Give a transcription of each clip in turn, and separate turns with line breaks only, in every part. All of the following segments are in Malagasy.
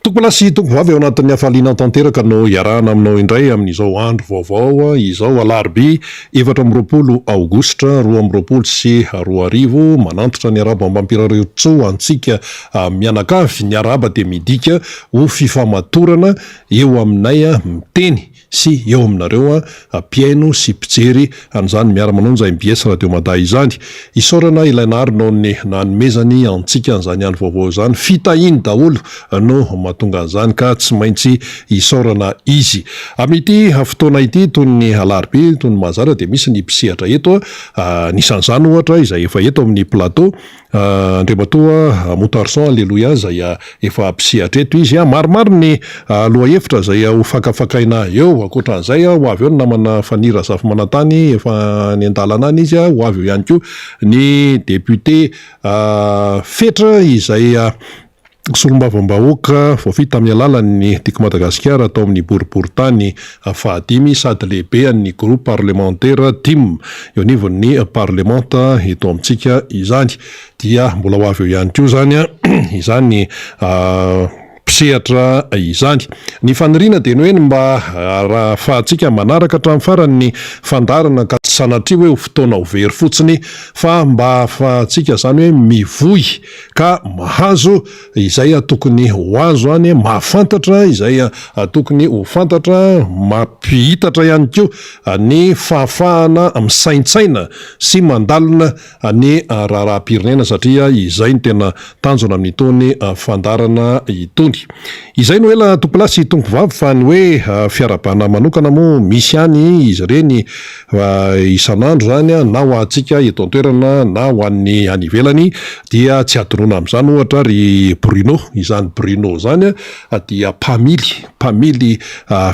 Tompolahy sy tompovavy ao anatin'ny hafaliana tanteraka no iarahana aminao indray amin'izao andro vaovao izao alarobia 24 aogositra 2022. Manantitra ny arahaba amam-pirariantsoa antsika mianakavy. Ny arahaba dia midika ho fifamatorana eo aminay miteny sy eo aminareo mpihaino sy mpijery an'izany Miara-manonja mbs Radio Mada izany. Isaorana ilay Nahary noho ny nanomezany antsika an'izany andro vaovao izany. Fitahiany daholo no mahatonga an'izany ka tsy maintsy isaorana Izy. Amin'ity fotoana ity, toy ny alarobia, toy ny mahazatra dia misy ny mpisehatra eto, anisan'izany ohatra izay efa eto amin'ny plateau, Andriamatoa Moutarson Aleloia izay efa mpisehatra eto izy. Maromaro ny lohahevitra izay ho fakafakaina eo. Ankoatra an'izay, ho avy eo ny namana Fanny Razafimanantany, efa any an-dalana any izy. Ho avy eo ihany koa ny député Fetra izay Solombavambahoaka voafidy tamin'ny alalan'ny Tiako Madagasikara tao amin'ny boriborintany fahadimy sady lehibean'ny groupe parlementaire tim eo anivon'ny parlemanta eto amintsika izany dia mbola ho avy eo ihany koa izany izany mpisehatra izany. Ny faniriana dia ny hoe ny mba ahafahantsika manaraka hatramin'ny farany ny fandaharana ka tsy sanatria hoe ho fotoana ho very fotsiny fa mba ahafahantsika izany hoe mivoy ka mahazo izay tokony ho azo any, mahafantatra izay tokony ho fantatra, mampihitatra ihany koa ny fahafahana misaintsaina sy mandalina ny raharaham-pirenena satria izay no tena tanjona amin'itony fandaharana itony. Izay no ela tompolahy sy tompovavy fa ny hoe fiarahabana manokana moa misy ihany izy ireny isan'andro izany na ho antsika eto an-toerana na ho an'ny any ivelany dia tsy adinoina amin'izany ohatra ry Bruno, izany Bruno izany dia mpamily, mpamily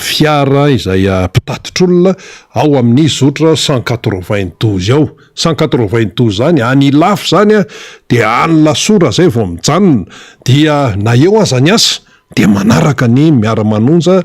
fiara izay mpitatitr'olona ao amin'ny zotra 192 ao, 192 izany any Ilafy izany dia any Lasora izay vao mijanona dia na eo aza ny asa dia manaraka ny miara-manonja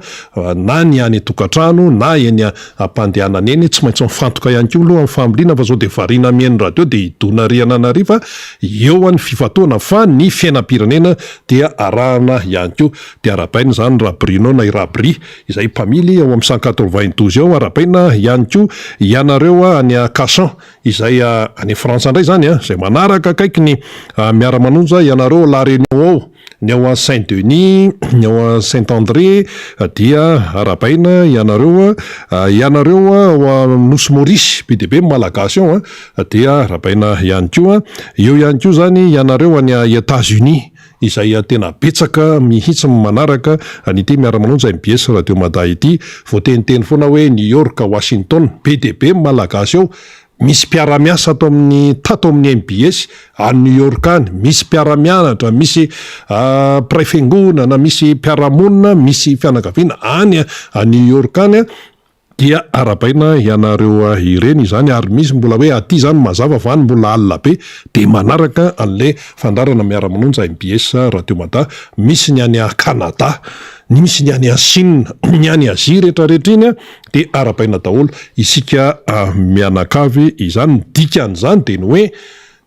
na ny any an-tokantrano na eny am-pandehanana eny, tsy maintsy mifantoka ihany koa aloha amin'ny familiana fa sao dia variana mihaino radio dia hidona rihana an'ary fa eo ny fifantohana fa ny fiainam-pirenena dia arahana ihany koa. Dia arahabaina izany Ra-Bruno na i Ra-Bri izay mpamily ao amin'ny 192 ao, arahabaina ihany koa ianareo any Cachan izay any Frantsa indray izany izay manaraka akaiky ny miara-manonja ianareo La Réunion ao. Ny ao Saint Denis, ny ao Saint André dia arahabaina ianareo, ianareo ao Nosy Maurice, be dia be ny Malagasy ao dia arahabaina ihany koa, eo ihany koa izany ianareo any Etats Unis izay tena betsaka mihitsy ny manaraka an'ity miara-manonja mbs Radio Mada ity, voateniteny foana hoe New York, Washington, be dia be ny Malagasy ao, Misy mpiara-miasa ato amin'ny tato amin'ny mbs any New York any, misy mpiara-mianatra, misy mpiray fiangonana, misy mpiara-monina, misy fianakaviana any New York any, dia arahabaina ianareo ireny izany, ary misy mbola hoe aty izany mazava fa any mbola alina be, dia manaraka an'ilay fandaharana miara-manonja mbs Radio Mada, misy ny any Canada, misy ny any Chine, ny any Asie rehetrarehetra iny. Dia arahabaina daholo isika mianakavy izany, ny dikan'izany dia ny hoe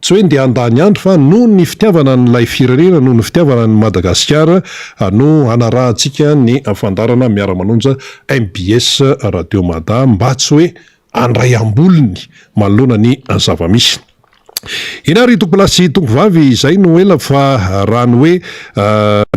tsy hoe ndeha handany andro fa noho ny fitiavana an'ilay firenena, noho ny fitiavana an'i Madagasikara no hanarahantsika ny fandaharana miara-manonja mbs Radio Mada mba tsy hoe handray ambolony manoloana ny zava-misy. Eny ary tompolahy sy tompovavy izay no ela fa raha ny hoe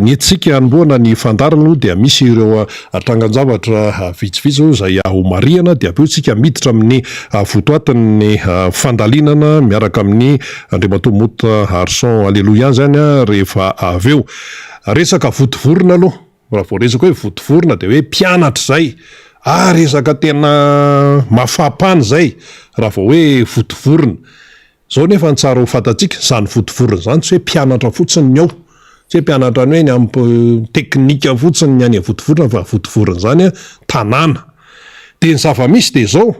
ny hetsika hanombohana ny fandaharana aloha dia misy ireo trangan-javatra vitsivitsy izay homarihana dia avy eo isika miditra amin'ny votoatin'ny fandalinana miaraka amin'ny Andriamatoa Mota Harson Aleloia izany rehefa avy eo. Resaka votovorona aloha. Raha vao resaka hoe votovorona dia hoe mpianatra izay. Ah resaka tena mafapana izay raha vao hoe votovorona. Izao nefa ny tsara ho fantatsika, izany votovorona izany tsy hoe mpianatra fotsiny ny ao. Tsy hoe mpianatra ny hoe ny amin'ny teknika fotsiny ny any votovorona fa votovorona izany tanàna. Dia ny zava-misy dia izao,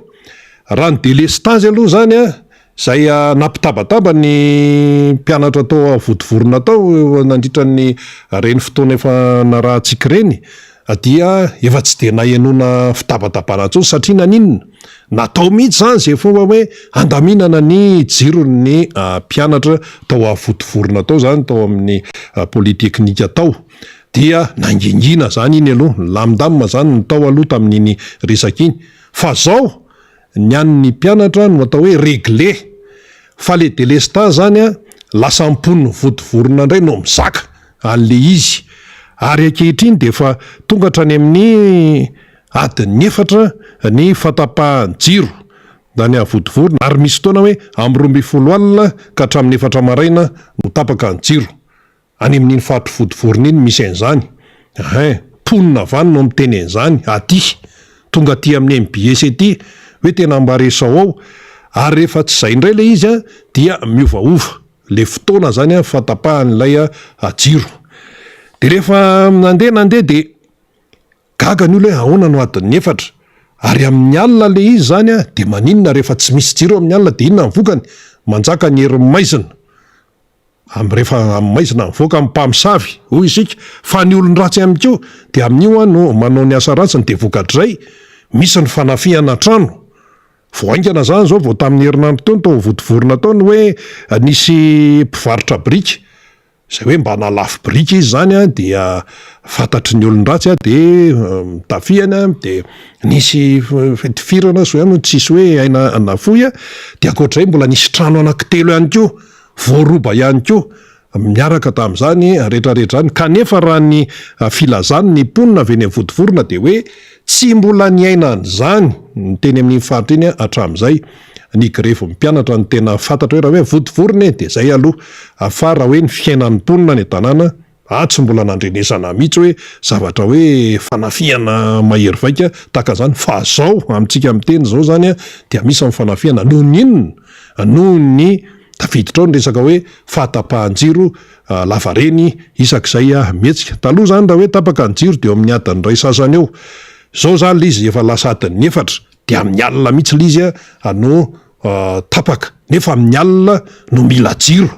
raha ny delestazy aloha izany an, Izay nampitabataba ny mpianatra tao Vontovorona tao nandritra ny ireny fotoana efa narahantsika ireny dia efa tsy dia nahenoana fitabatabana intsony satria naninona? Natao mihitsy izany izay fomba hoe handaminana ny jiron'ny mpianatra tao Vontovorona tao izany tao amin'ny Polyteknika tao. Dia nangingina zany iny aloha, nilamindamina zany ny tao aloha tamin'iny resaka iny. Fa zao, ny an'ny mpianatra no atao hoe regle. Fa le delestazy zany an, lasa mponin'ny vontovorona indray no mizaka an'le izy. Ary ankehitriny dia efa tonga hatrany amin'ny adin'ny efatra ny fahatapahan'ny jiro any Vontovorona, ary misy fotoana hoe amin'ny 12 alina ka hatramin'ny efatra maraina no tapaka ny jiro. Any amin'iny faritry Vontovorona iny misy an'izany hein! Mponina avy any no miteny an'izany aty, tonga aty amin'ny mbs aty hoe tena mba resao ao, ary rehefa tsy izay indray ilay izy an dia miovaova le fotoana zany an fahatapahan'ilay jiro. De rehefa nandeha nandeha de gaga ny olona hoe ahoana no adin'ny efatra? Ary amin'ny alina le izy zany an de maninona rehefa tsy misy jiro amin'ny alina de inona ny vokany? Manjaka ny herin'ny maizina. Amin'ny rehefa amin'ny maizina mivoaka ny mpamosavy hoy isika fa ny olon-dratsy ihany koa dia amin'io an no manao ny asa ratsiny dia vokatr'izay misy ny fanafihana trano vao haingana izany izao vao tamin'ny herinandro teo ny tao Vontovorona tao ny hoe nisy mpivarotra biriky izay hoe mba nahalafo biriky izy izany an dia fantatry ny olon-dratsy an dia notafihany an dia nisy fitifirana soa ihany tsisy hoe aina nafoy an dia ankoatr'izay mbola nisy trano anankitelo ihany koa Voaroba ihany koa miaraka tamin'izany rehetrarehetra izany. Kanefa raha ny filazany ny mponina avy eny Vontovorona dia hoe tsy mbola niaina an'izany ny teny amin'iny faritra iny hatramin'izay. Ny grevin'ny mpianatra no tena fantatra hoe raha hoe Vontovorona e dia izay aloha fa raha hoe ny fiainan'ny mponina any an-tanàna Ah tsy mbola nandrenesana mihitsy hoe zavatra hoe fanafihana mahery vaika tahaka an'izany fa zao amintsika miteny zao zany dia misy ny fanafihana noho ny inona? Noho ny tafiditra ao ny resaka hoe fahatapahan-jiro lavareny isak'izay mihetsika. Taloha zany raha hoe tapaka ny jiro dia eo amin'ny adiny iray sasany eo. Zao zany le izy efa lasa adiny efatra dia amin'ny alina mihitsy le izy no tapaka nefa amin'ny alina no mila jiro.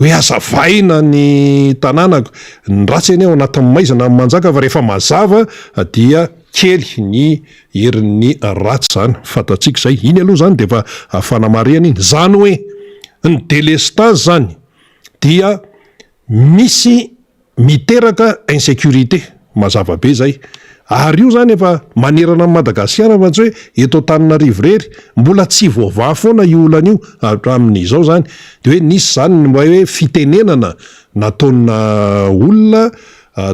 Hoe hazavaina ny tanàna, ny ratsy anie ao anatin'ny maizina no manjaka fa rehefa mazava dia kely ny herin'ny ratsy izany, fantatsika izay. Iny aloha izany dia efa fanamarihana iny. Izany hoe ny delestazy izany dia misy Miteraka insécurité, mazava be zay. Ary io zany efa manerana an'i Madagasikara fa tsy hoe eto Antananarivo irery. Mbola tsy voavaha foana io olana io hatramin'izao zany. Dia hoe nisy zany ny hoe fitenenana nataona olona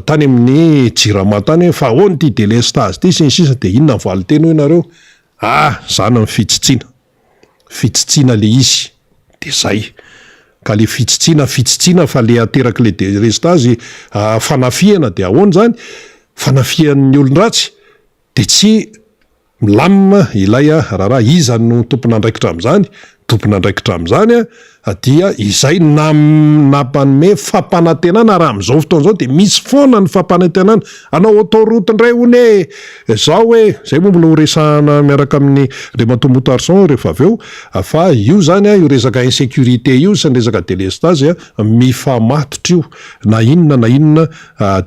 tany amin'ny jirama tany hoe fa ahoana ity délestage ity sy ny sisa dia inona ny valinteny hoy nareo? Ah! Zany ny fitsitsiana. Fitsitsiana le izy de zay. Ka le fitsitsiana fitsitsiana fa le aterak'le delestazy fanafihana de ahoana zany? Fanafihan'ny olon-dratsy de tsy milamina ilay raharaha. Iza no tompon'andraikitra amin'izany? Tompon'andraikitra amin'izany dia izay nampanome fampanantenana ary amin'izao fotoana izao dia misy foana ny fampanantenana, hanao autoroute indray hono e, izao e, izay moa mbola ho resahana miaraka amin'ny Andriamatoa Moutarson rehefa avy eo, fa io izany io resaka insécurité io sy ny resaka délestage mifamatotra io na inona na inona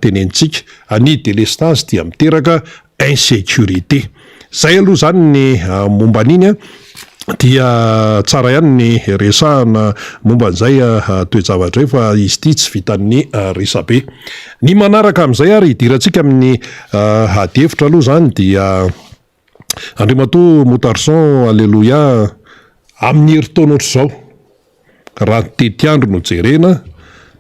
tenenintsika, ny délestage dia miteraka insécurité. Zay aloha zany ny momba an'iny an, dia tsara ihany ny resahana momba an'izay toe-javatra io fa izy ity tsy vitan'ny resabe. Ny manaraka amin'izay ary hidirantsika amin'ny adihevitra aloha zany dia Andriamatoa Moutarson Alléluia, amin'ny herintaona ohatr'izao, Raha ny tetiandro no jerena,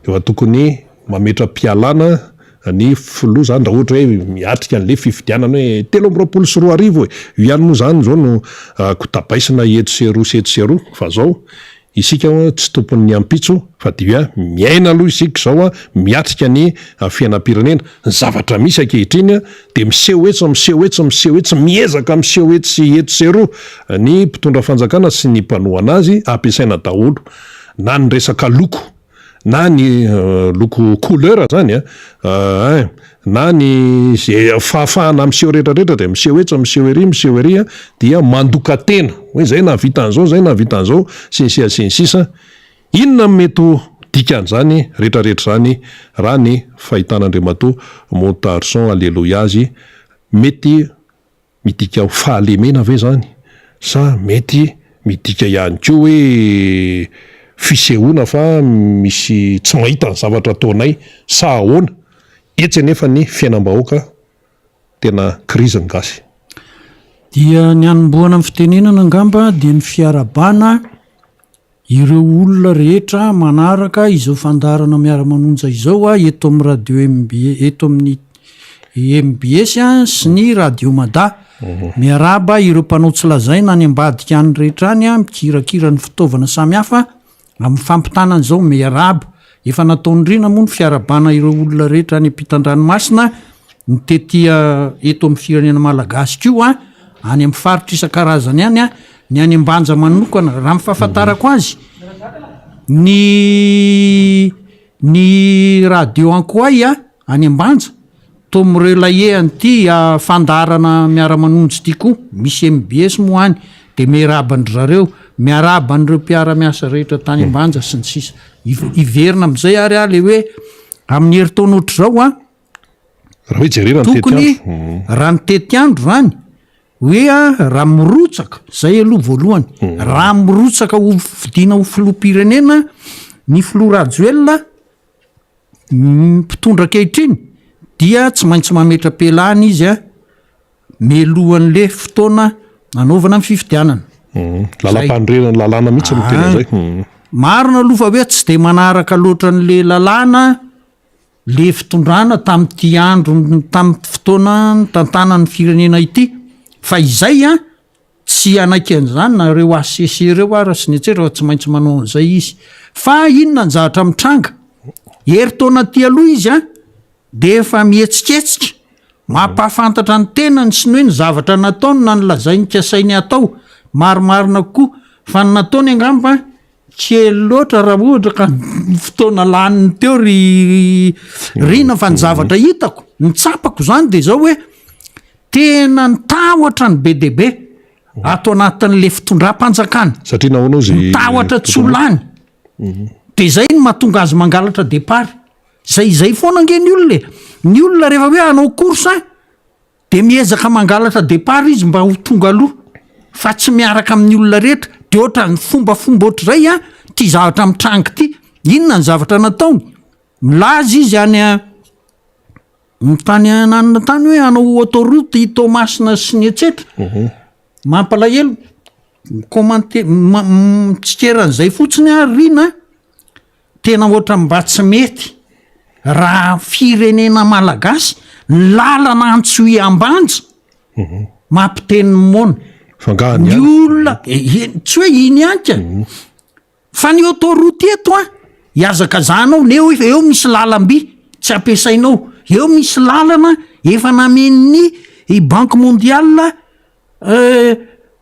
efa tokony mametra-pialana ny filoha zany raha ohatra hoe miatrika an'le fifidianana hoe 2023 e! Io ihany moa zany zao no kotabaisina etsy sy eroa sy etsy sy eroa fa zao isika tsy tompon'ny ampitso fa dia miaina aloha isika izao miatrika ny fiainam-pirenena. Ny zavatra misy ankehitriny dia miseho etsy, miseho etsy, miseho etsy, miezaka miseho etsy sy etsy sy eroa ny mpitondra fanjakana sy ny mpanohana azy, ampiasaina daholo na ny resaka loko na ny loko couleur zany ein, na ny ze fahafahana miseho rehetra rehetra dia miseho etsy, miseho ery, miseho ery dia mandoka tena hoe zay nahavita an'izao, zay nahavita an'izao sy ny sisa sy ny sisa. Inona no mety ho dikan'izany rehetrarehetra izany raha ny fahitan'Andriamatoa Montarson Aleloia azy? Mety midika ho fahalemena ve izany sa mety midika ihany koa hoe fisehoana fa misy tsy mahita ny zavatra ataonay sa ahoana? Etsy anefa ny fiainam-bahoaka tena krizy ny gasy.
Dia ny hanombohana ny fitenenana angamba dia ny fiarahabana ireo olona rehetra manaraka izao fandaharana miara-manonja izao eto amin'ny radio MB eto amin'ny MBS sy ny radio Mada. Miarahaba ireo mpanao tsy lazaina any ambadika any rehetra any mikirakira ny fitaovana samihafa Amin'ny fampitana an'izao miarahaba efa nataon'i Rina moa ny fiarahabana ireo olona rehetra any ampitan-dranomasina, ny tety eto amin'ny firenena malagasy koa, any amin'ny faritra isan-karazany any, ny any Ambanja manokana, raha ny fahafantarako azy, ny ny radio Ankoay any Ambanja, Toa mi-relayer an'ity fandaharana miara-manonja ity koa, misy mbs moa any, dia miarahaba an-dry zareo, miarahaba an'ireo mpiara-miasa rehetra tany Ambanja sy ny sisa. Hiverina amin'izay ary aho le hoe amin'ny herintaona ohatr'izao an,
Raha hoe jerena ny
tokony
tetiandro.
raha ny tetiandro zany hoe raha mirotsaka, zay aloha voalohany, raha mirotsaka ho fidiana ho filoham-pirenena ny filoha Rajoelina, Ny mpitondra ankehitriny dia tsy maintsy mametra-pialana izy a, mialohan'le fotoana nanaovana ny fifidianana.
Lalam-panorenana, lalàna mihitsy no tena zay.
Marina aloha fa hoe tsy de manaraka loatra an'le lalàna le fitondrana tamin'ity andro tamin'ny fotoana nitantanany firenena ity fa izay a Tsy hanaiky an'izany na ireo HCC ireo ara sy ny etsetra fa tsy maintsy manao an'izay izy. Fa inona ny zavatra mitranga? Herintaona aty aloha izy an, dia efa mihetsiketsika, mampahafantatra ny tenany sy ny hoe ny zavatra nataony na ny lazainy kasainy hatao marimarina kokoa. Fa ny nataony angamba kely loatra raha ohatra ka ny fotoana laniny teo ry Rina fa ny zavatra hitako, ny tsapako izany dia izao hoe, Tena ny tahotra ny be dia be ato anatin'le fitondram-panjakana.
Satria nahoana ozy
Ny tahotra tsy ho lany. De zay no mahatonga azy mangalatra départ. Zay izay foana ange ny olona e. Ny olona rehefa hoe hanao course de miezaka mangalatra départ izy mba ho tonga aloha fa tsy miaraka amin'ny olona rehetra. De ohatran'ny fombafomba ohatr'izay an, ty zavatra mitranga ity. Inona ny zavatra nataony? Milaza izy any Ny tany ananona tany hoe hanao autoroute i Toamasina sy ny etsetra. Mhm. Mampalahelo mi-commenter mitsikera an'izay fotsiny aho Rina tena ohatra mba tsy mety raha firenena malagasy ny lalana Antsohihy Ambanja mhm. mampiteny ny moana.
Fa
ny olona eh, eh, tsy hoe iny ihany ka. Mhm. Fa ny autoroute eto an, ihazakazahanao, eo eo misy lalam-by tsy ampiasainao, eo misy lalana efa namen'ny banque mondiale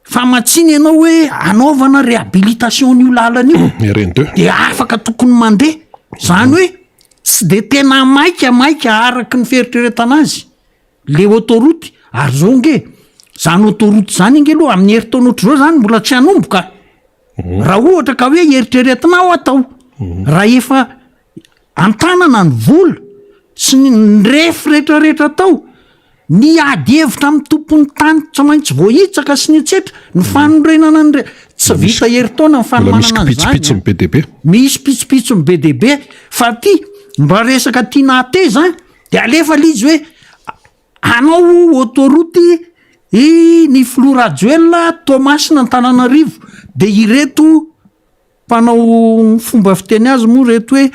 famatsiana ianao hoe anaovana réhabilitation an'io lalana io,
RN2.
de afaka tokony mandeha, zany hoe tsy de tena maika maika araky ny fieritreretana azy le autoroute, ary zao nge, zany autoroute zany ange aloha amin'ny herintaona ohatr'izao zany mbola tsy hanomboka. Raha ohatra ka hoe eritreretina aho atao, raha efa an-tanana ny vola sy ny ny refy rehetrarehetra atao, ny ady hevitra amin'ny tompon'ny tany tsy maintsy voahitsaka sy ny etsetra, ny fanorenana ny re- tsy vita herintaona ny
Mbola misy
fanomanana an'izany
kipitsopitsony be dia be.
Misy pitsopitsony be dia be fa ty mba resaka tiana hateza de alefa le izy hoe Hanao autoroute i ny filoha Rajoelina Toamasina Antananarivo de ireto mpanao fomba fiteny azy moa reto hoe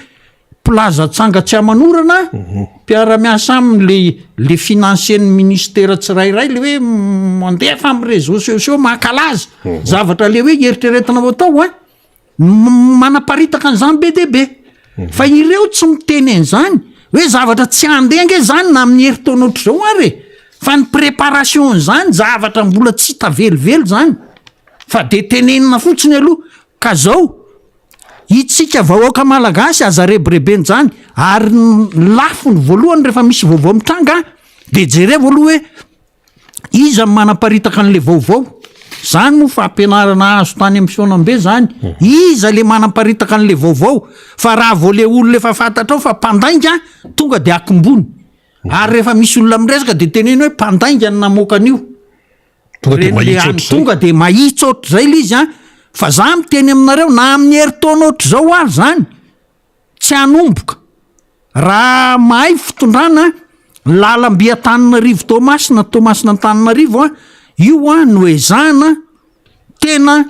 mpilaza tsanga tsy aman'orana mpiara-miasa aminy le le financier-n'ny ministera tsirairay le hoe mandefa amin'ny réseaux sociaux mankalaza zavatra le hoe eritreretina ho atao an. Manaparitaka an'izany be dia be. Fa ireo tsy miteny an'izany hoe zavatra tsy handeha ange izany na amin'ny herintaona ohatr'izao ary e. Fa ny préparation an'izany zavatra mbola tsy hita velively izany. Fa dia tenenina fotsiny aloha. Ka zao, itsika vahoaka malagasy aza rebirebena izany. Ary ny lafiny voalohany rehefa misy vaovao mitranga dia jerevo aloha hoe Iza no manaparitaka an'le vaovao? Zany moa fampianarana azo tany amin'ny fihaonambe zany. Iza le manaparitaka an'le vaovao? Fa raha vao le olona efa fantatrao fa mpandainga, tonga de akombony. Ary rehefa misy olona miresaka de teneno hoe mpandainga no namoaka an'io.
Tonga de
Reny le
mahitsy
any,
ohatr'izay.
tonga de mahitsy ohatr'izay le izy an. Fa za miteny aminareo na amin'ny herintaona ohatr'izao ary zany, tsy hanomboka. Raha mahay fitondrana, lalam-by Antananarivo Toamasina, Toamasina Antananarivo an, io an no ezahana tena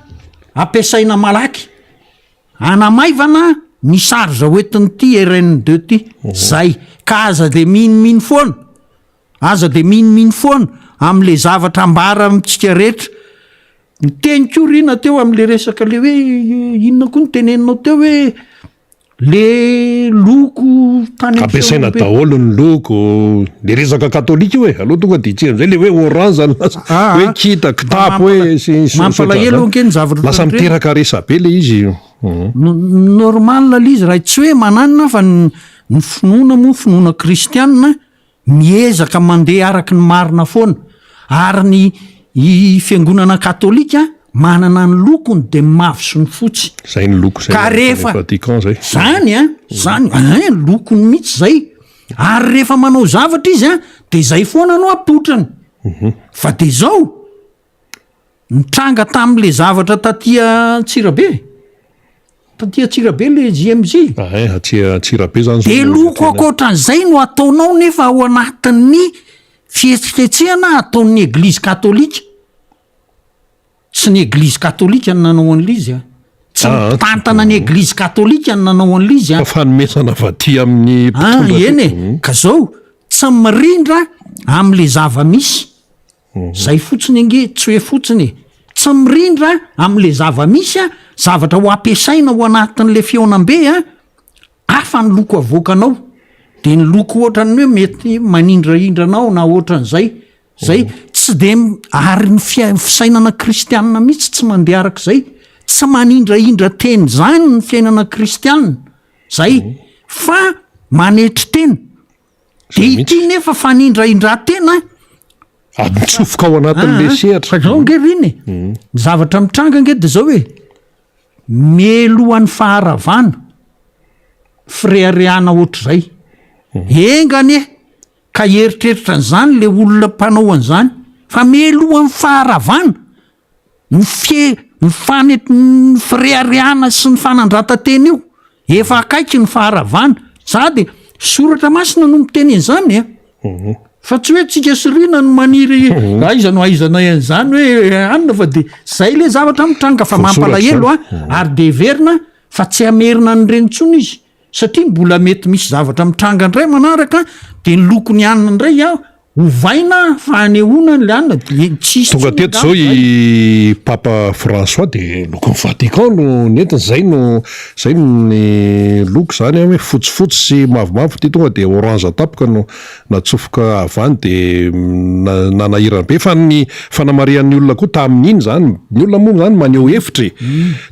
ampiasaina malaky hanamaivana ny charge hoentin'ity RN deux ty. Zay. Ka aza de minomino foana, aza de minomino foana am'le zavatra ambara amintsika rehetra. Niteny koa Rina teo am'le resaka le hoe inona koa no teneninao teo hoe Le loko tany amin'ny
Ampiasaina
fihaonambe.
daholo ny loko, le resaka katolika io e, aleo tonga de itsy amizay le hoe orange no lasa
Ah,
hoe
ah.
kita,
Mba
kitapo hoe
mampala-
sy sy
mampalahelo
ohatran'izany.
ange ny zavatra
Lasa
ohatran'ireny.
miteraka resabe le izy. Mhm.
No- Normal le izy raha tsy hoe mananona fa ny ny finoana moa finoana kristianina Miezaka mandeha araka ny marina foana ary ny i fiangonana katolika manana ny lokony dia ny mavo sy ny fotsy.
Zay ny loko zay
Ka
any
rehefa
Vatican zay.
Zany an, zany ein lokony mihitsy zay. Ary rehefa manao zavatra izy an de zay foana no apotrany. Fa de zao, Nitranga tamin'le zavatra taty Antsirabe, taty Antsirabe le JMJ.
Ah eh, aty Antsirabe zany zao
De
no
loko
tena-
ankoatran'izay no ataonao nefa ao anatin'ny fihetsiketsehana ataon'ny eglizy katolika. Tsy ny eglizy katolika no nanao an'ilay izy a. Tsy ny
Ah,
mpitantana ny eglizy katolika no nanao an'ilay izy a.
Fa fanomezana avy aty amin'ny
Ah,
mpitondra
eny e,
teto.
ka zao tsy mirindra amin'le zava-misy. Zay fotsiny ange, tsy hoe fotsiny e! Tsy mirindra amin'le zava-misy a, zavatra ho ampiasaina ao anatin'le fihaonambe a, hafa ny loko avoakanao, de ny loko ohatran'ny hoe mety manindrahindra anao na ohatran'izay, zay, tsy de ary ny fia- fisainana kristianina mihitsy tsy mandeha arak'izay, tsy manindrahindra teny zany ny fiainana kristianina, zay, fa manetry tena. De ity nefa fanindrahindran-tena
Atsofoka ao anatin'le
Ah,
sehatra.
Fa zao ange r'iny e, ny zavatra mitranga ange de zao e, mialohan'ny faharavana, fireharehana ohatr'izay. Enga anie ka hieritreritra an'izany le olona mpanao an'izany, fa mialohan'ny faharavana, Ny fie, ny fane, ny fireharehana sy ny fanandratan-tena io, efa akaiky ny faharavana. Sady soratra masina no miteny an'izany a. Mhm. Fa tsy hoe tsika sy Rina no maniry mhm. aiza no aizanay an'izany hoe anona fa de zay le zavatra mitranga fa mampalahelo a mhm. ary de heverina fa tsy hamerina an'ireny intsony izy satria mbola mety misy zavatra mitranga indray manaraka de ny lokony anona indray a Ovaina fa anehoana an'le anona de tsisy
Tonga
intsony
teto zao
angamba zay.
i Papa François de lokon'ny Vatican no nentiny, zay no zay ny loko zany an, hoe fotsifotsy sy mavomavo ty tonga de orange tampoka no natsofoka avy any de nanahirana be fa ny fanamarihan'ny olona koa tamin'iny zany, ny olona moa zany maneho hevitra e,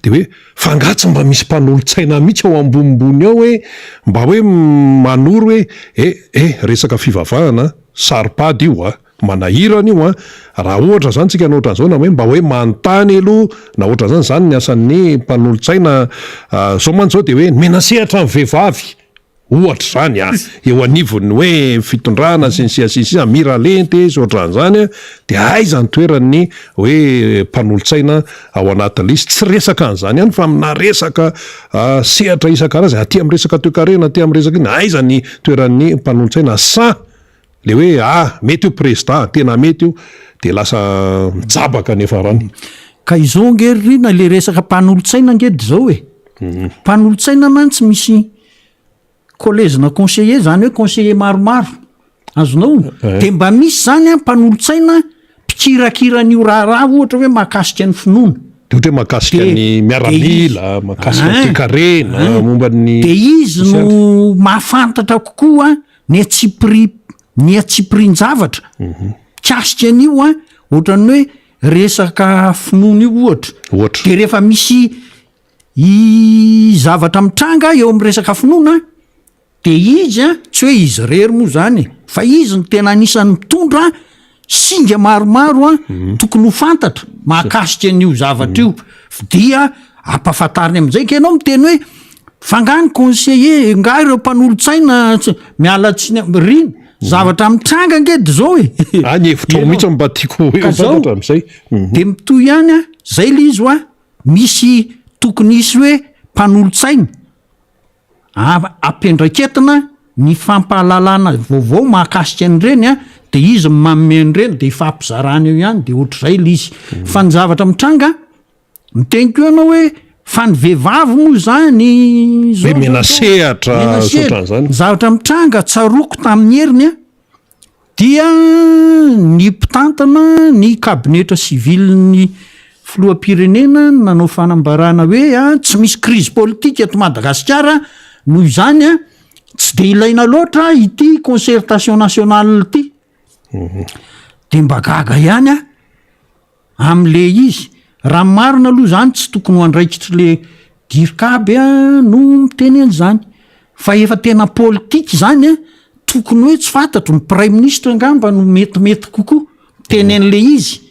de hoe Fa angaha tsy mba misy mpanolotsaina mihitsy ao ambonimbony ao hoe mba hoe manoro hoe eh eh resaka fivavahana saropady io a, manahirana io a, raha ohatra zany tsika ny ohatran'izao na hoe mba hoe manontany aloha na ohatran'izany, zany ny asan'ny mpanolotsaina zao mantsy zao de hoe nomena sehatra ny vehivavy. Ohatra izany an, eo anivon'ny hoe fitondrana sy ny sisa sy ny sisa, miralenta izy ohatran'izany an, dia aiza ny toeran'ny hoe mpanolotsaina ao anatin'ilay izy? Tsy resaka an'izany ihany fa amina resaka sehatra isan-karazany, aty amin'ny resaka toekarena, aty amin'ny resaka inona, aiza ny toeran'ny mpanolotsaina? Sa le hoe ah mety io prezida, tena mety io, dia lasa mijabaka ny hiafarany.
Ka izao ange ry Rina, le resaka mpanolotsaina ange dia izao e, mpanolotsaina mantsy misy collège-na conseiller, zany hoe conseiller maromaro, azonao? De mba misy zany an mpanolotsaina mpikirakira an'io raharaha ohatra hoe mahakasika ny finoana.
De ohatra hoe mahakasika ny miaramila, mahakasika ny toekarena, momba ny.
De izy no mahafantatra kokoa ny antsipiri ny antsipirian-javatra mikasika an'io an, ohatran'ny hoe resaka finoana io ohatra.
Ohatra.
De rehefa misy I zavatra mitranga eo amin'ny resaka finoana de izy an, tsy hoe izy irery moa zany e, fa izy no tena anisan'ny mitondra singa maromaro an tokony ho fantatra mahakasika an'io zavatra io, dia ampahafantariny amin'izay, ka ianao miteny hoe fa nga ny conseiller, nga ireo mpanolotsaina tsy, miala tsiny am-, rina, zavatra mitranga ange de zao e.
Ah, ny hevitrao mihitsy no mba tiako ho fantatra amin'izay.
De mitohy ihany an, zay le izy hoa. Misy tokony hisy hoe mpanolotsaina ampiandraiketina ny fampahalalana vaovao mahakasika an'ireny a, de izy no manome an'ireny de ifampizarana eo ihany de ohatr'izay le izy. Fa ny zavatra mitranga, miteny koa ianao hoe fa ny vehivavy moa zany
zao Hoe mena sehatra
mena
sy
sehatra.
ohatran'izany.
Ny zavatra mitranga tsaroako tamin'ny heriny a, dia ny mpitantana ny kabinetra sivilin'ny filoham-pirenena no nanao fanambarana hoe tsy misy crise politique eto Madagasikara, noho izany tsy dia ilaina loatra ity concertation nationale ity. Dia mba gaga ihany aho. Amle izy, raha ny marina aloha zany tsy tokony ho andraikitry le dircab no miteny an'izany fa efa tena politika izany an, tokony hoe tsy fantatro, ny praiminisitra angamba no metimety kokoa miteny an'le izy,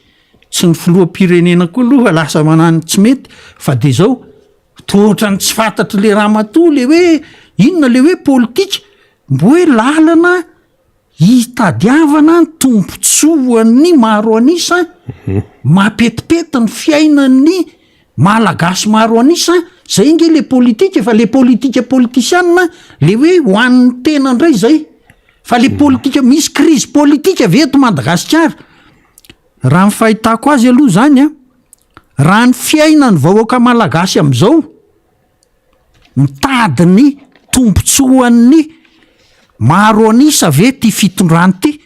tsy ny filoham-pirenena koa aloha lasa manano tsy mety fa de zao, toa ohatran'ny tsy fantatry le ramatoa le hoe inona le hoe politika, mbo hoe lalana Hitadiavana ny tombontsoan'ny maro an'isa, mampetipety ny fiainan'ny Malagasy maro an'isa, zay ange le politika fa le politika politisiana le hoe ho an'ny tena indray zay, fa le politika, misy crise politika ve eto Madagasikara? Raha ny fahitako azy aloha zany an, raha ny fiainan'ny vahoaka Malagasy am'izao, Mitady ny tombotsoan'ny maro an'isa ve ty fitondrana ty?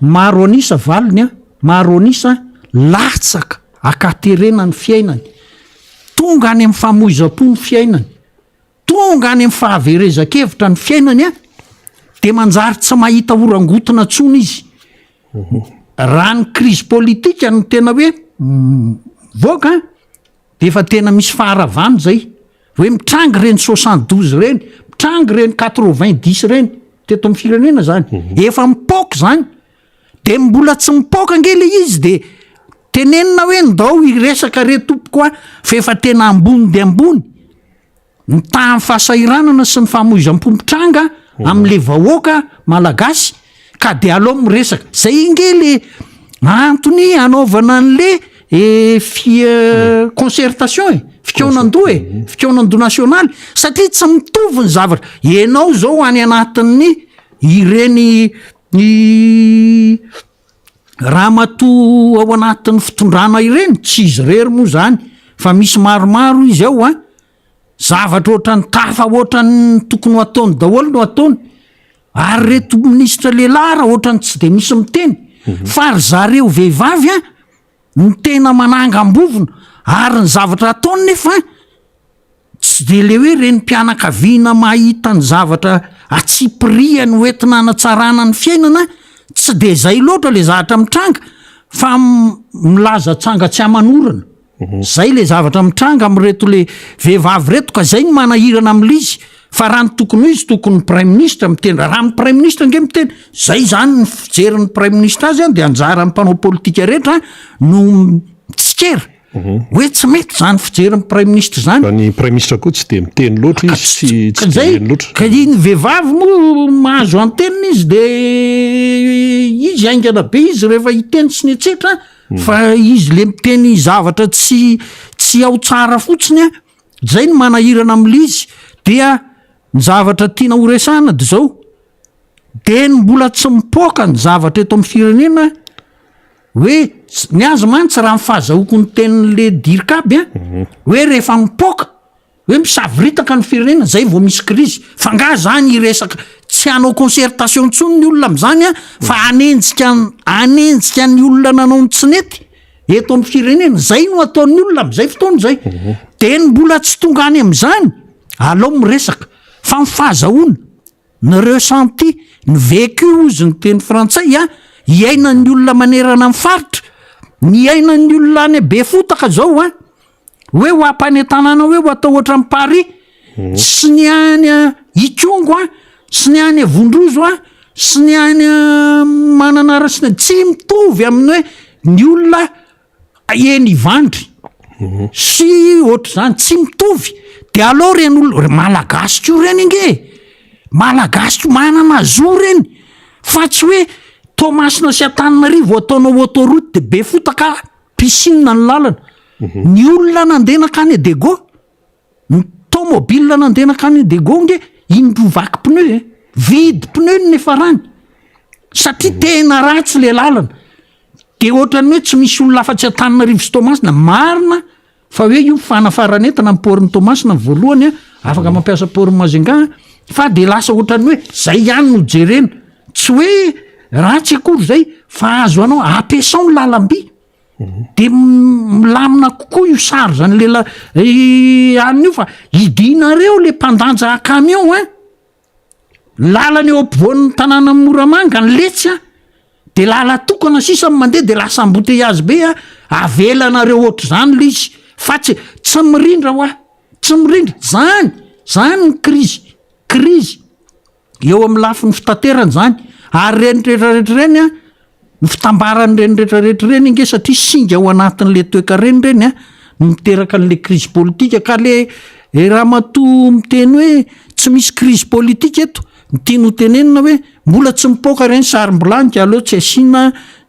Maro an'isa valiny an, maro an'isa latsaka ankaterena ny fiainany, tonga any amin'ny famoizam-po ny fiainany, tonga any amin'ny fahaverezan-kevitra ny fiainany an, de manjary tsy mahita ho rangotina intsony izy. Raha ny krizy politika no tena hoe mivoaka an, De efa tena misy faharavana zay, hoe mitranga ireny 72 ireny, mitranga ireny 90 ireny teto amin'ny firenena zany, efa mipoaka zany, de mbola tsy mipoaka ange le izy de tenenina hoe ndao hiresaka re tompoko a, fa efa tena ambony de ambony. Ny tahan'ny fahasahiranana sy ny famoizam-po mitranga amin'le vahoaka malagasy ka de aleo miresaka. Zay nge le antony anaovana an'le concertation e, fikaonan-doha e, fikaonan-doha nasionaly satria tsy mitovy ny zavatra. Ianao zao any anatin'ny ireny Ramatoa ao anatin'ny fitondrana ireny, tsy izy irery moa zany fa misy maromaro izy ao an, zavatra ohatran'ny tafa ohatran'ny tokony ho ataony daholo no ataony, ary reto minisitra lehilahy ary ohatran'ny tsy de misy miteny, fa ry zareo vehivavy an no tena manangam-bovona, ary ny zavatra ataony nefa Tsy dia ilay hoe renim-pianakaviana mahita ny zavatra atsipiriany ho entina hanatsarana ny fiainana, tsy dia izay loatra ilay zavatra mitranga fa milaza tsanga tsy aman'orana. Izay ilay zavatra mitranga amin'ireto le vehivavy ireto ka izay no manahirana amin'ilay izy fa raha ny tokony ho izy tokony ny praiminisitra miteny, raha ny praiminisitra ange miteny, izay izany ny fijerin'ny praiminisitra azy dia anjaran'ny mpanao politika rehetra no mitsikera. Hoe tsy mety zany fijerin'ny praiminisitra zany.
Fa ny praiminisitra koa tsy dia miteny loatra izy, tsy tsy dia
Zay,
reny loatra.
ka iny vehivavy moa mahazo antenne izy de izy haingana be izy rehefa hiteny sy ny etsetra fa izy le miteny zavatra tsy tsy ao tsara fotsiny a, zay no manahirana amin'ilay izy. Dia ny zavatra tiana ho resahana de zao, de ny mbola tsy mipoaka ny zavatra eto amin'ny firenena Hoe ny azy mantsy raha ny fahazahoako ny tenin'le dircab a, hoe rehefa mipoaka, hoe misavoritaka ny firenena zay vao misy krizy, fa nga zany hiresaka tsy hanao concertation intsony ny olona am'zany a, fa hanenjika hanenjika ny olona nanao ny tsy nety eto amin'ny firenena, zay no ataon'ny olona am'zay fotoana zay, de ny mbola tsy tonga any am'zany alao miresaka, fa ny fahazahoana. Ny ressenti, ny vécu hozy ny teny frantsay a, iainan'ny olona manerana ny faritra, ny iainan'ny olona any Befotaka zao a, hoe ho ampanentanana hoe ho atao ohatran'i Paris, sy ny any Ikongo a, sy ny any Vondrozo a, sy ny any Mananara sy ny, tsy mitovy amin'ny hoe ny olona eny Ivandry sy ohatr'izany, tsy mitovy, de aleo reny olona, ry malagasy koa reny ange e, malagasy koa manana zo reny fa tsy hoe Toamasina sy Antananarivo ataonao autoroute de Befotaka piscine ny lalana, ny olona nandeha nankany Diego, ny tomobile nandeha nankany Diego ange indroa vaky pneu e. Vide pneu ny niafarany satria tena ratsy le lalana. De ohatran'ny hoe tsy misy olona afa-tsy Antananarivo sy Toamasina. Marina fa hoe io fanafaran'entana amin'ny port-n'i Toamasina ny voalohany a, afaka mampiasa port-n'i Majunga fa de lasa ohatran'ny hoe zay ihany no jerena. Tsy hoe ratsy akory zay fa azo anao ampiasao ny lalam-by. De milamina kokoa io sary zany lela anona io fa idinareo le mpandanja camion ein. Lalana eo ampovoan'ny tanànan'i Moramanga ny letsy a, de lala tokana sisa no mandeha de lasa embouteillage be a, avelanareo ohatr'izany le izy fa tsy tsy mirindra hoa, tsy mirindra, zany zany ny krizy, krizy eo amin'ny lafiny fitaterana zany, ary ireny retraretra ireny a, Ny fitambaran'ireny rehetra rehetra ireny ange satria singa ao anatin'le toekarena ireny a, no miteraka an'le crise politique ka le ramatoa miteny hoe tsy misy crise politique eto, ny tiany ho tenenina hoe mbola tsy mipoaka ireny sarim-bilany ka aleo tsy asiana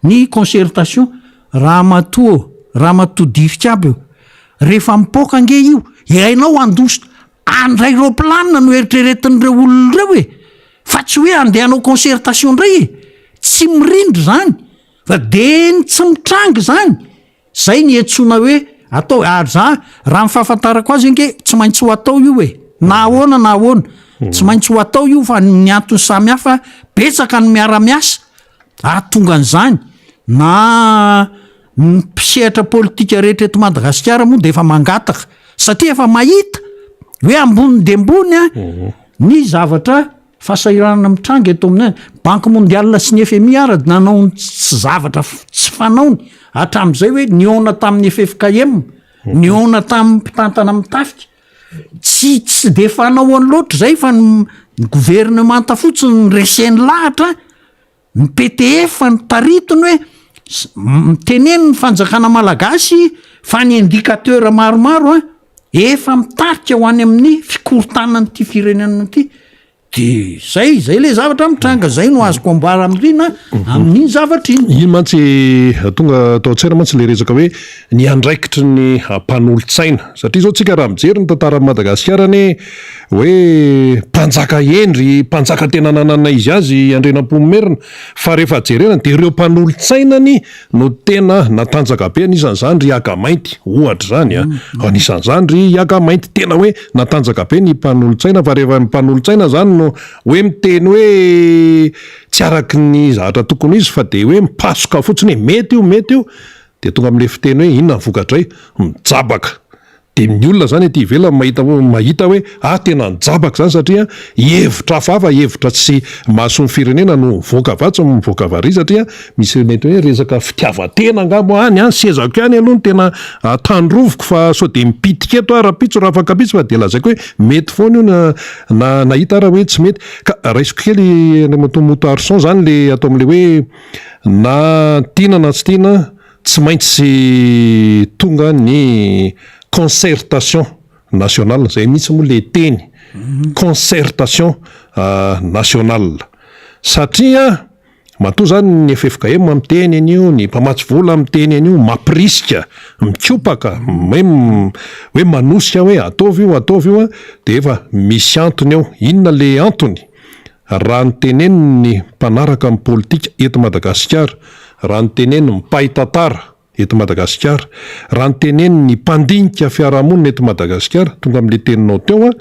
ny concertation. Ramatoa ô, ramatoa dirika aby ô, rehefa mipoaka ange io, hainao handositra, handray roaplanina no eritreretin'ireo olona ireo e! Fa tsy hoe andeha hanao concertation indray e! Tsy mirindra izany fa de ny tsy mitranga izany, zay ny iantsoana hoe atao, ary za raha ny fahafantarako azy ange tsy maintsy ho atao io e! Na ahoana na ahoana, tsy maintsy ho atao io fa ny antony samihafa betsaka ny miara-miasa ahatonga an'izany, na ny mpisehatra politika rehetra eto Madagasikara moa de efa mangataka satria efa mahita hoe ambony de ambony a ny zavatra fahasahiranana mitranga eto aminay. Banque mondiale sy ny FMI ara nanao ny tsy zavatra tsy fanaony hatramin'izay hoe nihaona tamin'ny FFKM, nihaona tamin'ny mpitantana amin'ny tafika. Tsy tsy de fanaoany loatra izay fa ny governemanta fotsiny no reseny lahatra. Ny PTF no taritiny hoe teneno ny fanjakana malagasy fa ny indicateur maromaro an efa mitarika ho any amin'ny fikorontanan'ity firenena ity. De zay, zay le zavatra mitranga, zay no azoko ambara amin'i Rina amin'iny zavatra iny.
Iny mantsy tonga tao an-tsaina mantsy le resaka hoe ny andraikitry ny mpanolotsaina satria zao tsika raha mijery ny tantaran'i Madagasikara anie Hoe mpanjaka hendry, mpanjaka tena nanana izy azy Andrianampoinimerina, fa rehefa jerena dia ireo mpanolotsainany no tena natanjaka be, anisan'izany ry Iagamainty, ohatra izany an, anisan'izany ry Iagamainty, tena hoe natanjaka be ny mpanolotsaina, fa rehefa ny mpanolotsaina izany no hoe miteny hoe tsy araky ny zavatra tokony ho izy fa dia hoe mipasoka fotsiny hoe mety io, mety io, dia tonga amin'ilay fiteny hoe inona ny vokatray? Mijabaka. Dia ny olona izany aty ivelany mahita mahita hoe ah tena nijabaka izany satria hevitra hafahafa, hevitra tsy mahasoa ny firenena no mivoaka avy atsy, mivoaka avy ary satria misy mety hoe resaka fitiavan-tena angamba any an, sezako ihany aloha no tena tandroviko fa sao dia mipitika eto aho rahampitso rahafankapitso fa dia lazaiko hoe mety foana io na na nahita ara hoe tsy mety. Ka raisiko kely Andriamatoa Moutarson izany le atao amin'ilay hoe na tiana na tsy tiana Tsy maintsy tonga ny concertation nationale, zay mihitsy moa le teny, concertation nationale, satria matoa zany ny ffkm miteny an'io, ny mpamatsy vola miteny an'io, mampirisika, mikopaka, hoe hoe manosika hoe ataovy io, ataovy io an, de efa misy antony ao, inona le antony? Raha ny tenenin'ny mpanaraka ny politika eto Madagasikara, raha ny tenenin'ny mpahay tantara eto Madagasikara, raha ny tenenin'ny mpandinika fiarahamonina eto Madagasikara, tonga amin'ilay teninao teo an,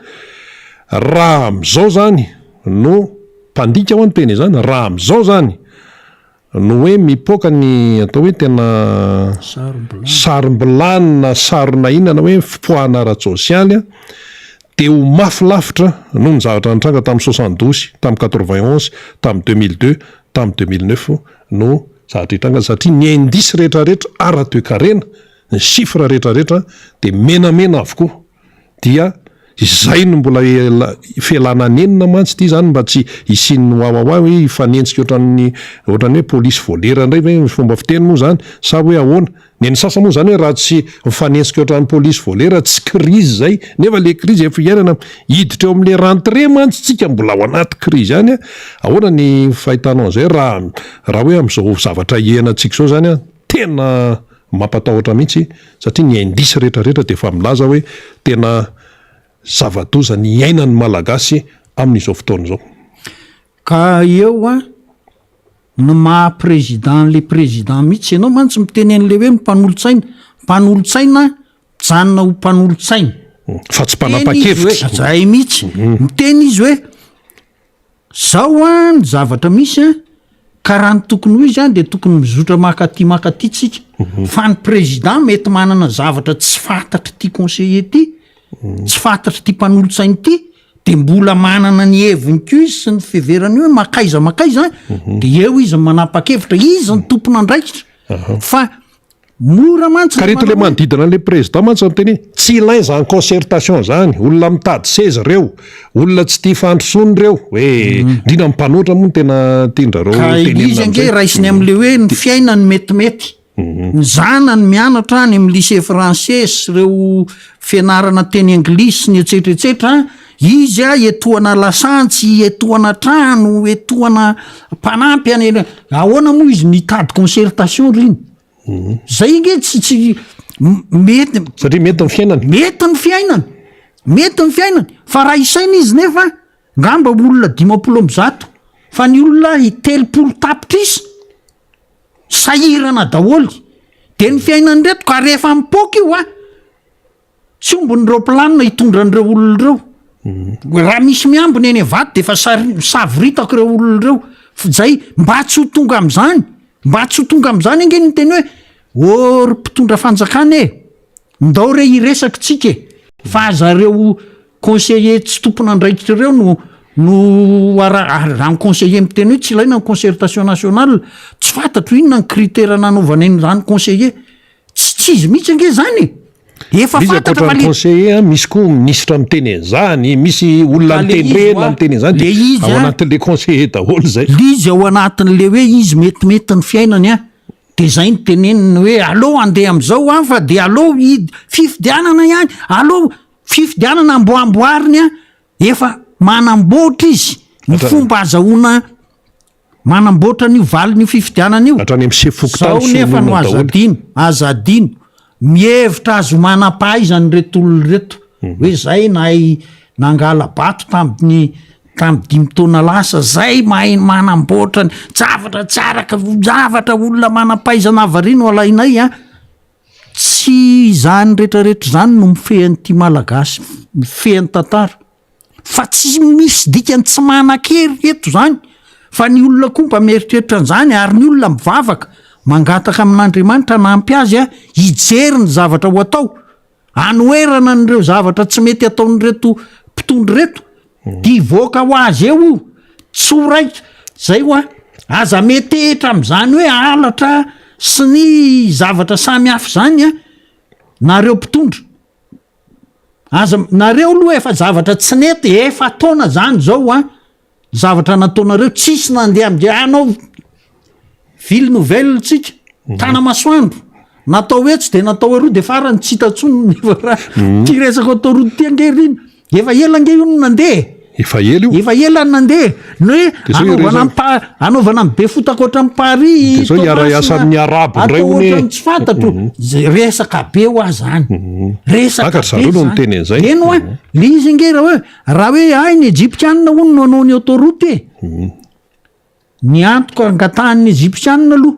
raha amin'izao izany no, mpandinika ho'a no teny izany, raha amin'izao izany no hoe mipoaka ny atao hoe tena sarom-bilany na sarona inona na hoe fipoahana ara-tsosialy dia ho mafy lavitra noho ny zavatra nitranga tamin'ny 72, tamin'ny 91, tamin'ny 2002, tamin'ny 2009 no zavatra hitranga satria ny indice rehetrarehetra ara-toekarena, ny chiffre rehetrarehetra dia menamena avokoa. Dia izay no mbola fialana nenina mantsy ity izany mba tsy hisian'ny wawawa hoe hifanenjika ohatran'ny ohatran'ny hoe polisy volera indray ve ny fomba fiteny moa izany sa hoe ahoana? Ny an'ny sasany moa izany hoe raha tsy mifanenjika ohatran'ny polisy volera tsy krizy izay nefa ilay krizy efa iainana hiditra eo amin'ilay rentrée mantsy tsika mbola ao anaty krizy ihany an! Ahoana ny fahitanao an'izay raha raha hoe amin'izao zavatra iainantsika izao izany an tena Mampatahotra mihitsy satria ny indice rehetra rehetra dia efa milaza hoe tena zava-doza ny iainan'ny Malagasy amin'izao fotoana izao.
Ka eo an, ny maha président an'le président mihitsy, ianao mantsy miteny an'le hoe mpanolotsaina, mpanolotsaina mijanona ho mpanolotsaina.
Fa tsy
Miteny izy hoe,
mpanapa-kevitra.
zay mihitsy, miteny izy hoe zao an ny zavatra misy an, ka raha ny tokony ho izy an de tokony mizotra mankaty mankaty tsika, fa ny président mety manana zavatra tsy fantatr'ity conseiller ty, tsy fantatr'ity mpanolotsaina ity, de mbola manana ny heviny koa izy sy ny fiheverany hoe makaiza makaiza de eo izy manapa-kevitra, izy ny tompon'andraikitra fa mora mantsy
Ka
ny
reto le
manao hoe
manodidina an'le président mantsy no teny hoe tsy ilaina zany concertation zany, olona mitady seza reo, olona tsy tia fandrosoana reo, hoe indrindra ny mpanohitra moa no tena tian-drareo
Ka
tenenina
izy ange
am'zay.
raisiny am'le hoe ny fiainany metimety. Ny zanany mianatra any amin'ny lycée français sy ireo fianarana teny anglisy sy ny etsetra etsetra, izy a etoana lasantsy, etoana trano, etoana mpanampy any, ahoana moa izy nitady concertation ry iny? Zay nge tsy tsy mety.
Satria mety ny fiainany.
Mety ny fiainany, mety ny fiainany, fa raha isaina izy nefa ngamba olona 150 fa ny olona 30 tapitrisa. Sahirana daholo de ny fiainan'ireto ka rehefa mipoaka io a, tsy omby ny roaplanina hitondra an'ireo olona ireo, raha misy miambina eny Ivato de efa sari- savoritako ireo olona ireo, f'izay mba tsy ho tonga am'zany, mba tsy ho tonga am'zany ange ny teny hoe ô ry mpitondra fanjakana e, ndao re hiresaka tsika e, fa zareo Conseiller tsy tompon'andraikitra ireo no no ara ary raha ny conseiller miteny hoe tsy ilaina ny concertation nationale, tsy fantatro inona ny critère nanaovana an'izany conseiller, tsy tsy izy mihitsy ange zany e! Efa
Izy
fantatra fa
ankoatra ny
le
conseiller an, misy koa minisitra miteny an'izany, misy olona
Ka le izy
notendrena
hoa,
miteny an'izany
le
dia
izy
ao
an,
anatin'le conseiller daholo izay.
le izy ao anatin'le hoe izy metimety ny fiainany an, de zay no teneniny hoe aleo handeha am'zao an fa de aleo hid- fifidianana ihany, aleo Fifidianana amboamboariny a, efa manamboatra izy ny fomba azahoana manamboatra an'io valin'io fifidianana io.
Hatrany amin'ny sefo fokontany
Zao nefa no
solonina
aza
daholo.
adino, aza adino, mihevitra azy ho manam-pahaizana ireto olona ireto, hoe zay nahay nangala-bato tamin'ny tamin'ny dimy taona lasa, zay mahay manamboatra ny zavatra tsy araka zavatra olona manam-pahaizana avy ary no alainay a. Tsy izany retraretra izany no mifehy an'ity Malagasy mifehy ny tantara fa tsy misy dikany tsy manan-kery eto izany fa ny olona koa mba mieritreritra an'izany ary ny olona mivavaka mangataka amin'Andriamanitra hanampy azy hijery ny zavatra ho atao Anoherana an'ireo zavatra tsy mety ataon'ireto mpitondra ireto, dia hivoaka ho azy eo io, tsy ho raitra, zay hoa, aza metehitra amin'izany hoe halatra sy ny zavatra samy hafa izany an, nareo mpitondra, aza, nareo aloha efa zavatra tsy nety, efa taona zany zao an, Zavatra nataonareo tsisy nandeha amzay anao ville nouvelle tsika tana masoandro natao etsy de natao eroa de farany tsy hita tsony ny raha ty resaka autoroute ty ange ry ina efa ela ange io no nandeha e.
Efa ela io.
Efa ela no nandeha e. Ny hoe
De zao
anaovana
ireo
am pa- anaovana am Befotaka ohatran'ny Paris
De zao hiara-hiasa
Toamasina,
amin'ny Arabo indray
atao
hono e.
ohatran'ny tsy fantatro. Zay resaka be hoa zany. Resaka
Haka ry
be
zareo no
zany.
niteny an'izay.
Eny hoa, le izy ange raha hoe Raha hoe hay ny Egyptiana hono no hanao ny autoroute e! Ny antoka angatahan'ny Egyptiana aloha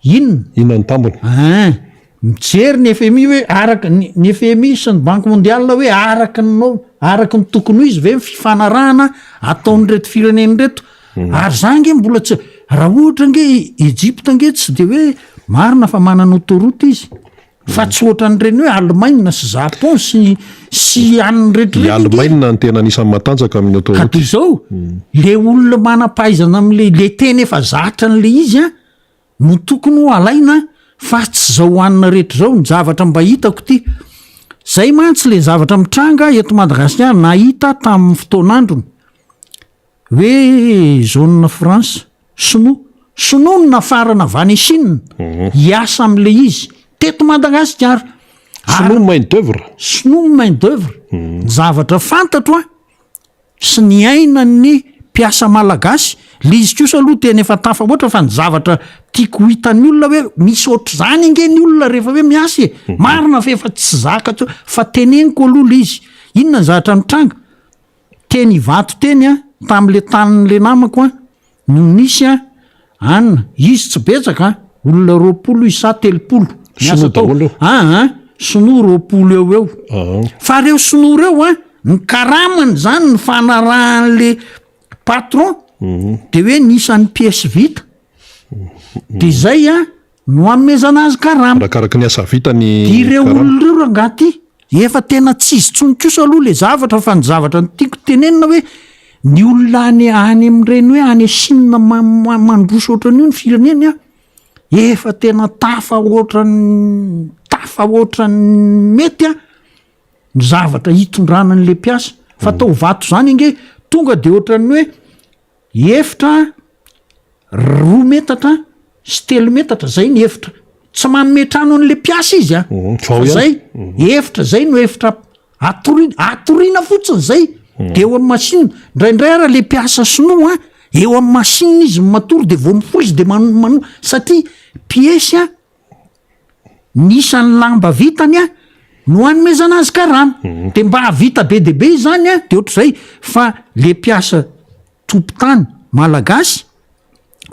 inona?
Inona ny tambiny?
Ein! Mijery ny FMI hoe araka ny ny FMI sy ny Banque mondiale hoe araka ny no araka ny tokony ho izy ve ny fifanarahana ataon'ireto firenena ireto? Ary za ange mbola tsy raha ohatra ange Egypte ange tsy de hoe marina fa manana autoroute izy. Fa tsy ohatran'ireny hoe Allemagne sy Japon sy sy an'ny rehetra
I
ireny ange.
Allemagne no tena anisan'ny matanjaka amin'ny
Ka
autoroute.
dia izao, le olona manam-pahaizana amin'le le tena efa zatra an'le izy an, no tokony ho alaina fa tsy izao hohanina rehetra izao, ny zavatra mba hitako ity. Zay mantsy le zavatra mitranga eto Madagasikara, nahita tamin'ny fotoan'androny. Hoe zone France, sinoa, sinoa no nafarana avy any Chine hiasa amin'ilay izy teto Madagasikara.
Sinoa main d'oeuvre.
Sinoa main d'oeuvre. Ny zavatra fantatro an, sy niainan'ny mpiasa malagasy, le izy kosa aloha tena efa tafahoatra fa ny zavatra tiako ho hitan'ny olona hoe misy ohatr'izany ange ny olona rehefa hoe miasa e. Marina fa efa tsy zaka intsony fa teneniko aloha le izy. Inona ny zavatra mitranga? Teny Ivato teny an. tam'le tanin'le namako an no nisy an anona, izy tsy betsaka an, olona 20 izy sa 30 miasa
Sinoa
tao,
daholo io.
aa sinoa 20 eo ho eo,
Aa.
fa reo sinoa reo an ny karamany zany ny fanarahan'le patron de hoe ny isan'ny pièce vita de zay an no anomezana azy karama.
Arakaraky ny asa vita ny
Ireo
karama.
olona ireo rangahy ty efa tena tsy izy tsony kosa aloha le zavatra fa ny zavatra ny tiako tenenina hoe ny olona any any amin'ireny hoe any Chine mandroso ohatran'io ny fireneny an, efa tena tafa ohatran'ny tafa ohatran'ny mety an ny zavatra hitondrana an'le mpiasa fa tao vato zany ange tonga de ohatran'ny hoe Efitra roa metatra sy telo metatra zay ny efitra, tsy manome trano an'le mpiasa izy a,
fa
zay efitra zay no efitra atoriana, atoriana fotsiny zay de eo amin'ny machine, indraindray ara le mpiasa sinoa a, eo amin'ny machine izy no matory de vao mifoha izy de mano- mano- satria piesy a Ny isan'ny lamba vitany a no anomezana azy karama, de mba hahavita be dia be izany a de ohatr'izay, fa le mpiasa tompon-tany malagasy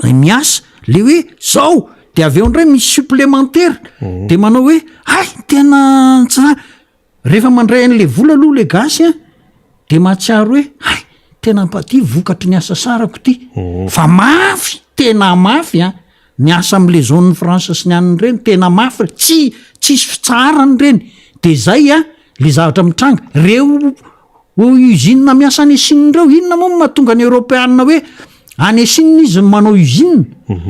miasa le hoe zao de avy eo indray misy supplémentaire de manao hoe hay tena tsy ra-, rehefa mandray an'le vola aloha le gasy a de mahatsiaro hoe hay tena mba ty vokatry ny asa sarako ty, fa mafy tena mafy an. Miasa amle zone franche sy ny aniny reny tena mafy re, tsy tsisy fitsaharany reny, de zay a le zavatra mitranga, reo usine miasa any Chine reo, inona moa no mahatonga ny eropeana hoe any Chine izy no manao usine,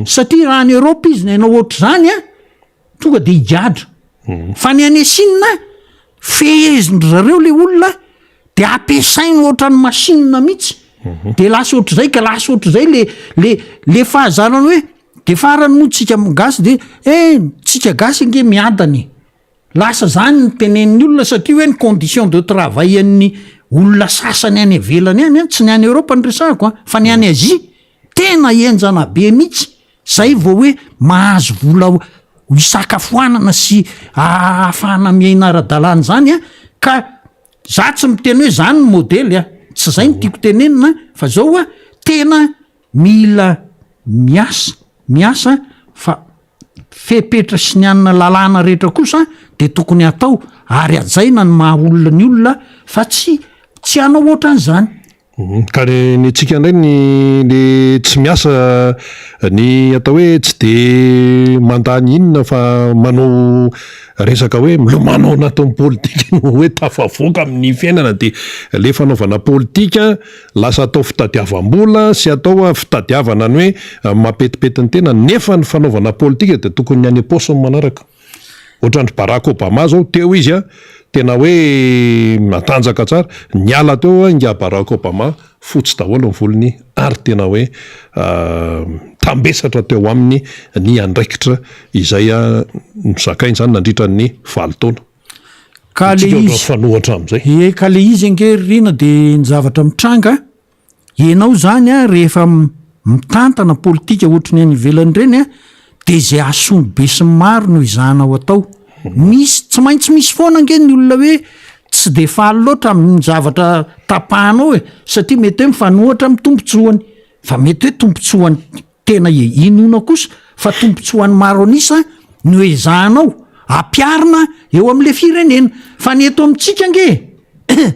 satria raha any Europe izy no hanao ohatr'izany a tonga de higadra, fa ny any Chine fehezin-dry zareo le olona de ampiasainy ohatran'ny machine mihitsy de lasa ohatr'izay ka lasa ohatr'izay le le le fahazarana hoe de farany moa tsika gasy de eh tsika gasy ange miadana e, lasa zany ny tenenin'ny olona satria hoe ny condition de travail an'ny olona sasany any ivelany any an, tsy ny any Europe no resahako an, fa ny any Asie tena henjana be mihitsy. Zay vao hoe mahazo vola ho hisakafoanana sy ahafahana miaina ara-dalàna izany an, ka za tsy miteny hoe zany ny modely an, tsy zay no tiako tenenina fa zao an, tena mila miasa, miasa fa fepetra sy ny anona lalàna rehetra kosa de tokony hatao ary hajaina ny maha olona ny olona fa tsy tsy hanao ohatran'izany.
Ka ny ny antsika indray ny le tsy miasa ny atao hoe tsy de mandany inona fa manao resaka hoe milomano ao anatin'ny politika no hoe tafavoaka amin'ny fiainana de le fanaovana politika lasa atao fitadiavam-bola sy atao fitadiavana ny hoe mampetipety ny tena nefa ny fanaovana politika de tokony ny any am-paosy no manaraka. Ohatran-dry Barack Obama zao, teo izy an, tena hoe natanjaka tsara, niala teo ingahy Barack Obama, fotsy daholo ny volony ary tena hoe tambesatra teo aminy ny andraikitra izay nozakainy izany nandritra ny valo taona.
Ka le
Antsika
izy,
mifanohitra amin'izay.
Ie, ka le izy ange ry Rina de ny zavatra mitranga, Ianao izany an, rehefa mitantana politika ohatry ny any ivelany ireny an, dia izay hahasoa ny besinimaro no ezahanao atao. Misy, tsy maintsy misy foana ange ny olona hoe tsy dia faly loatra amin'ny zavatra tapahanao e, satria mety hoe mifanohitra amin'ny tombontsoany, fa mety hoe tombontsoany tena inoana kosa fa tombontsoan'ny maro an'isa no ezahanao ampiharina eo amin'ilay firenena. Fa ny eto amintsika ange e,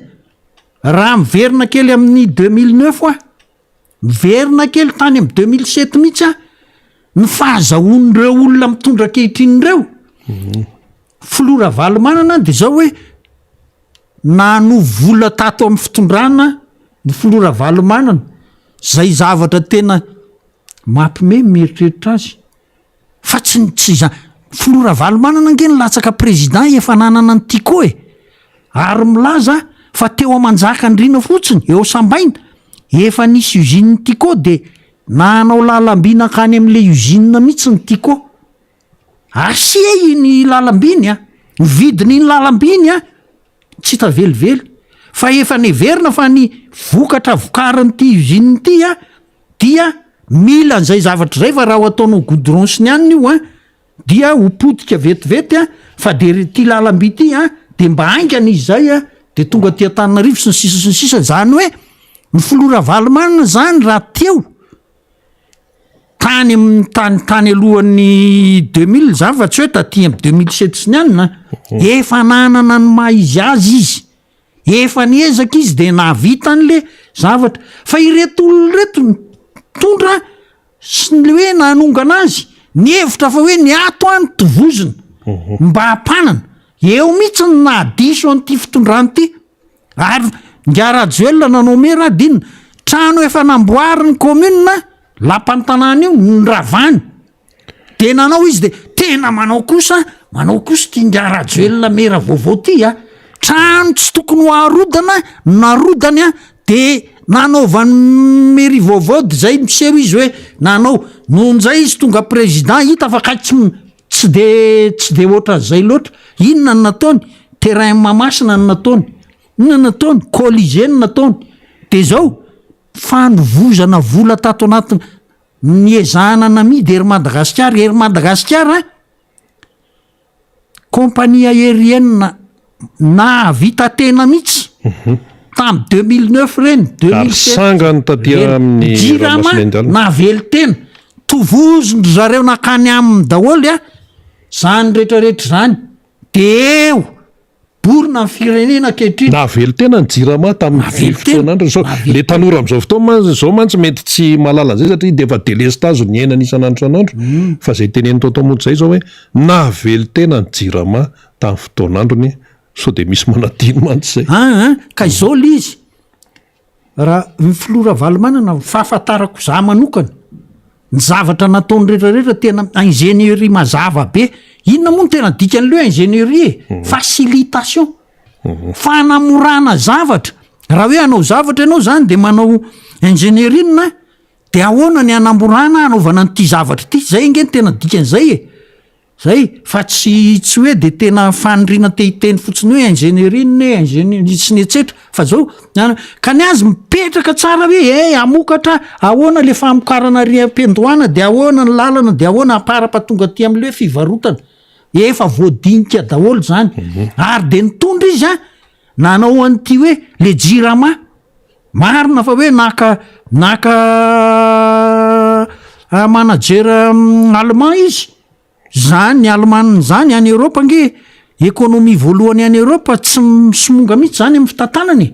Raha miverina kely amin'ny 2009 aho, miverina kely tany amin'ny 2007 mihitsy aho, ny fahazahoan'ireo olona mitondra ankehitriny ireo, filoha Ravalomanana dia izao hoe nanovo vola tato amin'ny fitondrana ny filoha Ravalomanana, izay zavatra tena mampime ny mieritreritra azy. Fa tsy ny tsy izany. Filoha Ravalomanana ange nilatsaka président efa nanana ny Tiko e! Ary milaza fa teo Amanjakandriana fotsiny, eo Sambaina, efa nisy usine Tiko de nanao lalamby nankany amin'le usine mihitsy ny Tiko. Acier iny lalamby iny an! Ny vidin'iny lalamby iny an, tsy hita velively. Fa efa neverina fa ny vokatra vokarin'ity usine ity an, dia mila an'izay zavatra izay fa raha ho ataonao goudron sy ny anona io an, dia ho potika vetivety an, fa dia ity lalamby ity an, dia mba haingana izy izay an, dia tonga aty Antananarivo sy ny sisa sy ny sisa, izany hoe. Ny filoha Ravalomanana zany raha teo tany amin'ny tany tany alohan'ny 2000 zany fa tsy hoe taty amin'ny 2007 sy ny anona, efa nanana ny maha izy azy izy. Efa niezaka izy de nahavita an'le zavatra. Fa ireto olona ireto nitondra sy ny hoe nanongana azy, nihevitra fa hoe ny ato an tovozina mba hampanana. Eo mihitsy ny nahadiso an'ity fitondrana ity. Ary Ingahy Rajoelina nanao maire adinona, trano efa namboarin'ny commune, lapan'ny tanàna io, noravany. De nanao izy de tena manao kosa, manao kosa ity Ingahy Rajoelina maire vaovao ty a, trano tsy tokony ho arodana no narodany a, de nanaovany mairie vaovao de zay miseho izy hoe nanao, nony zay izy tonga président hita fa kay tsy tsy de tsy de ohatran'izay loatra, inona no nataony? Terrain Mahamasina no nataony, inona no nataony? Colisée no nataony, de zao fanovozana vola tato anatin'. Niezahana namidy Air Madagascar, Air Madagascar compagnie aérienne nahavita tena mihitsy tamy 2009 reny,
Ary sangany taty amin'ny
Jirama
ranomasina Indiana.
nahavelon-tena, tovozon-dry zareo nankany aminy daholo a, zany retraretra zany, de eo Borina ny firenena ankehitriny.
Nahavelon-tena ny Jirama tamin'ny
Nahavelon-tena.
fotoan'androny. Sao
Nahavelon-tena.
le tanora amin'izao fotoana mantsy izao mantsy mety tsy mahalala an'izay satria dia efa delestazy no iainany isan'andro isan'andro. Fa izay tenenin'i Tonton Monja izay izao hoe nahavelon-tena ny Jirama tamin'ny fotoan'androny. Sao dia misy manadino mantsy izay.
Aa ka izao le izy, Raha ny filoha Ravalomanana, ny fahafantarako za manokana, ny zavatra nataony rehetra rehetra tena ingénierie mazava be. Inona moa no tena dikan'le hoe ingénierie e? Mhm. Facilitation. Mhm. Fanamorana zavatra. Raha hoe hanao zavatra ianao zany de manao ingénierie inona? De ahoana ny hanamorana hanaovana an'ity zavatra ity? Zay ange no tena dikan'izay e. Zay, fa tsy tsy hoe de tena faniriana te hiteny fotsiny hoe ingénierie inona e, ingénierie sy ny etsetra, fa zao, ka ny azy mipetraka tsara hoe eh hamokatra ahoana le famokarana ary am-piandohana de ahoana ny lalana de ahoana amparapa tonga aty am'le hoe fivarotana, efa voadinika daholo zany, ary de nitondra izy an, nanao an'ity hoe le jirama, marina fa hoe naka naka manager allemand izy, Zany Allemagne zany any Europe ange économie voalohany any Europe tsy misomonga mihitsy zany amin'ny fitantanana e.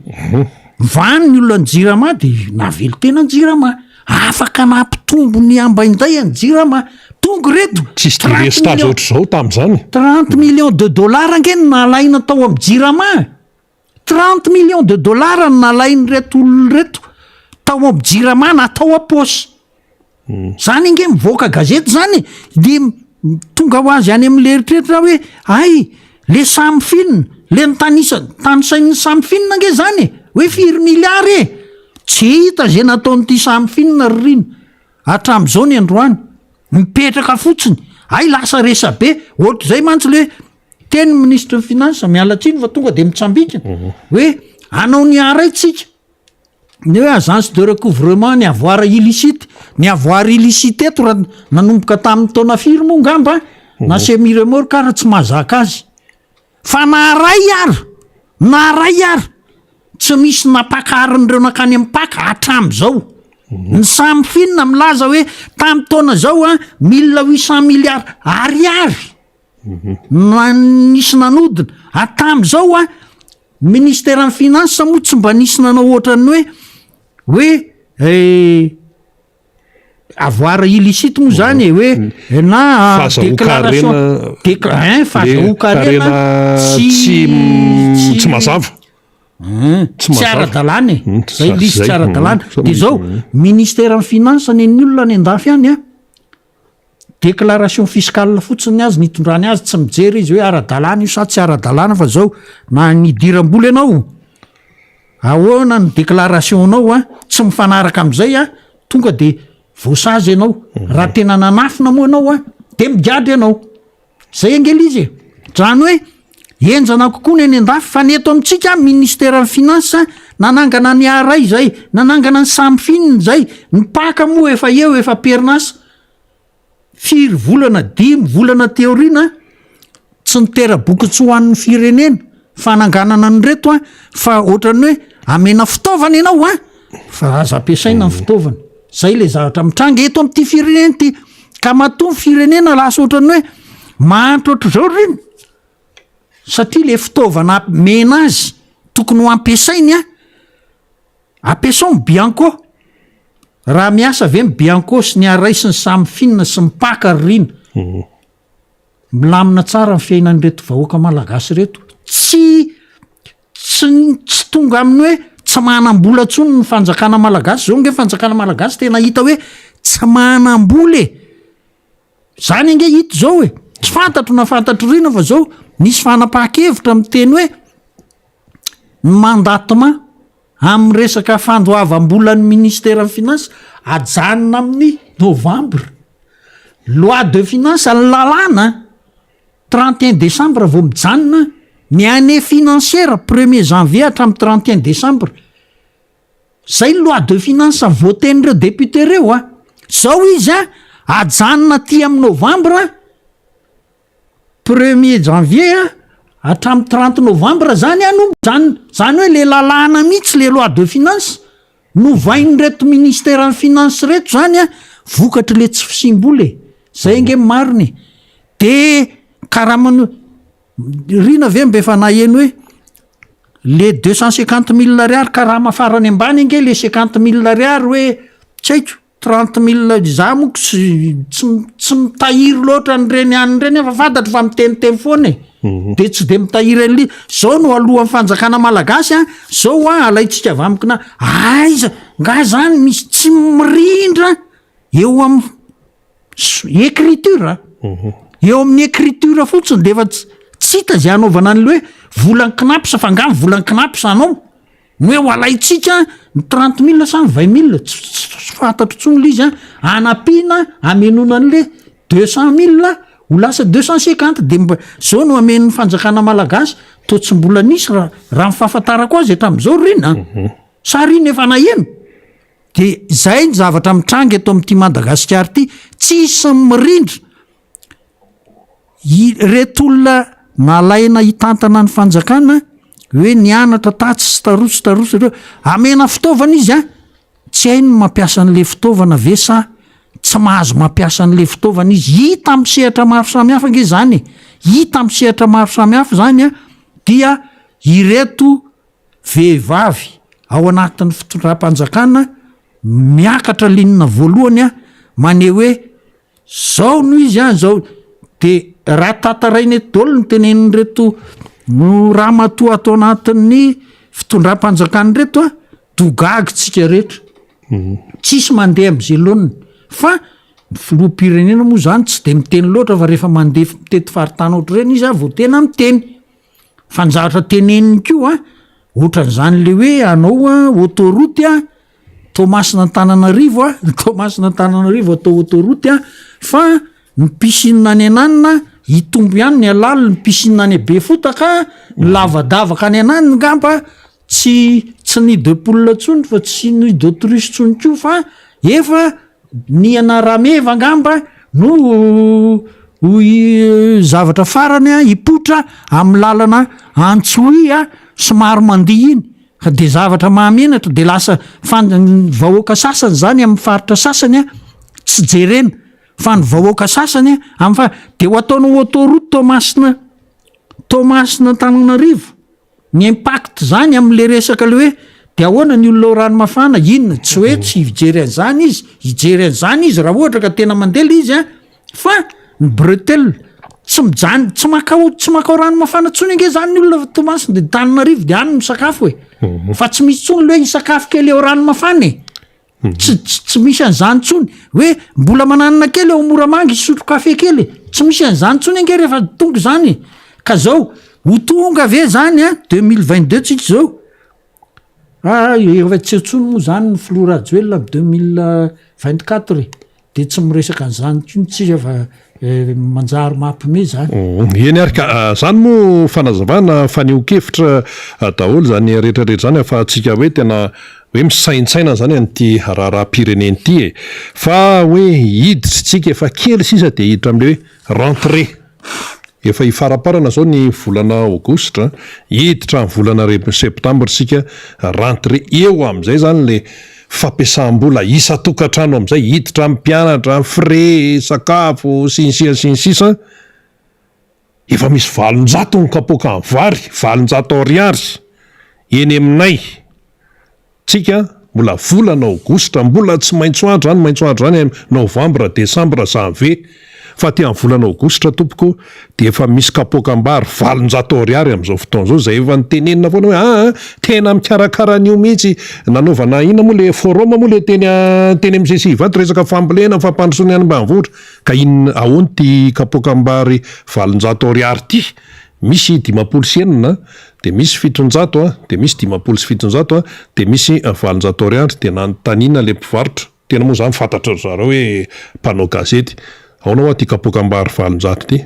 Vany ny olona ny jirama de nahavelon-tena ny jirama. Afaka nampitombo ny ambainday ny jirama. Tonga ireto.
Tsisy
30
délestage
millions.
ohatr'izao tamin'izany.
30 millions de dollars ange no nalaina tao amin'ny jirama. 30 millions de dollars no nalain'ireto olona ireto tao amin'ny jirama natao am-paosy. Zany ange mivoaka gazety zany e, de tonga ho azy any amin'le eritreritra hoe hay le Samifin, le nitanisa tanisain'ny Samifin ange zany e, hoe firy milliards e, tsy hita ze nataon'ity Samifin ry rina hatramin'izao ny androany, mipetraka fotsiny, hay lasa resabe, ohatr'izay mantsy le hoe teny minisitry ny finance, miala tsiny fa tonga de mitsambikina hoe hanao ny aray tsika. Ny hoe agence de recouvrement ny avoir illicite, ny avoir illicite eto raha nanomboka tamin'ny taona firy moa ngamba na semi remorque ary tsy mahazaka azy. Fa na ray ary, na ray ary tsy misy nampakarin'ireo nankany amin'ny Paka hatramin'izao. Ny samy finina milaza hoe tamin'ny taona izao a 1800 milliards ariary na nisy nanodina. Hatramin'izao a Ny ministeran'ny finance moa tsy mba nisy nanao ohatran'ny hoe hoe eh, avoir illicite moa zany e hoe na déclaration
Fahazahoan-karena
décla- hein,
le
fahazahoan-karena
karena
tsy
tsy tsy mazava.
Hein,
Tsy
tsy
mazava.
ara-dalàna e.
Tsy
Zay ilay izy
zay.
tsy ara-dalàna. De zao, ministeran'ny finance nen'ny olona any an-dafy any an, Déclaration fiscale fotsiny ny azy ny itondrany azy, tsy mijery izy hoe ara-dalàna io sa tsy ara-dalàna fa zao na nidiram-bola ianao, ahoana ny déclaration-nao an, tsy mifanaraka amin'izay an, tonga de voasazy ianao, raha tena nanafina moa ianao an, de migadra ianao, zay ange le izy e, zany hoe henjana kokoa ny any an-dafy fa ny eto amintsika ministeran'ny finance nanangana ny ARAI izay, nanangana ny Samifin izay, ny Pac moa efa eo efa am-perinasa. Firy volana, dimy volana aty aoriana, tsy nitera-boky-tsoa ho an'ny firenena fananganana an'ireto an, fa ohatran'ny hoe amena fitaovana ianao an, Fa aza ampiasaina ny fitaovana. Zay le zavatra mitranga eto amin'ity firenena ity. Ka matoa ny firenena lasa ohatran'ny hoe mahantra ohatr'izao r'iny, satria le fitaovana mena azy tokony ho ampiasainy an, ampiasao ny bianco. Raha miasa ve ny bianco sy ny aray sy ny samifin sy ny pac ry rina? Milamina tsara ny fiainan'ireto vahoaka malagasy ireto. Tsy tsy tsy tonga amin'ny hoe tsy manam-bola intsony ny fanjakana malagasy. Zao nge fanjakana malagasy tena hita hoe tsy manam-bola e. Zany ange hita zao e. Tsy fantatro na fantatro rina fa zao nisy fanapahan-kevitra miteny hoe ny mandatement amin'ny resaka fandoavam-bolan'ny ministeran'ny finance ajanona amin'ny novembre. Loi de finance, ny lalàna 31 décembre vao mijanona, ny année financière premier janvier hatramin'ny 31 décembre. Zay ny loi de finance voten'ireo député reo a. Zao izy a, ajanona aty amin'ny novembre, Premier janvier hatramin'ny 30 novembre zany no mijanona. Zany hoe le lalàna mihitsy le loi de finance novain'ireto ministeran'ny finance reto zany a vokatry le tsy fisiam-bola e. Zay ange ny marina e. De karaman'ny Rina ve mba efa naheno hoe le 250 mille ariary karama farany ambany ange le 50 mille ariary hoe tsy haiko 30 mille, za monko tsy mitahiry loatra an'ireny anina ireny fa fantatro fa miteniteny foana e. De tsy de mitahiry an'le zao no alohan'ny fanjakana malagasy a, zao a alaintsika avy amiko na aiza nga zany misy tsy mirindra eo amin'ny écriture, eo amin'ny écriture fotsiny de efa tsy hita zay anaovana an'le hoe volan'ny CNaPS, fa nga ny volan'ny CNaPS anao ny hoe ho alaintsika ny 30 mille sa ny 20 mille, tsy fantatro intsony le izy a, anampiana amenona an'le 200 mille ho lasa 250, de mba zao no amen'ny fanjakana malagasy. To tsy mbola nisy raha ny fahafantarako azy hatramin'izao rina sa rina efa naheno. De zay ny zavatra mitranga eto amin'ity Madagasikara ity, tsisy mirindra ireto olona nalaina hitantana ny fanjakana hoe nianatra tatsy sy taroa sy taroa sy ireo, amena fitaovana izy a, tsy hainy ny mampiasa an'le fitaovana ve sa tsy mahazo mampiasa an'le fitaovana izy. Hita amin'ny sehatra maro samihafa ange zany e, hita amin'ny sehatra maro samihafa zany a, dia ireto vehivavy ao anatin'ny fitondram-panjakana miakatra ligne voalohany a, maneho hoe zao no izy a, zao de raha tantaraina eto daholo ny tenenin'ireto no ramatoa ato anatin'ny fitondram-panjakana ireto a, do gaga tsika rehetra, tsisy mandeha am'zay laoniny. Fa ny filoham-pirenena moa zany tsy de miteny loatra fa rehefa mandeha mitety faritany ohatr'ireny izy a vao tena miteny. Fa ny zavatra teneniny koa a, ohatran'izany le hoe anao a autoroute a Toamasina Antananarivo a, Toamasina Antananarivo atao autoroute a, fa ny piscine any ananina hitombo ihany ny halaliny, ny piscine any Befotaka, ny lavadavaka any ananina ngamba tsy nid de poule intsony fa tsy nid d'autruche intsony koa fa efa ny ana rameva angamba no ho zavatra farany a hipoitra amin'ny lalana Antsohihy a somary mandihy iny, fa de zavatra mahamenatra de lasa ny vahoaka sasany zany amin'ny faritra sasany a tsy jerena fa ny vahoaka sasany a amin'ny de ho ataonao autoroute Toamasina Toamasina Antananarivo. Ny impact zany amle resaka le hoe de ahoana ny olona ao Ranomafana inona, tsy hoe tsy hijery an'izany izy, hijery an'izany izy raha ohatra ka tena mandeha le izy an, fa ny bretelle tsy mijano, tsy makao tsy makao Ranomafana intsony ange zany ny olona fa Toamasina de Antananarivo de any misakafo e, fa tsy misy intsony le hoe hisakafo kely ao Ranomafana e. Tsy tsy misy an'izany intsony hoe mbola mananona kely ao Moramanga hisotro kafe kely e. Tsy misy an'izany intsony ange rehefa tonga izany e. Ka zao, ho tonga ve zany a 2022 tsika izao? Ah, efa tsy eo intsony moa zany ny filoha Rajoelina amin'ny 2024 e. De tsy miresaka an'izany intsony tsika fa manjary mampime zany.
Eny ary ka, zany moa fanazavana fanehoan-kevitra daholo zany rehetra rehetra zany ahafahantsika hoe tena hoe misaintsaina zany an'ity raharaham-pirenena ity e! Fa hoe hiditra tsika efa kely sisa dia hiditra amin'ilay hoe rentrée. Efa hifaraparana zao ny volana aogositra, hiditra ny volana septambra isika, rentrée, eo amin'izay zany le fampiasam-bola isan-tokantrano amin'izay, hiditra amin'ny mpianatra, frais, sakafo, sy ny sisa sy ny sisa, efa misy 800 ny kapoakan'ny vary, 800 ariary eny aminay. Tsika mbola volana aogositra mbola tsy maitso andro zany maitso andro zany novambra desambra janvier fa aty amin'ny volana aogositra tompoko dia efa misy kapoakam-bary 800 ariary amin'izao fotoana izao izay efa nitenenina foana hoe aa tena mikarakara an'io mihitsy nanaovana inona moa le forum moa le teny teny amin'ny CCI Ivato resaka fambolena fampandrosoana ny any ambanivohitra ka inona ahoana ity kapoakam-bary 800 ariary ity Misy 56 dia misy 700 dia misy 750 dia misy 800 ariary dia nanontaniana ilay mpivarotra, tena moa izany fantatry ry zareo hoe mpanao gazety, ahoana hoa ity kapoakam-bary 800 ity?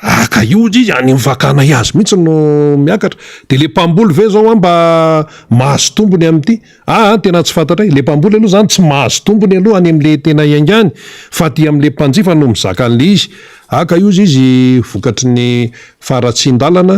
Ah ka io hozy izy any amin'ny fakanay azy mihitsy no miakatra, dia ilay mpamboly ve izao an mba mahazo tombony amin'ity? Aa tena tsy fantatray, ilay mpamboly aloha izany tsy mahazo tombony aloha any amin'ilay tena iaingany fa aty amin'ilay mpanjifa no mizaka an'ilay izy. Aka io izy izy vokatry ny faharatsian-dalana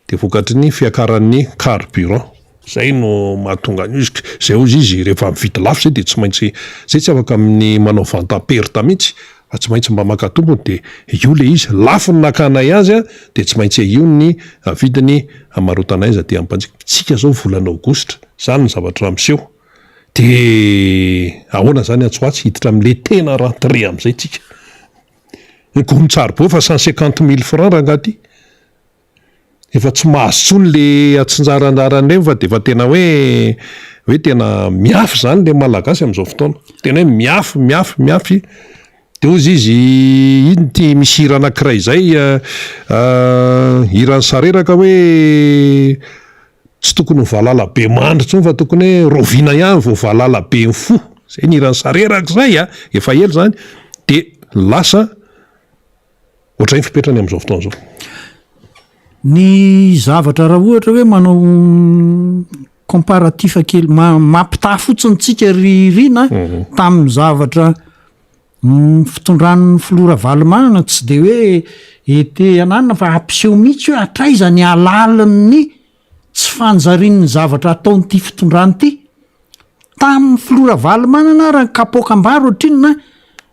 dia vokatry ny fiakaran'ny carburant. Izay no mahatonga an'io izy, izay hozy izy rehefa mividy lafo izay dia tsy maintsy, izay tsy afaka amin'ny manao vente à perte mihitsy fa tsy maintsy mba maka tombony dia io ilay izy, lafo ny nakanay azy dia tsy maintsy io ny vidiny hamarotanay azy aty amin'ny mpanjifa. Tsika izao volana aogositra, izany ny zavatra miseho. Dia ahoana izany atsy ho atsy hiditra amin'ilay tena rentrée amin'izay tsika. Ny gony-tsaribô efa 150 000 francs rangahy ty. Efa tsy mahazo intsony le atsinjaranjarany ireny fa de efa tena hoe hoe tena miafy zany le malagasy amin'izao fotoana. Tena hoe miafy miafy miafy. De hozy izy iny ity misy hira anankiray izay hiran'i Sareraka hoe tsy tokony ho valala be mandry intsony fa tokony hoe rahoviana ihany vao valala be mifoha. Zay ny hiran'i Sareraka izay a, efa ela izany. De lasa Ohatray ny fipetrany amin'izao fotoana izao.
Ny zavatra raha ohatra hoe manao comparatif kely mampitaha fotsiny tsika ry Rina tamin'ny zavatra fitondran'ny filoha Ravalomanana tsy de hoe ete ananona fa hampiseho mihitsy hoe hatraiza ny halalin'ny tsy fanjarian'ny zavatra ataon'ity fitondrana ity. Tamin'ny filoha Ravalomanana ary ny kapoakam-bary ohatrinona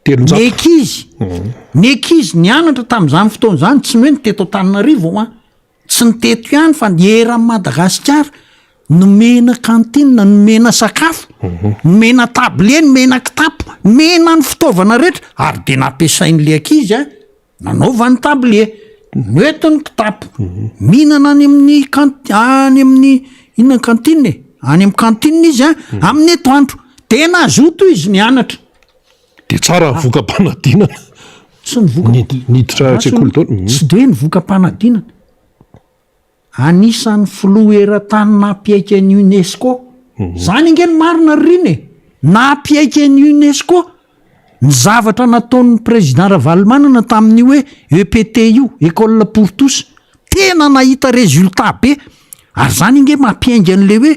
300.
Ny ankizy, ny ankizy nianatra tamin'izany fotoana izany, tsy ny hoe ny teto Antananarivo an, tsy ny teto ihany fa ny eran'i Madagasikara, nomena cantine, nomena sakafo, nomena tablier, nomena kitapo, nomena ny fitaovana rehetra ary dia nampiasain'ilay ankizy an, Nanaovany tablier, noentiny kitapo, mihinana any amin'ny cant- any amin'ny inona ny cantine e? Any amin'ny cantine izy an, amin'ny atoandro. De nazoto izy nianatra.
De tsara ny voka-panadinana.
Tsy ny voka-
Nid- niditra an-tsekoly daholo.
Tsy de ny voka-panadinana. Anisan'ny filoha eran-tany nampiaiky an'i Unesco. Zany ange ny marina ry Rina e! Nampiaiky an'i Unesco ny zavatra nataon'ny président Ravalomanana tamin'io hoe EPT io, École pour tous. Tena nahita résultat be. Ary zany ange mampiainga an'le hoe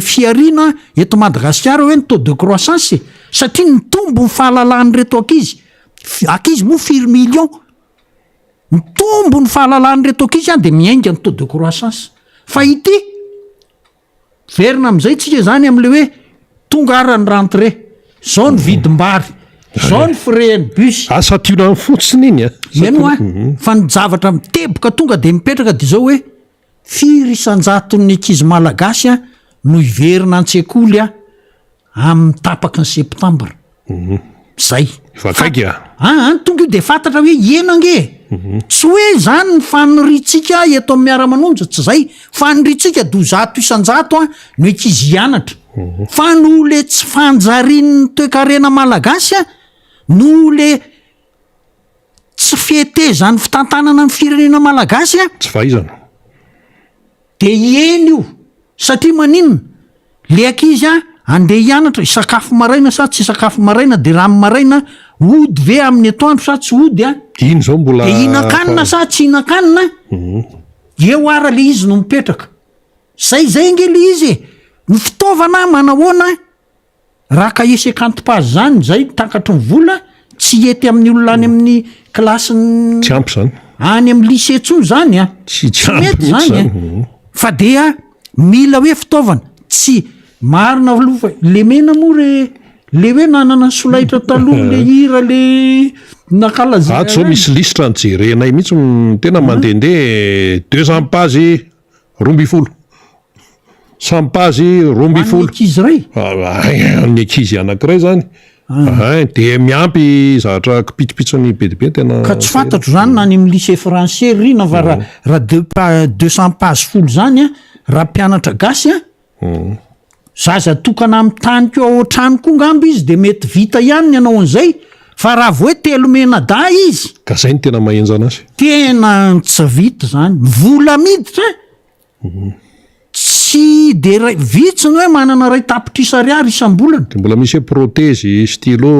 fihariana eto Madagasikara hoe ny taux de croissance e! Satria nitombo ny fahalalan'ireto ankizy. Ankizy moa firy millions? Mitombo ny fahalalan'ireto ankizy an de miainga ny taux de croissance. Fa ity, miverina amin'izay tsika zany am'le hoe tonga ara ny rentrée, zao ny vidim-bary, zao ny frais ny bus.
Asa tiona fotsiny iny a.
Eny hoa, fa ny zavatra miteboka tonga de mipetraka de zao hoe firy isan-jaton'ny ankizy malagasy an no hiverina an-tsekoly an amin'ny tapaky ny septambra. Zay.
Efa akaiky a.
Aa, tonga io de fantatra hoe hena ange e. Tsy hoe zany ny faniriantsika eto amin'ny Miara-manonja, tsy zay. Faniriantsika de ho 100% an no ankizy hianatra. Fa noho le tsy fanjarian'ny toekarena malagasy an, noho le tsy fetezan'ny fitantanana ny firenena malagasy an.
Tsy fahaizana.
De hieny io, satria maninona? Le ankizy an, andeha hianatra, hisakafo maraina sa tsy hisakafo maraina, de raha amin'ny maraina, hody ve amin'ny atoandro sa tsy hody an?
Iny zao mbola.
De hihinan-kanina sa tsy hihinan-kanina? Eo ara le izy no mipetraka. Zay zay ange le izy e! Ny fitaovana manahoana? Raha cahier 50 pages zany zay takatry ny vola. Tsy hety amin'ny olona any amin'ny kilasin'ny.
Tsy ampy zany.
Any amin'ny lycée tsony zany a.
Tsy tsy ampy
mety zany a. Fa dia mila hoe fitaovana. Tsy marina aloha fa lemena moa re le hoe nanana solaitra taloha le hira le nankalazaina.
Ato zao misy lisitra nijerenay mihitsy tena mandehandeha 200 pages 12. Samy pazy 12.
Ho an'ny ankizy iray?
Ny ankizy anankiray zany. Ein, dia miampy zavatra kipitsopitsony be dia be tena.
Ka tsy fantatro zany na any amin'ny lycée français ry na fa raha raha deux pa- 200 pages folo zany an, raha mpianatra gasy an, zaza tokana amin'ny tany koa ao an-trano koa ngamba izy de mety vita ihany ny hanao an'izay, fa raha vao hoe telo mianadahy izy.
Ka zay no tena mahenjana azy.
Tena tsy vita zany, vola miditra Tsy de ray, vitsy ny hoe manana 1 tapitrisa ariary isam-bolana.
De mbola misy hoe protezy, stylo,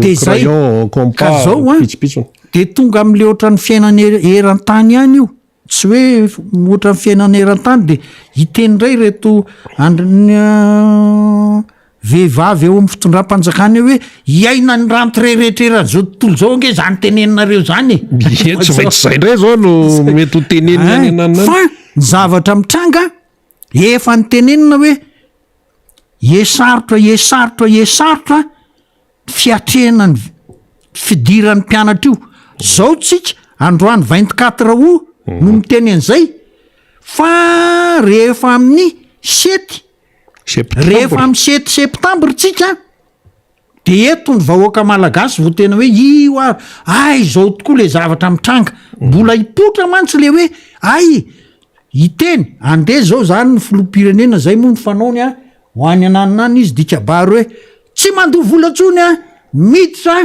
De zay.
crayon,
Ka
compas,
zao an,
pitsopitsony.
de tonga am'le ohatran'ny fiainana eran-tany ihany io, tsy hoe ohatran'ny fiainana eran-tany de hiteny indray reto andrin'ny vehivavy eo amin'ny fitondram-panjakana eo hoe hiaina ny rentrée rehetra eran'izao tontolo izao ange zany teneninareo zany e.
Ie, tsy maintsy zay indray zao no mety ho tenenina any
Ein,
ananona any.
fa ny zavatra mitranga efa nitenenina hoe esarotra esarotra esarotra fiatrehana ny fidiran'ny mpianatra io. Zao tsika androany 24 août no miteny an'izay fa rehefa amin'ny sety Rehefa amin'ny sept septembre tsika de eto ny vahoaka malagasy vao tena hoe io ary ay zao tokoa le zavatra mitranga. Mbola hipoitra mantsy le hoe ay hiteny andeha zao zany ny filoham-pirenena zay moa ny fanaony a, ho any ananona any izy dikabary hoe tsy mandoa vola tsony a, miditra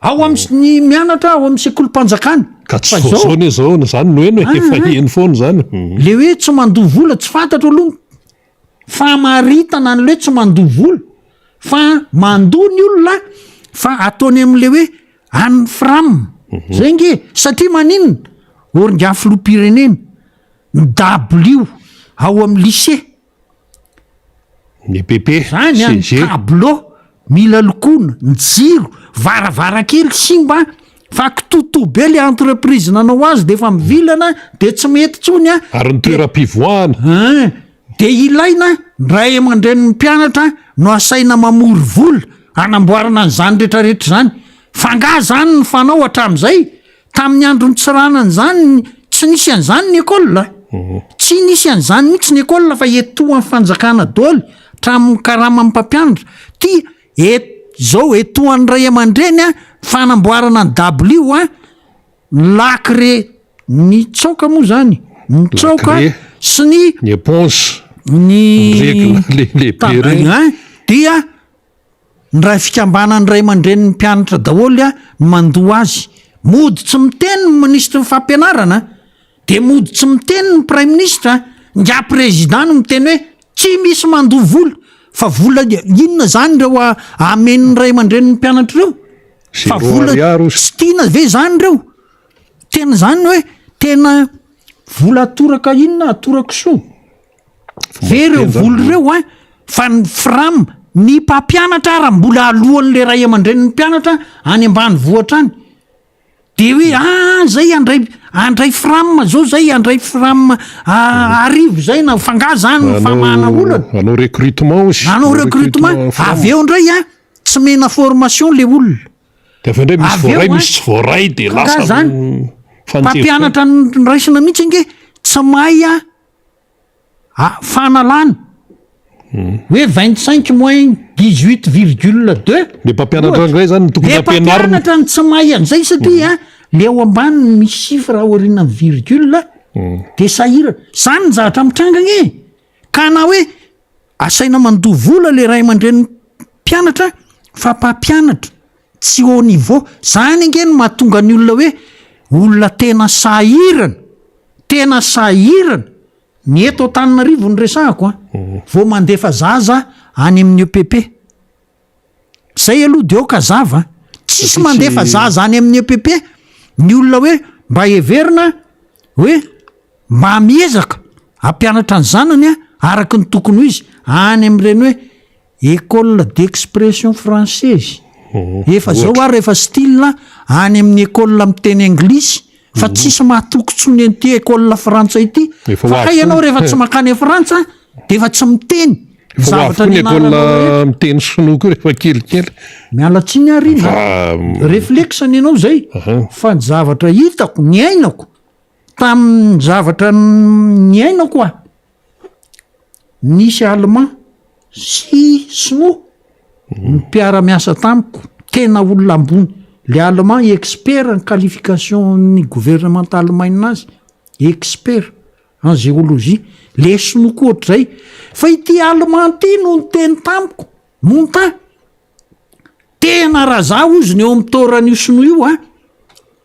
ao amin'ny mianatra ao amin'ny sekolim-panjakana.
Ka tsy vao zao anie zao zany no heno e, efa heno foana zany.
Le hoe tsy mandoa vola tsy fantatro aloha Famaritana an'ilay hoe tsy mandoa vola fa mandoa ny olona fa ataony amin'ilay hoe an'ny fram zay nge satria maninona oringa filoham-pirenena ny dabilio ao amin'ny lycée
Ny EPP,
zany an,
CG.
tableau mila lokoina, ny jiro, varavarankely simba fa kitotoa be le entreprise nanao azy de efa mivilana de tsy mety tsony an.
Ary ny toeram-pivoahana.
Hein, de ilaina ny ray aman-drenin'ny mpianatra no asaina mamory vola hanamboarana an'izany retraretra izany, fa nga zany ny fanao hatramin'izay? Tamin'ny andron'i Tsiranana izany tsy nisy an'izany ny école, tsy nisy an'izany mihitsy ny école fa etoan'ny fanjakana daholo hatramin'ny karaman'ny mpampianatra, ty et zao etoan'ny ray aman-dreny a fanamboarana ny dabilio a, ny lakre ny tsaoka moa zany, ny tsaoka
Lakre.
sy ny
Ny éponge.
ny
Ny règle lehibe ireny.
Hein, dia Ny ray fikambanan'ny ray aman-drenin'ny mpianatra daholo a no mandoa azy. Mody tsy miteny ny minisitry ny fampianarana de mody tsy miteny ny praiminisitra, ingahy président no miteny hoe tsy misy mandoa vola fa vola inona zany ireo amen'ny ray aman-drenin'ny mpianatra ireo? Fa
Zéro
vola
ariary ozy.
tsy tiana ve zany ireo? Tena zany hoe tena vola atoraka inona atoraka soa? Ve ireo vola ireo an, fa ny fram, ny mpampianatra ara mbola alohan'le ray aman-drenin'ny mpianatra any ambanivohitra any, de hoe ah zay handray handray fram zao zay handray fram 1000 zay na fa nga zany ny famahana olana?
Hanao recrutement ozy.
Hanao recrutement, avy eo indray an, tsy mena formation le olona.
De avy eo indray misy
Avy eo
voaray
an,
misy tsy voaray de
fa nga
lasa
zany,
mifanjevo.
mpampianatra noraisina mihitsy ange tsy mahay an. Ah, fanalana hoe 25 moins 18 virgule 2.
Le mpampianatra indray zany no tokony
Le
ampianarina.
mpampianatra no tsy mahay an'izay satria le ao ambaniny misy chiffre aorianan'ny virgule de sahirana. Zany ny zavatra mitranga anie. Ka na hoe asaina mandoa vola le ray aman-drenin'ny mpianatra fa mpampianatra tsy haut niveau. Zany ange no mahatonga ny olona hoe olona tena sahirana. Tena sahirana ny eto Antananarivo no resahako an, vao mandefa zaza any amin'ny EPP. Zay aloha de aoka hazava an, tsisy mandefa zaza any amin'ny EPP ny olona hoe mba heverina hoe mba miezaka hampianatra ny zanany an araka ny tokony ho izy any amin'ireny hoe école d'expression française. Efa zao ary efa style any amin'ny école miteny anglisy fa tsisy mahatoky tsony an'ity école frantsay ity.
Efa ho
Fa
avy
hay
koa.
ianao rehefa tsy mankany Frantsa de efa tsy miteny ny
Efa ho avy
zavatra
koa ny école
nianaranao rehetra.
miteny sinoa koa rehefa kelikely.
Miala tsiny ary iny
Fa
a. Réflexe ny anao zay fa ny zavatra hitako, niainako tamin'ny zavatra niainako a, nisy allemand sy sinoa mpiara-miasa tamiko, tena olona ambony, le allemand expert ny qualification ny gouvernemanta allemagne azy, expert en géologie, le sinoa koa ohatr'izay, fa ity allemand ity no niteny tamiko, monta, tena raha za ozy ny eo amin'ny toran'io sinoa io a,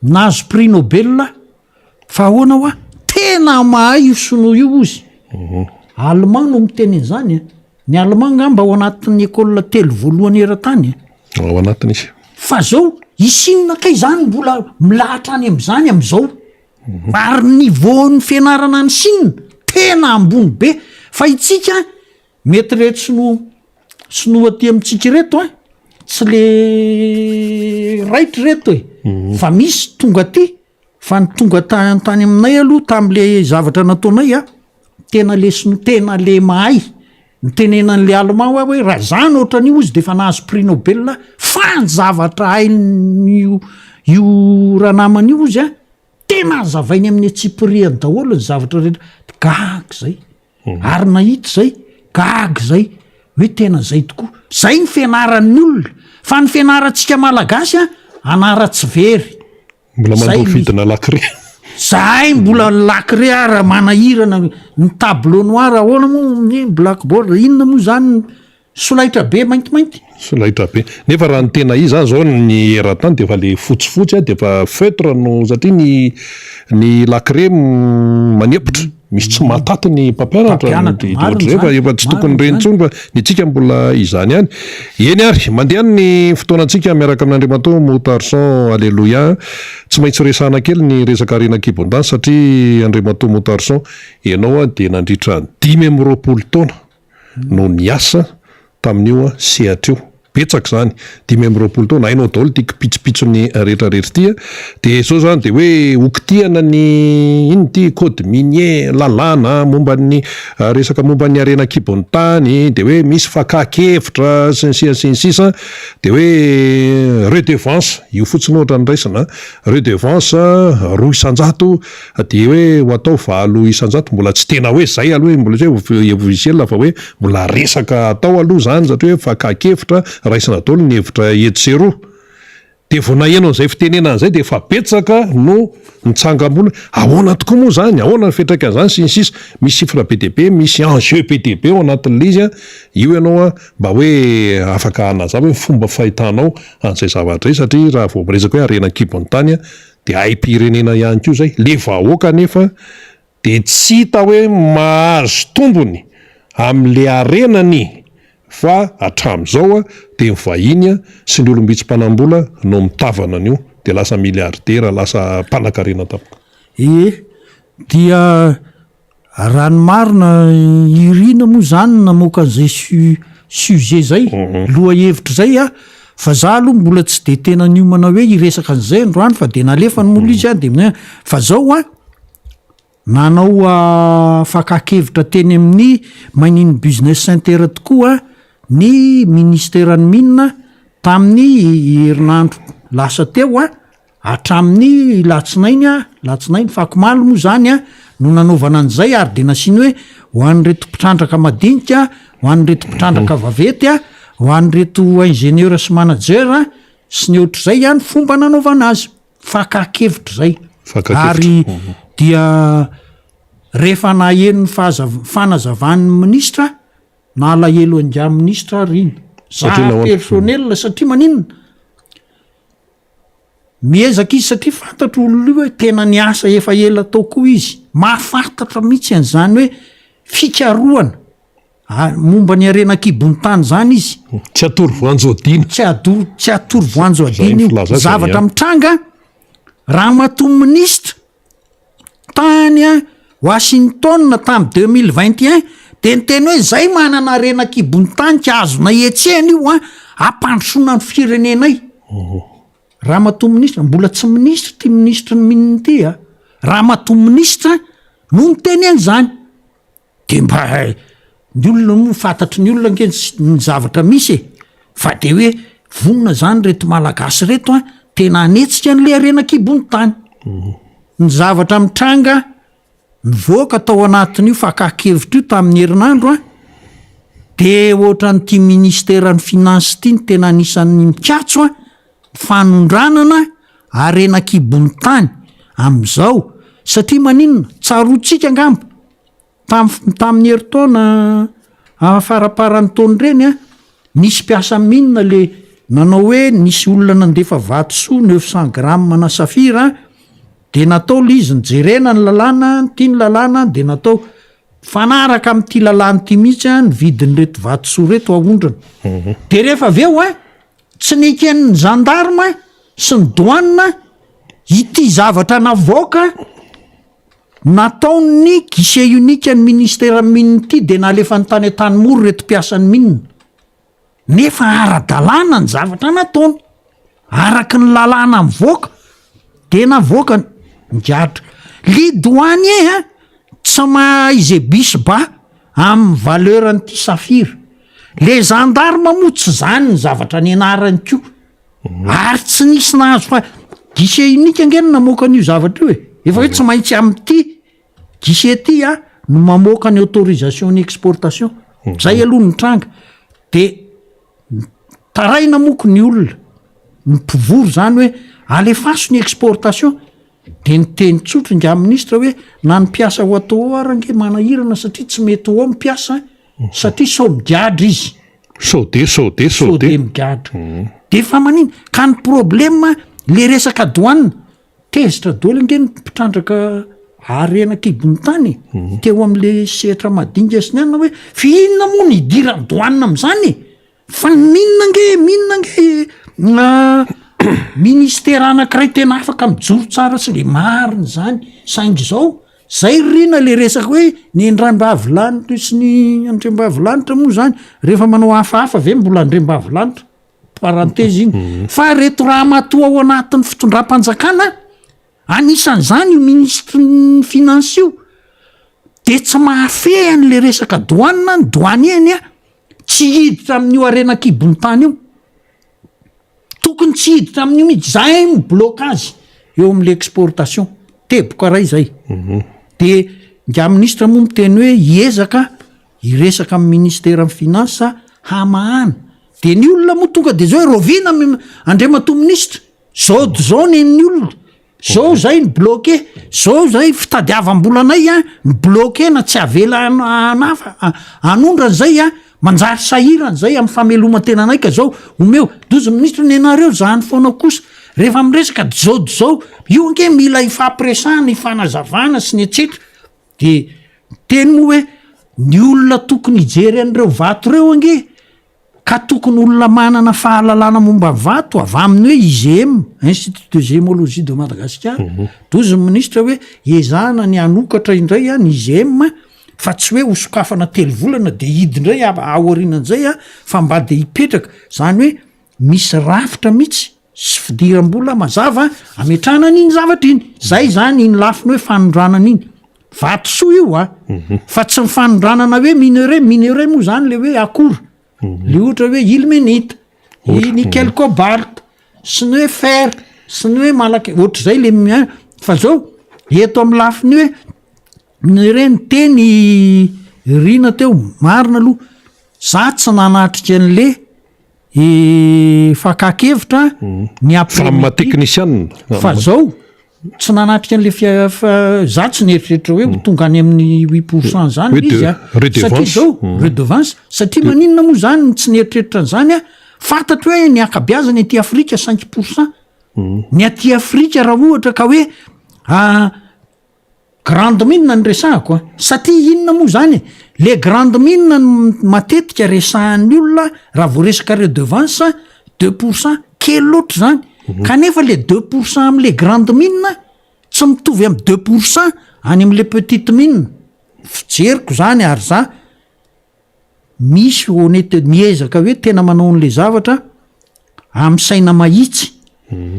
nahazo prix Nobel aho, fa ahoana hoa, tena mahay io sinoa io ozy, allemand no miteny an'izany a, ny allemand ngamba ao anatin'ny école telo voalohany eran-tany a.
Ao anatiny izy.
Fa zao, i Chine kay zany mbola milahatra any am'zany am'zao, ary ny niveau-n'ny fianarana any Chine tena ambony be, fa itsika Mety reto sinoa sinoa aty amintsika ireto an, tsy le raitra ireto e, fa misy tonga aty, fa ny tonga ta- tany aminay aloha tam'le zavatra nataonay an, tena le sinoa tena le mahay, nitenenan'le allemand hoa hoe raha za no ohatran'io ozy de efa nahazo prix Nobel aho, fa ny zavatra hain'io io ranamana io ozy an, tena hazavainy amin'ny antsipiriany daholo ny zavatra rehetra, gaga zay. Ary nahita izay, gaga izay, hoe tena izay tokoa. Izay ny fianaran'ny olona, fa ny fianarantsika Malagasy an, anara-tsy very.
Mbola
Zay
mandoa
ny-
vidina lakre.
Zahay mbola lakre ara manahirana ny tableau noir ahoana moa ny blackboard inona moa zany Solaitra be maintimainty.
Solaitra be. Nefa raha ny tena izy zany zao ny eran-tany dia efa le fotsifotsy dia efa feutre no satria ny ny lakre manempotra. Misy tsy mahataty ny mpampianatra
Mpampianatra,
dia
marina
ohatr'izay fa
izany,
efa tsy tokony
marina
ireny
izany.
intsony fa ny antsika mbola izany ihany. Eny ary, mandeha any ny fotoanantsika miaraka amin'Andriamatoa Moutarson Alléluia. Tsy maintsy resahana kely ny resaka harena an-kibon-tany satria Andriamatoa Moutarson, ianao dia nandritra ny 25 taona no niasa tamin'io sehatra io. Betsaka izany, 25 taona, hainao daholo ity kipitsopitsony rehetra rehetra ity a. Dia izao izany dia hoe hokitihana ny inona ity code minier, lalàna momba ny resaka momba ny harena an-kibon'ny tany, dia hoe misy fakàn-kevitra sy ny sisa sy ny sisa, dia hoe redevance, io fotsiny ohatra no raisina, redevance 2%. Dia hoe ho atao 8%, mbola tsy tena hoe zay aloha e, mbola tsy hoe officiel fa hoe mbola resaka atao aloha zany satria hoe fakan-kevitra, raisina daholo ny hevitra etsy sy eroa. Dia vao naheno an'izay fitenenana izay dia efa betsaka no nitsangam-bolo hoe ahoana tokoa moa izany, ahoana ny fiantraikan'izany sy ny sisa. Misy chiffre be dia be, misy enjeu be dia be ao anatin'ilay izy an, io ianao an mba hoe afaka hanazava hoe ny fomba fahitanao an'izay zavatra izay satria raha vao miresaka hoe harena an-kibon'ny tany an, Dia aim-pirenena ihany koa izay. Le vahoaka anefa dia tsy hita hoe mahazo tombony amin'le harenany fa hatramin'izao dia ny vahiny sy ny olom-bitsy mpanam-bola no mitavana an'io dia lasa milliardaire, lasa mpanankarena tampoka.
Ie, dia Raha ny marina, Irina moa zany no namoaka an'izay su- sujet zay, lohahevitra zay a, fa za aloha mbola tsy de tena niomana hoe hiresaka an'izay androany fa de nalefany moa le izy a de fa zao a, nanao fakan-kevitra teny amin'ny Mining Business Center tokoa ny ministeran'ny mines tamin'ny herinandro lasa teo a, Hatramin'ny latsinainy a, latsinainy, fakomaly moa izany a, no nanaovana an'izay ary dia nasiany hoe ho an'ireto mpitrandraka madinika, ho an'ireto mpitrandraka vaventy a, ho an'ireto ingénieur sy manager a, sy ny ohatr'izay a ny fomba nanaovana azy. Fakan-kevitra izay.
Fakan-kevitra.
Ary dia rehefa naheno ny fahazav- fanazavan'ny minisitra, nalahelo an'ingahy minisitra ary iny. Za
Satria nahoana?
personnel satria maninona? Miezaka izy satria fantatro olona io hoe tena niasa efa ela tao koa izy, mahafantatra mihitsy an'izany hoe fikarohana momba ny harena an-kibon'ny tany izany izy.
Tsy atoro voanjo adino.
Tsy adoro, tsy atoro voanjo
Zay
adino
ny
io.
filaza azy
Zavatra
ihany.
mitranga, ramatoa minisitra tany Washington tamin'ny 2021 dia niteny hoe zay manana harena an-kibon'ny tany ka azonay hetsehina io an. hampandrosoana ny firenenay. Ramatoa minisitra, mbola tsy minisitra ity minisitry ny mine ity a! Ramatoa minisitra no niteny an'izany. De mba ny olona moa fantatry ny olona ange ny zavatra misy e! Fa de hoe vonona zany reto malagasy reto an, tena hanetsika an'le harena an-kibon'ny tany. Ny zavatra mitranga nivoaka tao anatin'io fakan-kevitra io tamin'ny herinandro an, de ohatran'ity ministeran'ny finance ity no tena anisan'ny mikatso an, fanondranana harena an-kibon'ny tany amin'izao, satria maninona? Tsaroantsika angamba tam- tamin'ny herintaona faramparan'ny taona ireny an, nisy mpiasa mine le nanao hoe nisy olona nandefa vatosoa neuf cent grammes ana safira de natao le izy nijerena ny lalàna, ity ny lalàna de natao mifanaraka amin'ity lalàna ity mihitsy an ny vidin'ireto vatosoa ireto aondrana, de rehefa avy eo an Tsy neken'ny gendarme sy ny douane ity zavatra navoaka nataon'ny guichet unique ny ministeran'ny mine ity dia nalefany tany Antanimora ireto mpiasan'ny mine. Nefa ara-dalàna ny zavatra nataony. Araky ny lalàna mivoaka dia navoakany. Migadra. Le douanier a, tsy mahay ze bis ba amin'ny valeur an'ity safira. Le gendarme moa tsy zany ny zavatra nianarany ko. Ary tsy nisy nahazo fa guichet unique ange no namoaka an'io zavatra io e. Efa hoe tsy maintsy amin'ity guichet ty a no mamoaka ny autorisation ny exportation. Zay aloha ny tranga. De taraina moko ny olona, ny mpivory zany hoe alefaso ny exportation. De niteny tsotra ingahy ministra hoe na ny mpiasa ho atao ao ary ange manahirana satria tsy mety ho ao ny mpiasa satria sao migadra izy.
Sao de, sao de,
sao de. migadra. De fa manino? Ka ny problème le resaka douane, tezitra daholo ange ny mpitrandraka harena an-kibon'ny tany e, teo am'le sehatra madinika sy ny anona hoe fa inona moa ny idiran'ny douane am'zany e? Fa ny mine ange, mine ange ministera anankiray tena afaka mijoro tsara sy le marina zany, saingy zao zay ry rina le resaka hoe ny andriambavilanitra sy ny andriambavilanitra moa zany rehefa manao hafahafa ve mbola andriambavilanitra, parenthèse iny, fa reto ramatoa ao anatin'ny fitondram-panjakana Anisan'izany io minisitry ny finance io de tsy mahafehy an'le resaka douane, ny douanier anie tsy hiditra amin'io harena an-kibon'ny tany io, tokony tsy hiditra amin'io mihitsy, zay no blocage eo am'le exportation, teboka ray zay, de ingahy minisitra moa miteny hoe hiezaka hiresaka amin'ny ministeran'ny finance hamahana, de ny olona moa tonga de zao hoe rahoviana andriamatoa minisitra? Zao de zao nen'ny olona, zao zay ny bloqué, zao zay fitadiavam-bolanay an, ny bloqué na tsy avela hanafa hanondrana zay an, manjary sahirana zay amin'ny fameloman-tenanay ka zao omeo, dozy minisitra nenareo zany foana kosa rehefa miresaka de zao de zao, io ange mila ifampiresahana, ifanazavana sy ny etsetra, de miteny moa hoe ny olona tokony hijery an'ireo vato ireo ange Ka tokony olona manana fahalalana momba ny vato avy amin'ny hoe IGM, Institut de Gemologie de Madagascar, dozy ny minisitra hoe ezahana ny hanokatra indray ny IGM fa tsy hoe hosokafana telo volana de hidy indray aorianan'izay fa mba de hipetraka, zany hoe misy rafitra mihitsy sy fidiram-bola mazava ametrahana an'iny zavatra iny, zay zany iny lafiny hoe fanondranana iny, vatosoa io a, fa tsy ny fanondranana hoe minerai, minerai moa zany le hoe akora, le ohatra hoe ilmenite, i nickel cobalt, sy ny hoe fer, sy ny hoe malak-, ohatr'izay le mi- fa zao eto amin'ny lafiny hoe minerai niteny Rina teo, marina aloha, za tsy nanatrika an'le E fakan-kevitra ny
Fa amin'ny maha teknisianina.
Fa zao, tsy nanatrika an'le fia- fa za tsy nieritreritra hoe ho tonga any amin'ny 8 % zany
Hoe
le izy
de
a. Satria
redevance.
zao, redevance, satria maninona moa zany no tsy nieritreritra an'zany aho, fantatro hoe ny ankabeazany aty Afrika 5 %, ny aty Afrika raha ohatra ka hoe Grande mine no resahako a! Satria inona moa zany e? Le grande mine no matetika resahan'ny olona raha vao resaka redevance 2 %, kely loatra zany, kanefa le 2 % am'le grande mine tsy mitovy am 2 % any am'le petite mine, fijeriko zany ary za. misy honnête miezaka hoe tena manao an'le zavatra amin'ny saina mahitsy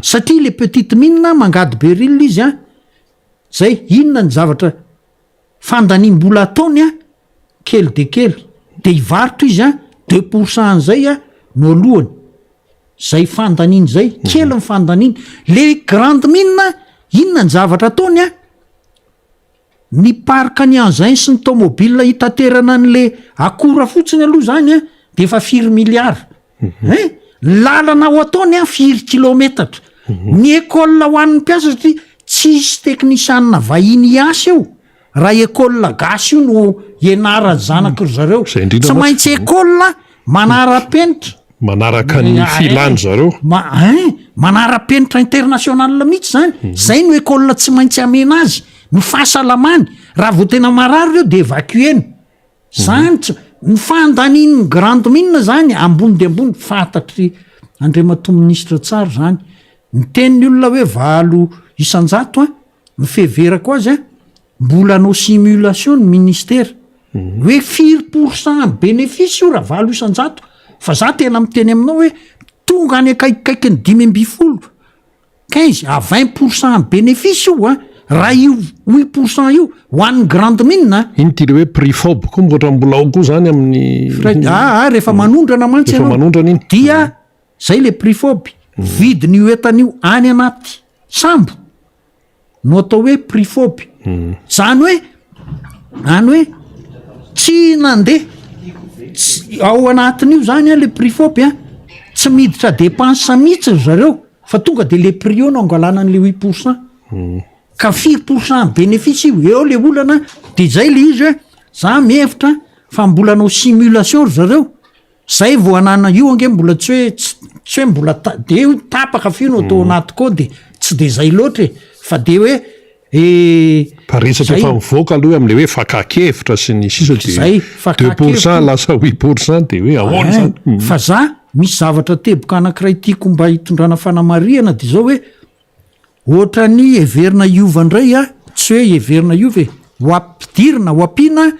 satria le petite mine mangady beryl izy a, zay inona ny zavatra fandaniam-bola ataony a, kely de kely de hivarotra izy a, 2% an'izay a no alohany, zay fandaniana zay, kely ny fandaniana. Le grande mine inona ny zavatra ataony a, ny parc ny engin sy ny tomobile hitaterana an'le akora fotsiny aloha zany a de efa firy milliard hein, lalana ho ataony a firy kilometatra, ny école ho an'ny mpiasa satria tsisy technicien vahiny hiasa eo raha école gasy io no ianarany zanaky ry zareo.
Zay indrindra
Tsy
mantsy.
maintsy école manara-penitra.
Manaraka ny filany zareo.
Ma hein, manara-penitra international mihitsy zany zay no école tsy maintsy amena azy. Ny fahasalamany, raha vao tena marary reo de évacuena zany. Tsy ny fandanin'ny grande mine zany ambony de ambony, fantatry andriamatoa ministra tsara zany. Ny tenin'ny olona hoe 8% a, ny fiheverako azy a, mbola anao simulation ny ministère hoe firy pourcent bénéfice io raha 8%, fa za tena miteny aminao hoe tonga any akaikikaiky ny 15, 15 à 20% bénéfice io a, raha io 8% io ho an'ny grande mine a.
Iny ty le hoe prix FOB koa mihoatra mbola ao koa zany amin'ny
Aa rehefa manondrana mantsy
rehefa
ianao
manondrana iny
dia zay le prix FOB, vidiny io entana io any anaty sambo no atao hoe prix FOB. Zany hoe any hoe tsy nandeha ao anatin'io zany a le prix FOB a, tsy miditra dépense mihitsy ry zareo fa tonga de le prix eo no angalana an'le 8%. Ka firy pourcent bénéfice io eo le olana? De zay le izy hoe za mihevitra fa mbola anao simulation ry zareo zay vo anana io ange, mbola tsy hoe tsy hoe mbola de io tapaka fio no atao anaty koa, de tsy de zay loatra e, fa de hoe
Fa resaka
zay.
Efa mivoaka aloha am'le hoe fakakevitra sy ny sisa de
Zay,
2% lasa 8% de hoe ahoana zany?
Hein, fa za misy zavatra teboka anankiray tiako mba hitondrana fanamarihana, de zao hoe ohatrany heverina hiova indray a, tsy hoe heverina hiova e, ho ampidirina, ho ampiana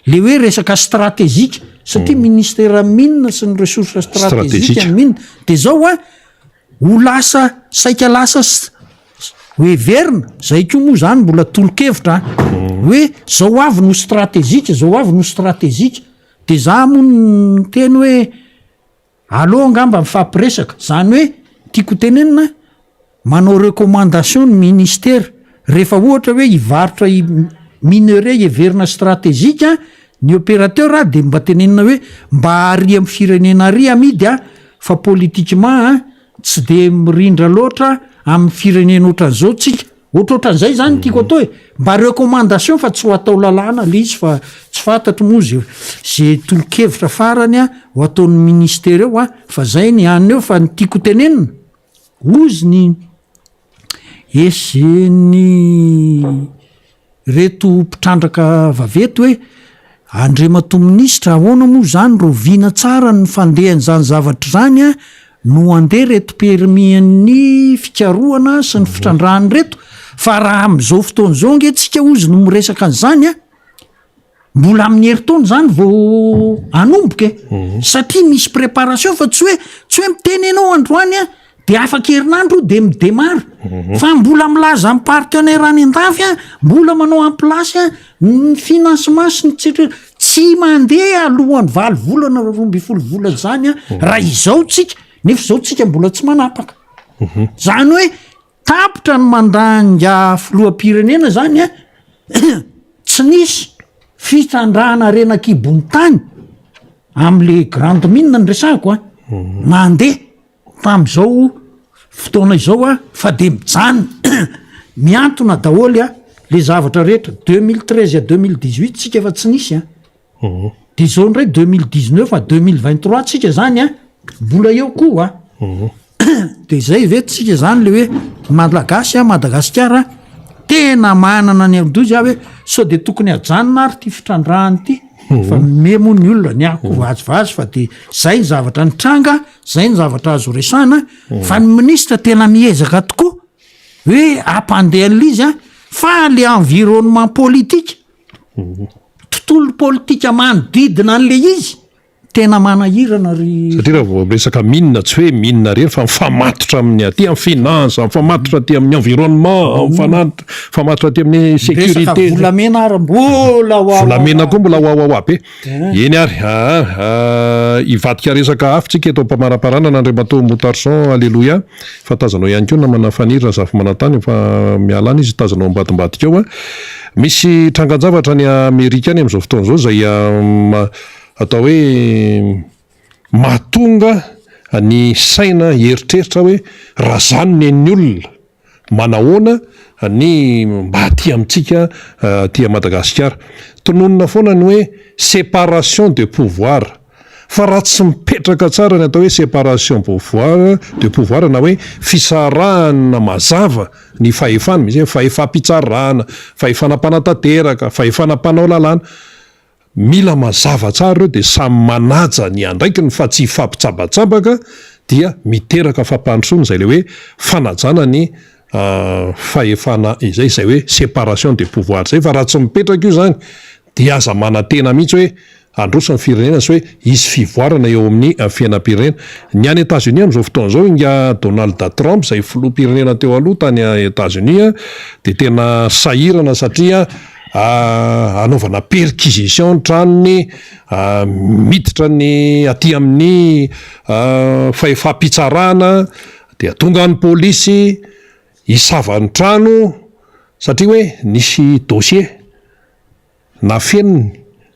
le hoe resaka stratégique, satria ministère mine sy ny ressources stratégique
Stratégique.
ny mine, de zao a ho lasa saika lasa ho heverina zay koa moa zany, mbola tolo-kevitra a, hoe zao avy no stratégique, zao avy no stratégique. De za moa ny teny hoe aloha angamba mifampiresaka zany, hoe tiako tenenina manao recommandation ny ministère rehefa ohatra hoe hivarotra i minerai heverina stratégique ny opérateur a, de mba tenenina hoe mba ary amy firenena ary amidy a, fa politiquement a tsy de mirindra loatra amin'ny firenena ohatran'izao tsika, ohatrohatran'izay zany tiako atao hoe mba recommandation fa tsy ho atao lalàna le izy, fa tsy fantatro moa ze tolo-kevitra farany a ho ataon'ny ministère eo a, fa zay ny aniny eo. Fa ny tiako tenenina ozy ny SG-ny reto mpitrandraka vaventy hoe andriamatoa ministra, ahoana moa zany rovina tsara ny fandehan'izany zavatra zany a no andeha reto permis-n'ny fikarohana sy ny fitrandrahany reto? Fa raha am'izao fotoana izao nge tsika ozy no miresaka an'izany a, mbola amin'ny herintaona zany vao anomboka e, satria misy préparation, fa tsy hoe miteny ianao androany a de afaky herinandro de midémarre, fa mbola milaza amy partenaire any andafy a, mbola manao en place a ny financement sy ny tsetra, tsy mandeha alohan'ny 8 volana, 12 volana zany a raha izao tsika, nefa zao tsika mbola tsy manapaka zany hoe tapitra ny mandanga filoham-pirenena zany a, tsy nisy fitrandrahana harena an-kibon'ny tany am'le grande mine ny resahako a mandeha tam'izao fotoana izao a, fa de mijano miantona daholy a le zavatra rehetra. 2013 à 2018 tsika efa tsy nisy a, de zao indray 2019 à 2023 tsika zany a mbola eo koa a, de zay ve tsika zany le hoe malagasy a, Madagasikara tena manana ny andozy ah hoe sao de tokony ajanona ary ty fitrandrahany ty, fa me moa ny olona ny ako vazivazy, fa de zay ny zavatra nitranga, zay ny zavatra azo resana. Fa ny ministra tena miezaka tokoa hoe ampandeha an'le izy a, fa le environnement politique, tontolo politika manodidina an'le izy. Tena manahirana ry.
Satria raha vao miresaka mine tsy hoe mine irery fa mifamatotra amin'ny aty amin'ny finance, mifamatotra aty amin'ny environnement, mifamatotra aty amin'ny sécurité.
Resaka volamena ary mbola
wawawa. Volamena koa mbola wawawa be. Eny ary aa hivadika resaka hafa tsika eto am-pamaraparanana Andriamatoa Moutarson Alléluia fa tazanao ihany koa namana Faniry Razafimanantany efa miala any izy tazanao ambadimbadika ao a. Misy trangan-javatra any Amerika any amin'izao fotoana izao izay atao hoe mahatonga ny saina hieritreritra hoe raha zany ny an'ny olona manahoana ny mba aty amintsika aty Madagasikara. Tononina foana ny hoe séparation de pouvoir fa raha tsy mipetraka tsara ny atao hoe séparation pouvoir de pouvoir na hoe fisarahana mazava ny fahefana, misy hoe fahefam-pitsarana, fahefana mpanatanteraka, fahefana mpanao lalàna. Mila mazava tsara ireo dia samy manaja ny andraikiny fa tsy hifampitsabatsabaka dia miteraka fampandrosoana izay ilay hoe fanajana ny fahefana izay, izay hoe séparation des pouvoirs izay fa raha tsy mipetraka io izany dia aza manantena mihitsy hoe handroso ny firenena sy hoe hisy fivoarana eo amin'ny fiainam-pirenena. Ny any Etats-Unis amin'izao fotoana izao ingahy Donald Trump izay filoham-pirenena teo aloha tany Etats-Unis dia tena sahirana satria Hanaovana perquisition ny tranony, miditra ny aty amin'ny fahefam-pitsarana, dia tonga ny polisy hisava ny trano satria hoe nisy dossier nafeniny,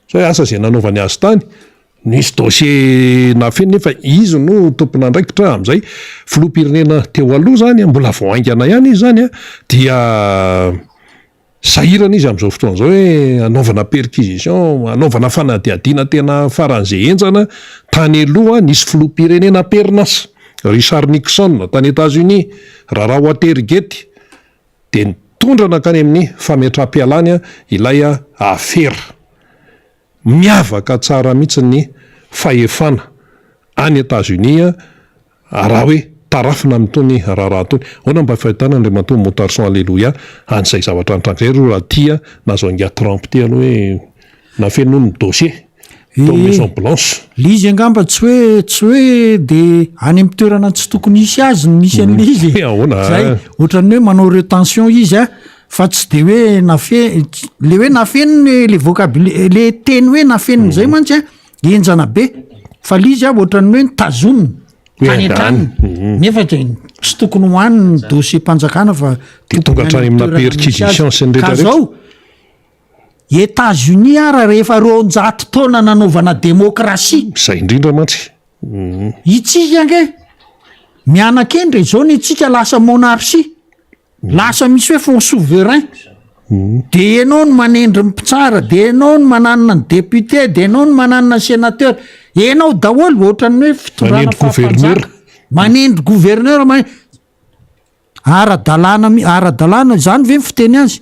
sao hoe asa izay nanaovany azy tany, nisy dossier nafeniny nefa izy no tompon'andraikitra amin'izay, filoham-pirenena teo aloha izany, mbola vao haingana ihany izy izany an, dia. Sahirana izy amin'izao fotoana izao hoe hanaovana perquisition, hanaovana fanadihadiana tena faran'izay henjana. Tany aloha nisy filoham-pirenena am-perinasa, Richard Nixon tany Etats-Unis, raharaha Watergate, dia nitondra nankany amin'ny fametraham-pialany ilay afera. Miavaka tsara mihitsy ny fahefana any Etats-Unis raha hoe tarafina amin'itony raharaha itony. Ahoana mba fahitana Andriamatoa Moutarson Alléluia an'izay zavatra nitranga izay aloha raha tia nahazo an'ingahy Trump ity aloha hoe nafeniny hono ny dossier tao amin'ny Maison Blanche.
Le izy angamba tsy hoe tsy hoe de any amin'ny toerana tsy tokony hisy azy no misy an'le izy e.
Ahoana?
Zay, ohatran'ny hoe manao retention izy a, fa tsy de hoe nafe- le hoe nafeniny le vocabulaire le teny hoe nafeniny zay mantsy a henjana be fa le izy a ohatran'ny hoe nitazonina tany an-tranony mhm. nefa de tsy tokony ho any ny dossier mpanjakana fa
de tonga hatrany amina perquisition sy ny rehetra
zao Etats-Unis ara rehefa 200 taona nanaovana demokrasia
zay indrindra mantsy
mhm. itsika ange mianakendry izao ny antsika lasa monarchie Lasa misy hoe fonds souverain. De enao no manendry ny mpitsara, de enao no mananona ny député, de enao no mananona ny sénateur. Enao daholo ohatran'ny hoe fitondrana
Manendry gouverneur.
fahampanjaka. Manendry gouverneur, mane- ara-dalàna mi- ara-dalàna izany ve ny fiteny azy?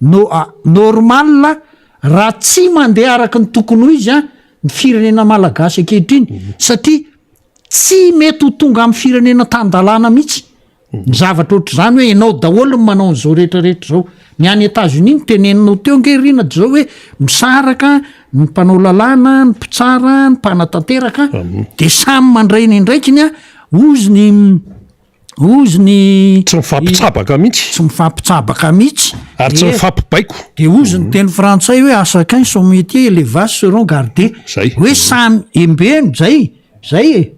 No- a- normal raha tsy mandeha araka ny tokony ho izy an, ny firenena malagasy ankehitriny satria tsy mety ho tonga amin'ny firenena tan-dalàna mihitsy. Ny zavatra ohatr'izany hoe ianao daholo no manao an'izao rehetra rehetra izao. Ny any Etats-Unis no teneninao teo ange Rina dia izao hoe misaraka ny mpanao lalàna, ny mpitsara, ny mpanatanteraka dia samy mandray ny andraikiny an, hozy ny hozy ny
Tsy mifampitsabaka mihitsy.
Tsy mifampitsabaka mihitsy.
Ary tsy mifampibaiko.
Dia hozy ny teny frantsay hoe à chacun son métier et les vases seront gardées.
Zay.
Hoe samy embeno zay. Zay e,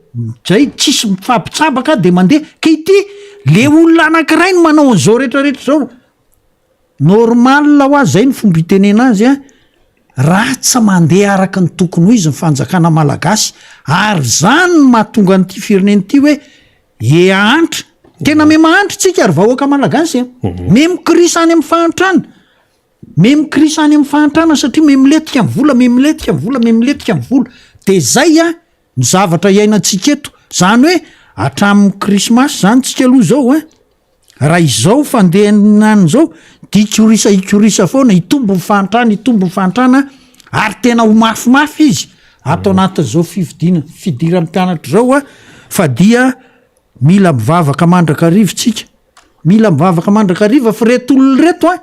zay tsisy mifampitsabaka de mandeha, ka ity le olona anakiray no manao an'izao retraretra zao, normal hoa zay ny fomba itenena azy an, raha tsy mandeha araka ny tokony ho izy ny fanjakana malagasy, ary zany no mahatonga an'ity firenena ity hoe eahantra, tena me mahantra tsika ry vahoaka malagasy a, me mikorisa any amin'ny fahantrana. Me mikrisa any amin'ny fahantrana satria me milentika ny vola, me milentika ny vola, me milentika ny vola. De zay an ny zavatra iainantsika eto. Zany hoe hatramin'ny krismasy zany tsika aloha zao an, raha izao fandehanany zao de hikorisa hikorisa foana, hitombo ny fahantrana, hitombo ny fahantrana ary tena ho mafimafy izy ato anatin'izao fifidiana fidiran'ny mpianatra izao an, fa dia mila mivavaka mandrakariva tsika. Mila mivavaka mandrakariva fa reto olona reto an,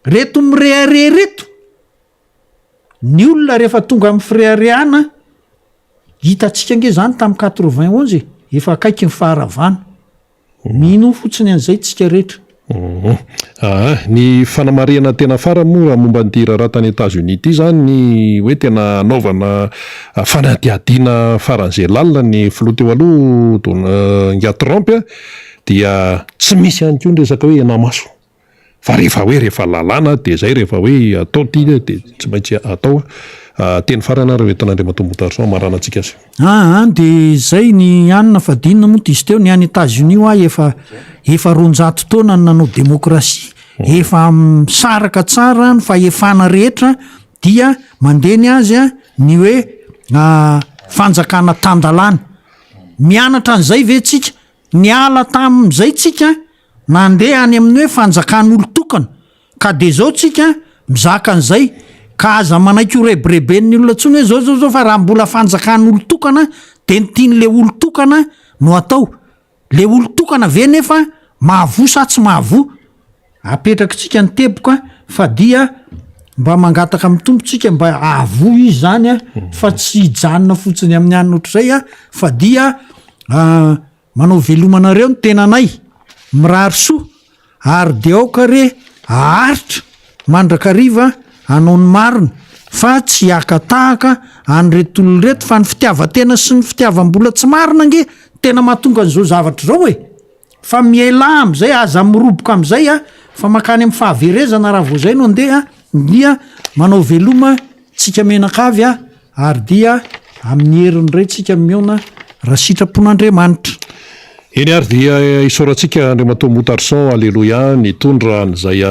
reto mirehareha reto, ny olona rehefa tonga amin'ny fireharehana. Hitantsika ange izany tamin'ny 91 e, efa akaiky ny faharavana. Minoa fotsiny an'izay tsika rehetra.
Aa, ny fanamarihana tena farany moa raha momba an'ity raharaha tany Etats-Unis ity izany ny hoe tena hanaovana fanadihadiana faran'izay lalina ny filoha teo aloha Donald Ingahy Trump dia tsy misy ihany koa ny resaka hoe henamaso. Fa rehefa hoe rehefa lalàna dia zay rehefa hoe atao ity dia tsy maintsy atao. Teny farany ary hoentin'Andriamatoa Moutarson hamaranantsika azy.
Aa dia zay ny anona fa dinona moa diso teo ny any Etats Unis hoa efa efa 200 taona no nanao demokrasia efa misaraka tsara ny fahefana rehetra dia mandeha ny azy ny hoe fanjakana tan-dalàna mianatra an'izay ve tsika niala tamin'izay tsika Nandeha any amin'ny hoe fanjakan'olon-tokana, ka dia izao tsika mizaka an'izay, ka aza manaiky ho rebireben'ny olona intsony hoe zao zao zao fa raha mbola fanjakan'olon-tokana dia ny tian'le olon-tokana no atao. Le olon-tokana ve nefa mahavoa sa tsy mahavoa? Apetrakitsika ny teboka fa dia mba mangataka amin'ny Tompo tsika mba hahavoa izy zany a, fa tsy hijanona fotsiny amin'ny anona ohatr'izay a, fa dia Manao veloma anareo ny tenanay, mirary soa, ary dia aoka re haharitra mandrakariva hanao ny marina, fa tsy haka tahaka an'ireto olona ireto, fa ny fitiavan-tena sy ny fitiavam-bola tsy marina ange tena mahatonga an'izao zavatra izao e! Fa mialà amin'izay, aza miroboka amin'izay a, fa mankany amin'ny fahaverezana raha vao izay no andeha, dia manao veloma tsika mianakavy a! Ary dia amin'ny heriny indray tsika mihaona raha sitrapon'Andriamanitra.
Eny ary dia isaorantsika Andriamatoa Moutarson Aleloia nitondra an'izay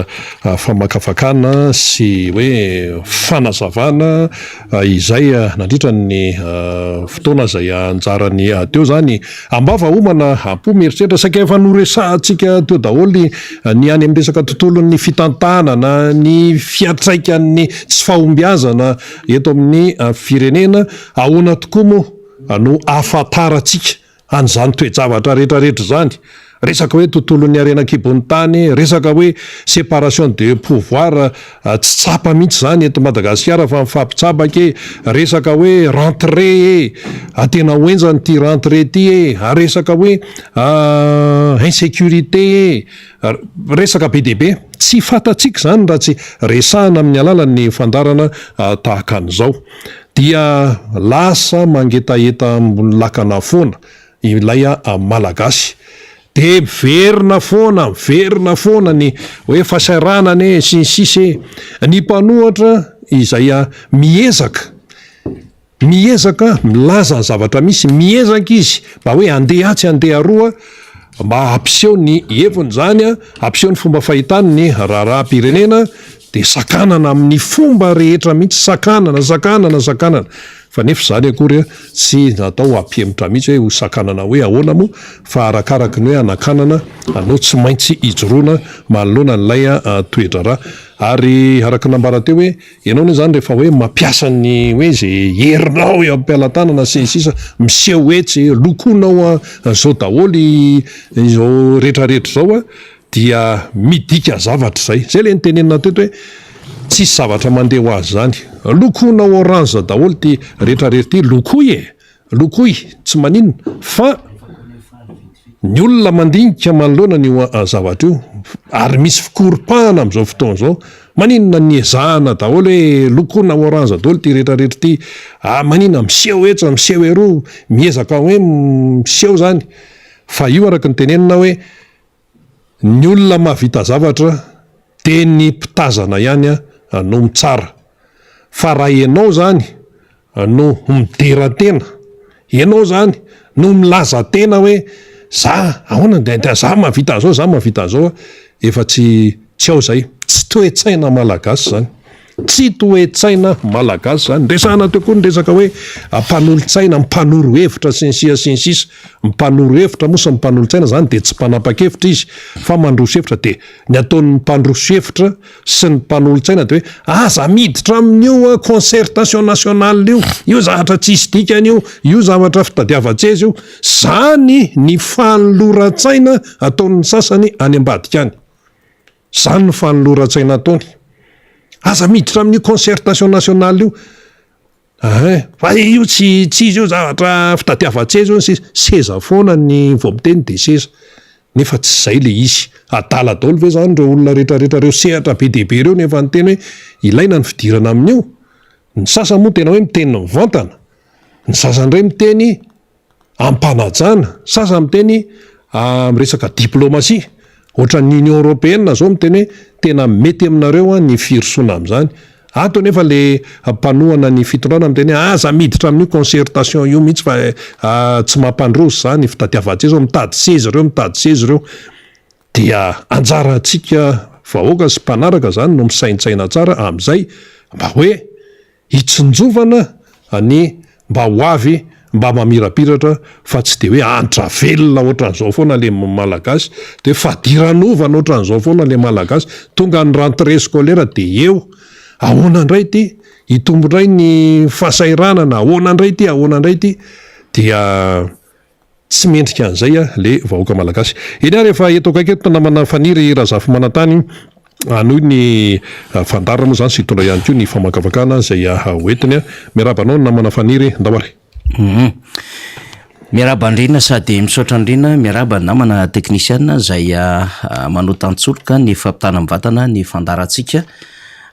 famakafakana sy hoe fanazavana izay nandritra ny fotoana izay anjarany teo izany. Am-bava homana, am-po mieritreritra, saika efa noresahantsika teo daholo ny any amin'ny resaka tontolon'ny fitantanana, ny fiantraikan'ny tsy fahombiazana Eto amin'ny firenena, ahoana tokoa moa no ahafantarantsika an'izany toe-javatra rehetra rehetra izany? Resaka hoe tontolon'ny harena an-kibon'ny tany, resaka hoe séparation de pouvoir tsy tsapa mihitsy izany eto Madagasikara fa mifampitsabaka e, resaka hoe rentrée e, tena ho henjana ity rentrée ity e, resaka hoe insécurité e, Resaka be dia be, tsy fantatsika izany raha tsy resahina amin'ny alalan'ny fandaharana tahaka an'izao. Dia lasa mangetaheta ambony lakana foana ilay Malagasy. Dia miverina foana, miverina foana ny hoe fahasahiranana e, sy ny sisa e. Ny mpanohatra izay miezaka. Miezaka milaza ny zavatra misy, miezaka izy mba hoe andeha atsy andeha aroa mba hampiseho ny heviny izany, hampiseho ny fomba fahitany ny raharaham-pirenena dia sakanana amin'ny fomba rehetra mihitsy, sakanana, sakanana, sakanana. Fa nefa izany akory tsy natao hampihemotra mihitsy hoe ho sakanana hoe ahoana moa fa arakaraky ny hoe hanakanana anao tsy maintsy ijoroana manoloana an'ilay toe-draharaha. Ary araka ny nambara teo hoe Ianao anie zany rehefa hoe mampiasa ny hoe ze herinao eo am-pelatanana sy ny sisa miseho etsy, lokoinao zao daholo izao retraretra izao dia midika zavatra izay. Zay le nitenenina teto hoe tsisy zavatra mandeha ho azy zany. Lokoinao orange daholo ity retraretra ity, lokoy e! Lokoy, tsy maninona fa ny olona mandinika manoloana an'io zavatra io ary misy fikoropahana amin'izao fotoana izao, maninona ny ezahana daholo hoe lokoina orange daholo ity rehetra rehetra ity, ah maninona miseho etsy miseho eroa, miezaka hoe miseho zany fa io araka ny tenenina hoe ny olona mahavita zavatra dia ny mpitazana ihany no mitsara fa raha ianao zany no midera tena, ianao zany no milaza tena hoe za ahoana dia za mahavita an'izao, za mahavita an'izao, efa tsy tsy ao zay, tsy toe-tsaina malagasy zany, tsy toe-tsaina malagasy zany, resahana teo koa ny resaka hoe mpanolotsaina, mpanoro hevitra sy ny sisa sy ny sisa, mpanoro hevitra moa sy ny mpanolotsaina zany dia tsy mpanapa-kevitra izy fa mandroso hevitra dia ny ataon'ny mpandroso hevitra sy ny mpanolotsaina dia hoe aza miditra amin'io concertation nationale io, io zavatra tsisy dikany io, io zavatra fitadiavan-tseza io, zany ny fanoloran-tsaina ataon'ny sasany any ambadika any, zany ny fanoloran-tsaina ataony, aza miditra amin'io concertation nationale io. Ein, fa io tsy tsy izy io zavatra fitadiavan-tseza io ny sisa, seza foana ny vao miteny de seza, nefa tsy zay le izy. Adala daholo ve zany reo olona retraretra reo sehatra be dia be reo no efa niteny hoe ilaina ny fidirana amin'io? Ny sasany moa tena hoe miteny mivantana, ny sasany indray miteny am-panajana, sasany miteny miresaka diplomasia, ohatran'ny Union Européenne zao miteny hoe tena mety aminareo ny firosoana amin'izany, ato anefa le mpanohana ny fitondrana miteny hoe aza miditra amin'io concertation io mihitsy fa tsy mampandroso izany, fitadiavan-tseza, mitady seza ireo, mitady seza ireo, dia anjarantsika vahoaka sy mpanaraka izany no misaintsaina tsara amin'izay mba hoe hitsinjovana ny mba ho avy mba mamirapiratra fa tsy de hoe antra velona ohatran'izao foana le malagasy de hoe fadiranovana ohatran'izao foana le malagasy tonga ny rentrée scolaire de eo ahoana indray ity hitombo indray ny fahasahiranana ahoana indray ity ahoana indray ity dia Tsy mendrika an'izay le vahoaka malagasy. Eny ary efa eto akaiky eto namana Faniry Razafimanantany hanohy ny fandaharana moa izany sy hitondra ihany koa ny famakafakana izay ho entiny. Miarahaba anao namana Faniry, ndao ary.
Miarahaba an-dRina sady misaotra an-dRina, miarahaba ny namana teknisiana izay manao tantsoroka ny fampitana mivantana ny fandaharantsika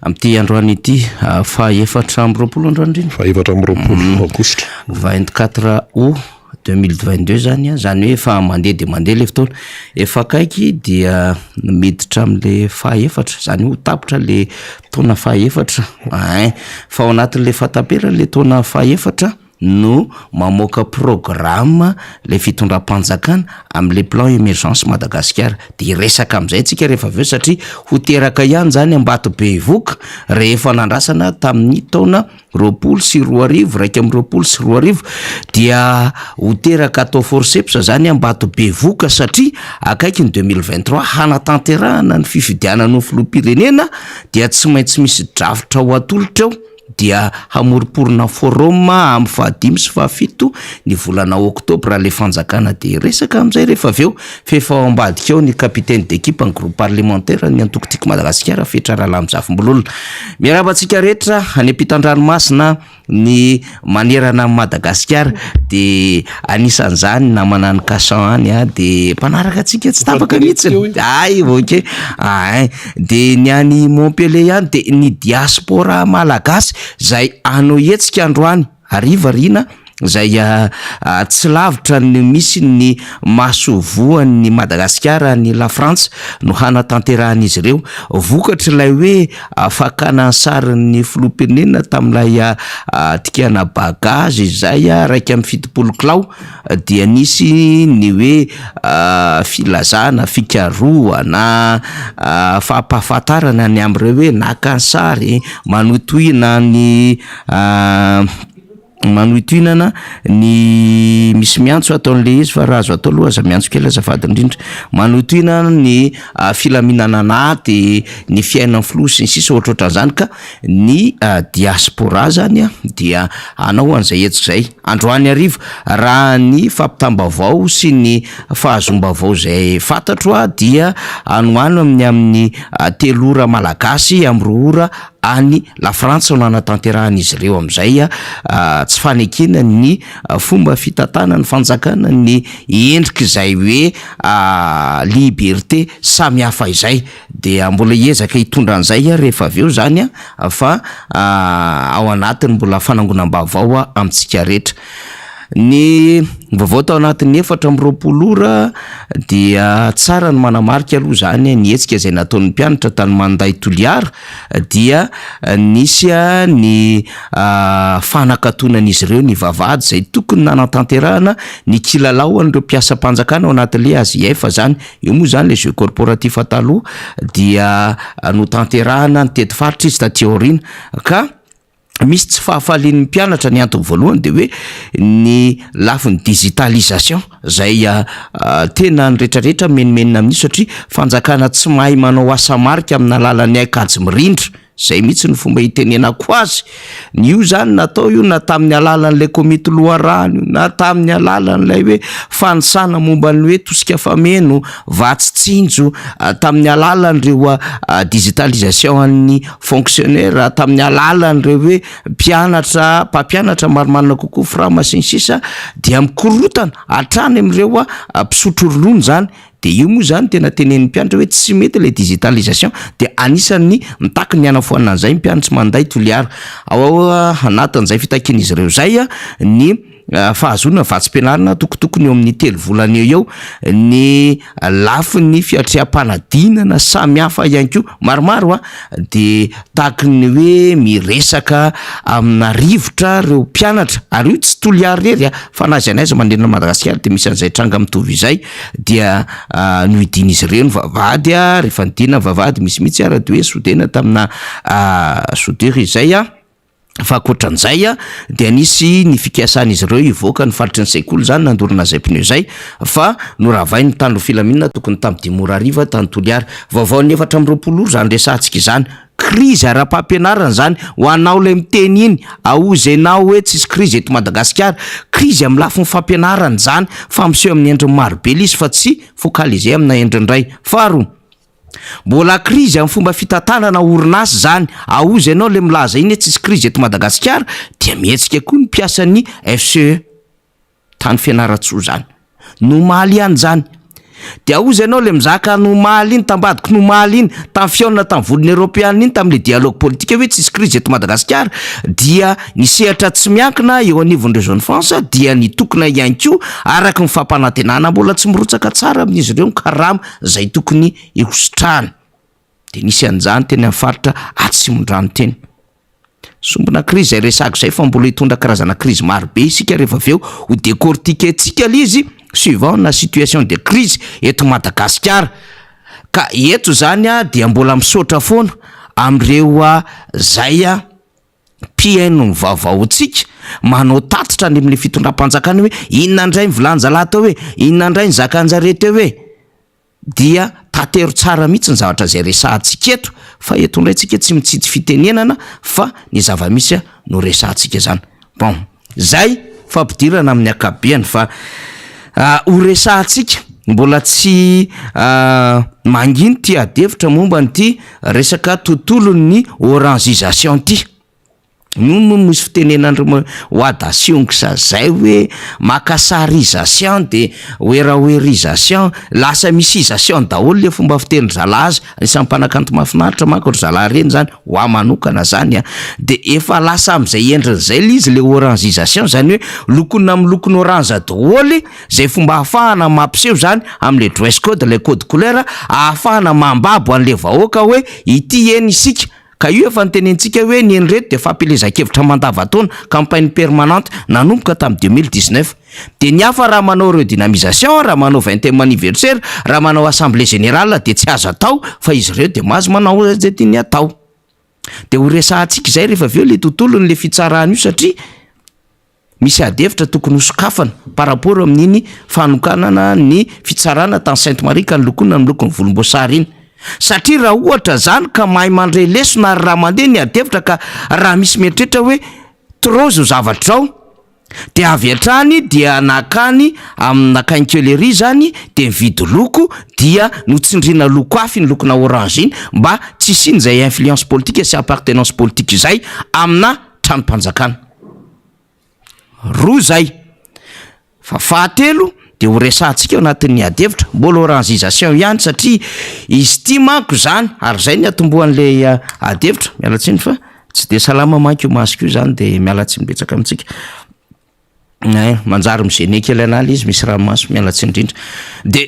amin'ity androany ity faha 24 androany Rina?
Faha 24 aogositra.
24 août 2022 zany an, zany hoe efa mandeha dia mandeha le fotoana, efa akaiky dia miditra am'le faha efatra, zany hoe ho tapitra le taona faha efatra ein, fa ao anatin'le fahataperan'le taona faha efatra no mamoaka programme le fitondram-panjakana am'le plan emergence Madagasikara, de hiresaka am'zay tsika rehefa avy eo satria ho teraka ihany zany Ambatobevoka rehefa nandrasana tamin'ny taona 2020, 2021 dia ho teraka atao forceps zany Ambatobevoka satria akaiky ny 2023 hanatanterahana ny fifidianana ho filoham-pirenena dia tsy maintsy misy drafitra ho atolotra eo dia hamoromporona forum amin'ny fahadimy sy fahafito ny volana oktobra le fanjakana dia hiresaka amin'izay rehefa avy eo fa efa ao ambadika ao ny capitaine d'équipe ny groupe parlementaire ny antoko Tiako Madagasikara Fetra Ralamizafimbolola. Miarahaba antsika rehetra any ampitan-dranomasina ny manerana an'i Madagasikara de anisan'izany namana any Cachan any a de mpanaraka antsika tsy tapaka mihitsy ay ok ay de ny any Montpellier ihany de ny diaspora malagasy zay hanao hetsika androany hariva riana izay tsy lavitra ny misy ny masoivohon'i Madagasikara any Lafrantsa no hanatanterahan'izy ireo. Vokatr'ilay hoe fakana ny sarin'ny filoham-pirenena tamin'ilay dikana bagazy izay 71 kilao dia nisy ny hoe filazana, fikarohana, fampahafantarana ny amin'ireo hoe naka ny sary, manohitohina ny Manohitohinana ny misy miantso ataon'le izy fa raha azo atao aloha aza miantso kely azafady indrindra. Manohitohinana ny filaminana anaty, ny fiainan'ny filoha sy ny sisa ohatrohatran'izany ka ny diaspora zany dia hanao an'izay hetsika izay androany hariva raha ny fampitam-baovao sy ny fahazoam-baovao izay fantatro dia any ho any amin'ny amin'ny telo ora malagasy amin'ny roa ora any Lafrantsa no hanatanterahan'izy ireo amin'izay tsy fanekena ny fomba fitantanan'ny fanjakana ny endrik'izay hoe liberté samihafa izay. Dia mbola hiezaka hitondra an'izay aho rehefa avy eo izany fa ao anatin'ny mbola fanangonam-baovao amintsika rehetra. Ny vaovao tao anatin'ny 24 ora dia tsara ny manamarika aloha izany ny hetsika izay nataon'ny mpianatra tany Manday Toliara dia nisy ny fanakatonan'izy ireo ny vavahady izay tokony nanatanterahana ny kilalao an'ireo mpiasam-panjakana ao anatin'ilay AJF izany. Io moa izany ilay jeu corporatif taloha dia notanterahana nitety faritra izy taty aoriana ka misy tsy fahafalian'ny mpianatra ny antony voalohany de hoe ny lafiny digitalisation zay tena ny retraretra mimenomenona amin'io satria fanjakana tsy mahay manao asa marika amin'ny alalan'ny haikajy mirindra. Zay mihitsy no fomba itenenako azy. Ny io zany natao io na tamin'ny alalan'ilay komity loharano io, na tamin'ny alalan'ilay hoe fanisana momba ny hoe tosika fameno, vatsy tsinjo, tamin'ny alalan'ireo digitalisation an'ny fonctionnaire, tamin'ny alalan'ireo hoe mpianatra, mpampianatra marimarina kokoa, fram sy ny sisa dia mikorotana hatrany amin'ireo mpisotro ronono zany. De io moa zany tena tenenin'ny mpianatra hoe tsy mety le digitalisation de anisan'ny mitaky ny hanafoanana an'izay ny mpianatry Manday Toliara. Ao anatin'izay fitakian'izy ireo izay ny fahazoana vatsim-pianarana tokotokony eo amin'ny telo volana eo eo, ny lafiny fiatreham-panadinana samihafa ihany koa maromaro de tahaky ny hoe miresaka amina rivotra ireo mpianatra ary io tsy Toliara irery a fa na aiza na aiza manerana an'i Madagasikara de misy an'izay tranga mitovy izay dia nohidian'izy ireo ny vavahady a, rehefa nidina ny vavahady misy mihitsy ara de hoe sodena tamina soudure izay a. Fa ankoatran'izay dia nisy ny fikasan'izy ireo hivoaka ny faritry ny sekoly izany nandorana izay pneu izay fa noravain'ny mpitandro ny filaminana tokony tamin'ny dimy ora hariva tany Toliara. Vaovaon'ny 24 ora izany resahantsika izany. Krizy ara-pampianarana izany ho anao ilay miteny iny, ahoza ianao hoe tsisy krizy eto Madagasikara. Krizy amin'ny lafiny fampianarana izany fa miseho amin'ny endriny marobe ilay izy fa tsy focaliser amina endriny iray. Faharoa. Mbola krizy amin'ny fomba fitantanana orinasa izany, ahoza ianao le milaza iny hoe tsisy krizy eto Madagasikara dia mihetsika koa ny mpiasan'ny FCE tany Fianarantsoa izany. Ny omaly ihany izany. Dia ahoza ianao le mizaka ny omaly iny tambadiko ny omaly iny tamin'ny fihaonana tamin'ny vondrona eoropeanina iny tamin'le dialogue politique hoe tsisy krizy eto Madagasikara dia ny sehatra tsy miankina eo anivon'ny Région de France dia nitokona ihany koa araka ny fampanantenana mbola tsy mirotsaka tsara amin'izy ireo ny karama izay tokony hositrahana. Dia nisy an'izany teny amin'ny faritra Atsimondrano teny. Sombina krizy izay resahako izay fa mbola hitondra karazana krizy maro be isika rehefa avy eo ho décortiquer-ntsika ilay izy suivant na situation de crise eto Madagasikara. Ka eto izany dia mbola misaotra foana amin'ireo izay mpihaino ny vaovaontsika, manao tatitra any amin'ilay fitondram-panjakana hoe inona indray ny volanjalahy teo e, inona indray ny zakan-jareo teo e, dia tatero tsara mihitsy ny zavatra izay resahantsika eto, fa eto indray tsika tsy mitsitsy fitenenana fa ny zava-misy no resahantsika izany. Bon, zay fampidirana amin'ny ankapobeany fa ho resahantsika mbola tsy manginy ity adihevitra momba an'ity resaka tontolon'ny orangisation ity. Io moa misy fitenenan-dry Wada Siongs zay hoe makasarisation de werawerisation, lasa misy isation daholo le fomba fitenin-dry zalahy azy, anisan'ny mpanakanto mahafinaritra manko ry zalahy reny zany, ho ahy manokana zany an, de efa lasa am'zay endriny zay le izy le orangisation, zany hoe lokona amin'ny lokony orange daholo zay fomba ahafahana mampiseho zany am'le dress code, le code couleur, ahafahana mambabo an'le vahoaka hoe ity eny isika, ka io efa notenenintsika hoe ny eny reto de fampielezan-kevitra mandavantaona, campagne permanente, nanomboka tamin'ny 2019. De ny hafa raha manao redynamisation, raha manao vingtième anniversaire, raha manao assemblée générale de tsy azo atao fa izy ireo de mahazo manao zay tiany atao. De ho resahantsika izay rehefa avy eo le tontolon'le fitsarana io satria misy ady hevitra tokony ho sokafana par rapport amin'iny fanokanana ny fitsarana tany Sainte Marie ka nolokoina ny lokon'ny volomboasary iny. Satria raha ohatra zany ka mahay mandray lesona ary raha mandeha ny ady hevitra ka raha misy mieritreritra hoe trop zao zavatra zao de avy hatrany dia nakany amina quincaillerie zany de nividy loko dia notsindriana loko hafa iny lokona orange iny mba tsy hisian'izay influence politique sy appartenance politique izay amina tranom-panjakana. Roa zay. Fa fahatelo de ho resahantsika ao anatin'ny ady hevitra, mbola orangisation ihany satria izy ity manko zany ary zay ny atombohan'le ady hevitra, miala tsiny fa tsy de salama manko io masoko io zany de miala tsiny betsaka amintsika. Ay, manjary mi-gêner kely anah le izy misy ranomaso, miala tsiny indrindra. De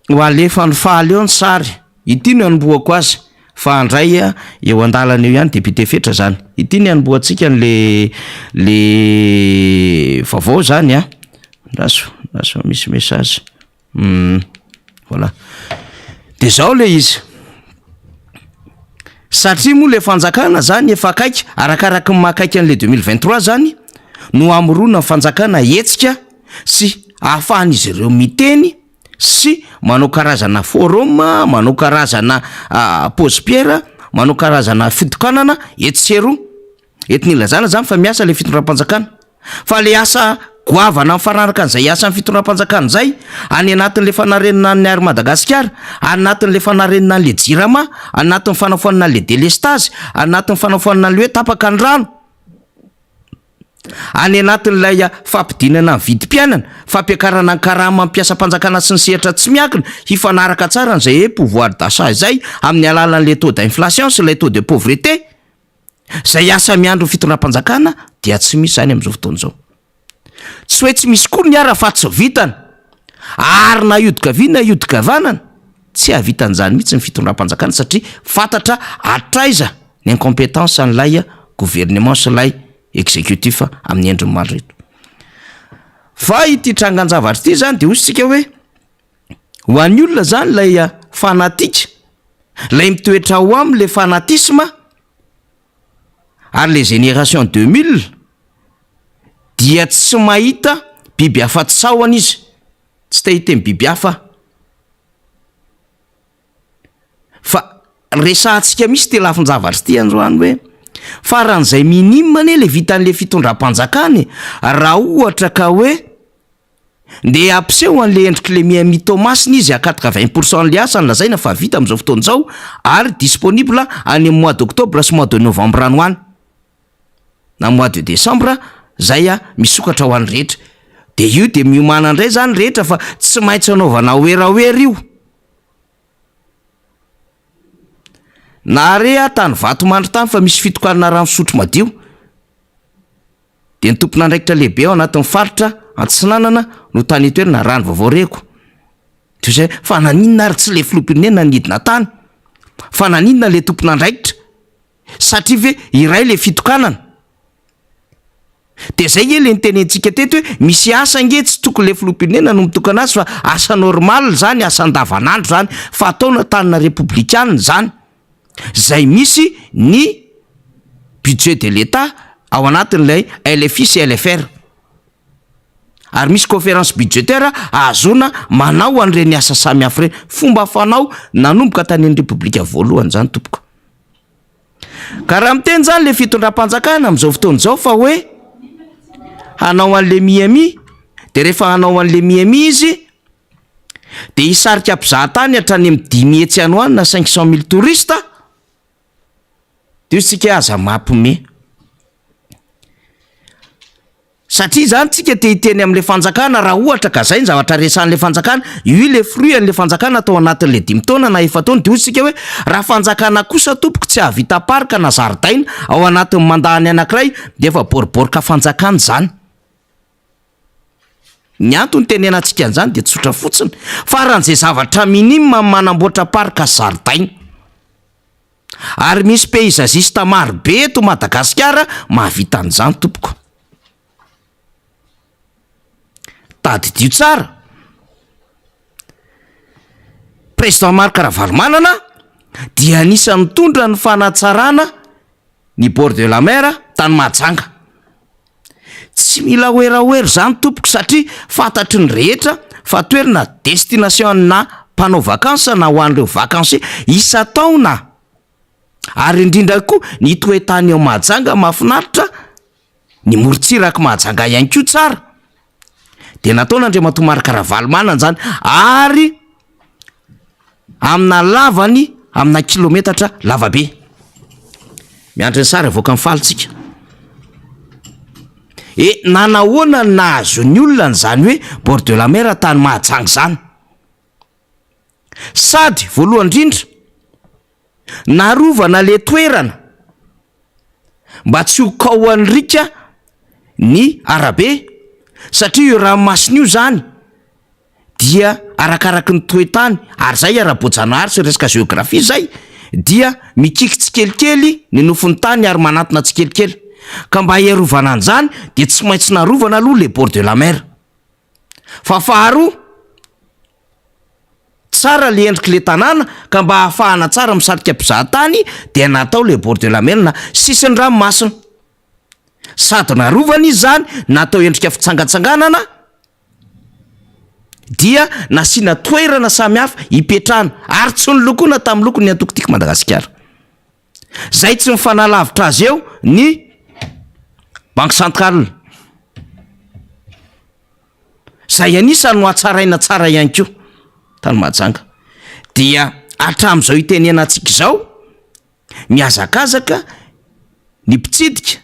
ho alefan'ny faly eo ny sary, ity no anombohako azy fa handray eo an-dalana eo ihany député Fetra zany. Ity ny anombohantsika an'le le vaovao zany a, andraso andraso fa misy message, voilà. De zao le izy, satria moa le fanjakana zany efa akaiky, arakaraky ny maha akaiky an'le 2023 zany no hamorona fanjakana hetsika sy ahafahan'izy ireo miteny sy manao karazana forum, manao karazana pose pierre. manao karazana fitokanana etsy sy eroa, entina ilazana zany fa miasa le fitondram-panjakana. Fa le asa goavana mifanaraka an'izay asan'ny fitondram-panjakana izay, any anatin'le fanarenana an'ny Air Madagasikara, anatin'le fanarenana an'le Jirama, anatin'ny fanafoanana an'le delestazy, anatin'ny fanafoanana an'le hoe tapaka ny rano, any anatin'ilay fampidinana ny vidim-piainana, fampiakarana ny karaman'ny mpiasam-panjakana sy ny sehatra tsy miankina, hifanaraka tsara an'izay hoe pouvoir d'achat izay amin'ny alalan'ilay taux d'inflation sy ilay taux de pauvreté. Izay asa miandry ny fitondram-panjakana dia tsy misy izany amin'izao fotoana izao. Tsy hoe tsy misy koa ny ara fa tsy vitany. Ary na hiodin-kavia na hiodin-kavanana, tsy hahavita an'izany mihitsy ny fitondram-panjakana satria fantatra hatraiza ny incompétence an'ilay gouvernement sy ilay exécutif amin'ny endriny maro ireto. Fa ity trangan-javatra ity izany dia hoy isika hoe ho an'ny olona izany ilay fanatique, ilay mitoetra ao aminy ilay fanatisme ary ilay génération 2000 dia tsy mahita biby afa-tsy sahona izy, tsy te hiteny biby hafa aho. Fa resahantsika mihitsy ity lafin-javatra ity androany hoe faran'izay minime anie le vitan'le fitondram-panjakana e, raha ohatra ka hoe ndeha hampiseho an'le endrik'le Miami Toamasina izy à 80 pour cent an'le asa no lazaina fa vita amin'izao fotoana izao ary disponible any amin'ny mois d'octobre sy mois de novembre any ho any na mois de décembre zay misokatra ho an'ny rehetra, de io de miomàna indray zany rehetra fa tsy maintsy anaovana werawera io. Nahare aho tany Vatomandry tany fa misy fitokanana rano fisotro madio. Dia ny tompon'andraikitra lehibe ao anatin'ny faritra Antsinanana no tany an-toerana raha ny vaovao reko. Toy izay, fa naninona ary tsy ilay filoham-pirenena nidina tany? Fa naninona ilay tompon'andraikitra? Satria ve iray ilay fitokanana? Dia zay nge le nitenentsika teto hoe misy asa nge tsy tokony le filoham-pirenena no mitokana azy fa asa normal zany, asa andavanandro zany fa ataona tanana repoblikana zany, zay misy ny budget de l'Etat ao anatin'ilay LFI sy LFR. Ary misy conférence budgétaire ahazoana manao an'ireny asa samihafa ireny, fomba fanao nanomboka tany amin'ny repoblika voalohany zany tompoko. Ka raha miteny zany le fitondram-panjakana amin'izao fotoana izao fa hoe hanao an'le Miami de rehefa hanao an'le Miami izy de hisarika mpizahatany hatrany amin'ny 500 any ho any na 500 mille touristes de io tsika aza mampime. Satria izany tsika te hiteny amin'ilay fanjakana raha ohatra ka zay ny zavatra resahan'ilay fanjakana, io ilay fruit an'ilay fanjakana tao anatin'ilay dimy taona na efa-taona dia hoy tsika hoe raha fanjakana kosa tompoko tsy hahavita parc na zaridaina ao anatin'ny mandat-ny anankiray dia efa bôribôrika fanjakana izany. Ny antony itenenantsika an'izany dia tsotra fotsiny, faran'izay zavatra minime ny manamboatra parc sy zaridaina. Ary misy paysagiste maro be eto Madagasikara mahavita an'izany tompoko. Tadidio tsara, Président Marc Ravalomanana dia anisan'ny nitondra ny fanatsarana ny bord de la mer tany Mahajanga. Tsy mila werawera izany tompoko satria fantatry ny rehetra fa toerana destination ana mpanao vacances na ho an'ireo vacanciers isan-taona ary indrindra koa ny toe-tany ao Mahajanga mahafinaritra, ny morontsirak'i Mahajanga ihany koa tsara. Dia nataon'Andriamatoa Marc Ravalomanana izany ary amina lavany amina kilometatra lavabe. Miandry ny sary avoakan'ny faly tsika. E nanahoana ny nahazoan'ny olona an'izany hoe bord de la mer tany Mahajanga izany? Sady voalohany indrindra narovana le toerana mba tsy ho kaohan'ny riaka ny arabe satria io ranomasina io zany dia arakaraky ny toe-tany ary zay ara-boajanahary sy resaka géographie zay dia mikiky tsikelikely ny nofon'ny tany ary manantona tsikelikely ka mba hiarovana an'izany dia tsy maintsy narovana aloha le bord de la mer fa faharoa tsara le endriky le tanàna ka mba hahafahana tsara misarika mpizahatany dia natao le bord de la mer na sisin'ny ranomasina sady narovana izy zany natao endrika fitsangatsanganana dia nasiana toerana samihafa hipetrahana ary tsy nolokoina tamin'ny lokon'ny antoko Tiako Madagasikara. Zay tsy mifanalavitra azy eo ny banque centrale. Zay anisany no hatsaraina tsara ihany koa tany Mahajanga. Dia hatramin'izao itenenantsika izao, mihazakazaka ny mpitsidika,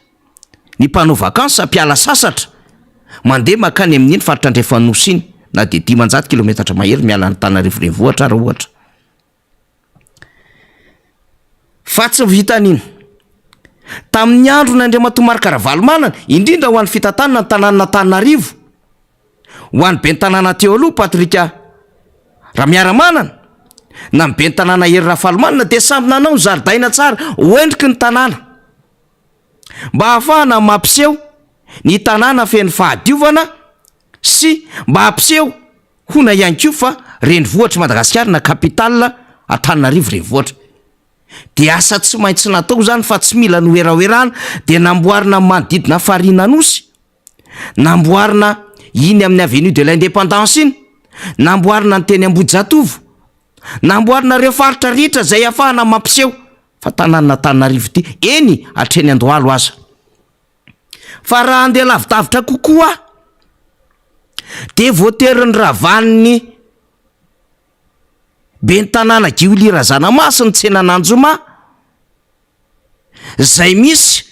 ny mpanao vacances, mpiala sasatra, mandeha mankany amin'iny faritra andrefan'ny Nosy iny, na dia 500 kilometatra mahery miala an'Antananarivo renivohitra ara ohatra. Fa tsy vitan'iny. Tamin'ny andron' Andriamatoa Marc Ravalomanana, indrindra ho an'ny fitantanana ny tanànan'Antananarivo, ho an'ny ben'ny tanàna teo aloha Patrick Ramiaramanana, na ny ben'ny tanàna Hery Rafalimanana dia samy nanao ny zaridaina tsara ho endriky ny tanàna. Mba hahafahana mampiseho ny tanàna feno fahadiovana sy mba hampiseho Hona ihany koa fa renivohitr'i Madagasikara na capitale Antananarivo renivohitra. Dia asa tsy maintsy natao izany fa tsy mila noheraherana dia namboarina ny manodidina farihin'Anosy, namboarina iny amin'ny avenue de l'indépendance iny, namboarina ny teny Ambohijatovo, namboarina ireo faritra rehetra izay ahafahana mampiseho fa tanànan'Antananarivo ity, eny hatreny Andohalo aza. Fa raha handeha lavidavitra kokoa aho dia voatery noravan'ny ben'ny tanàna Guy Willy Razanamasy ny tsenan'Anjoma izay misy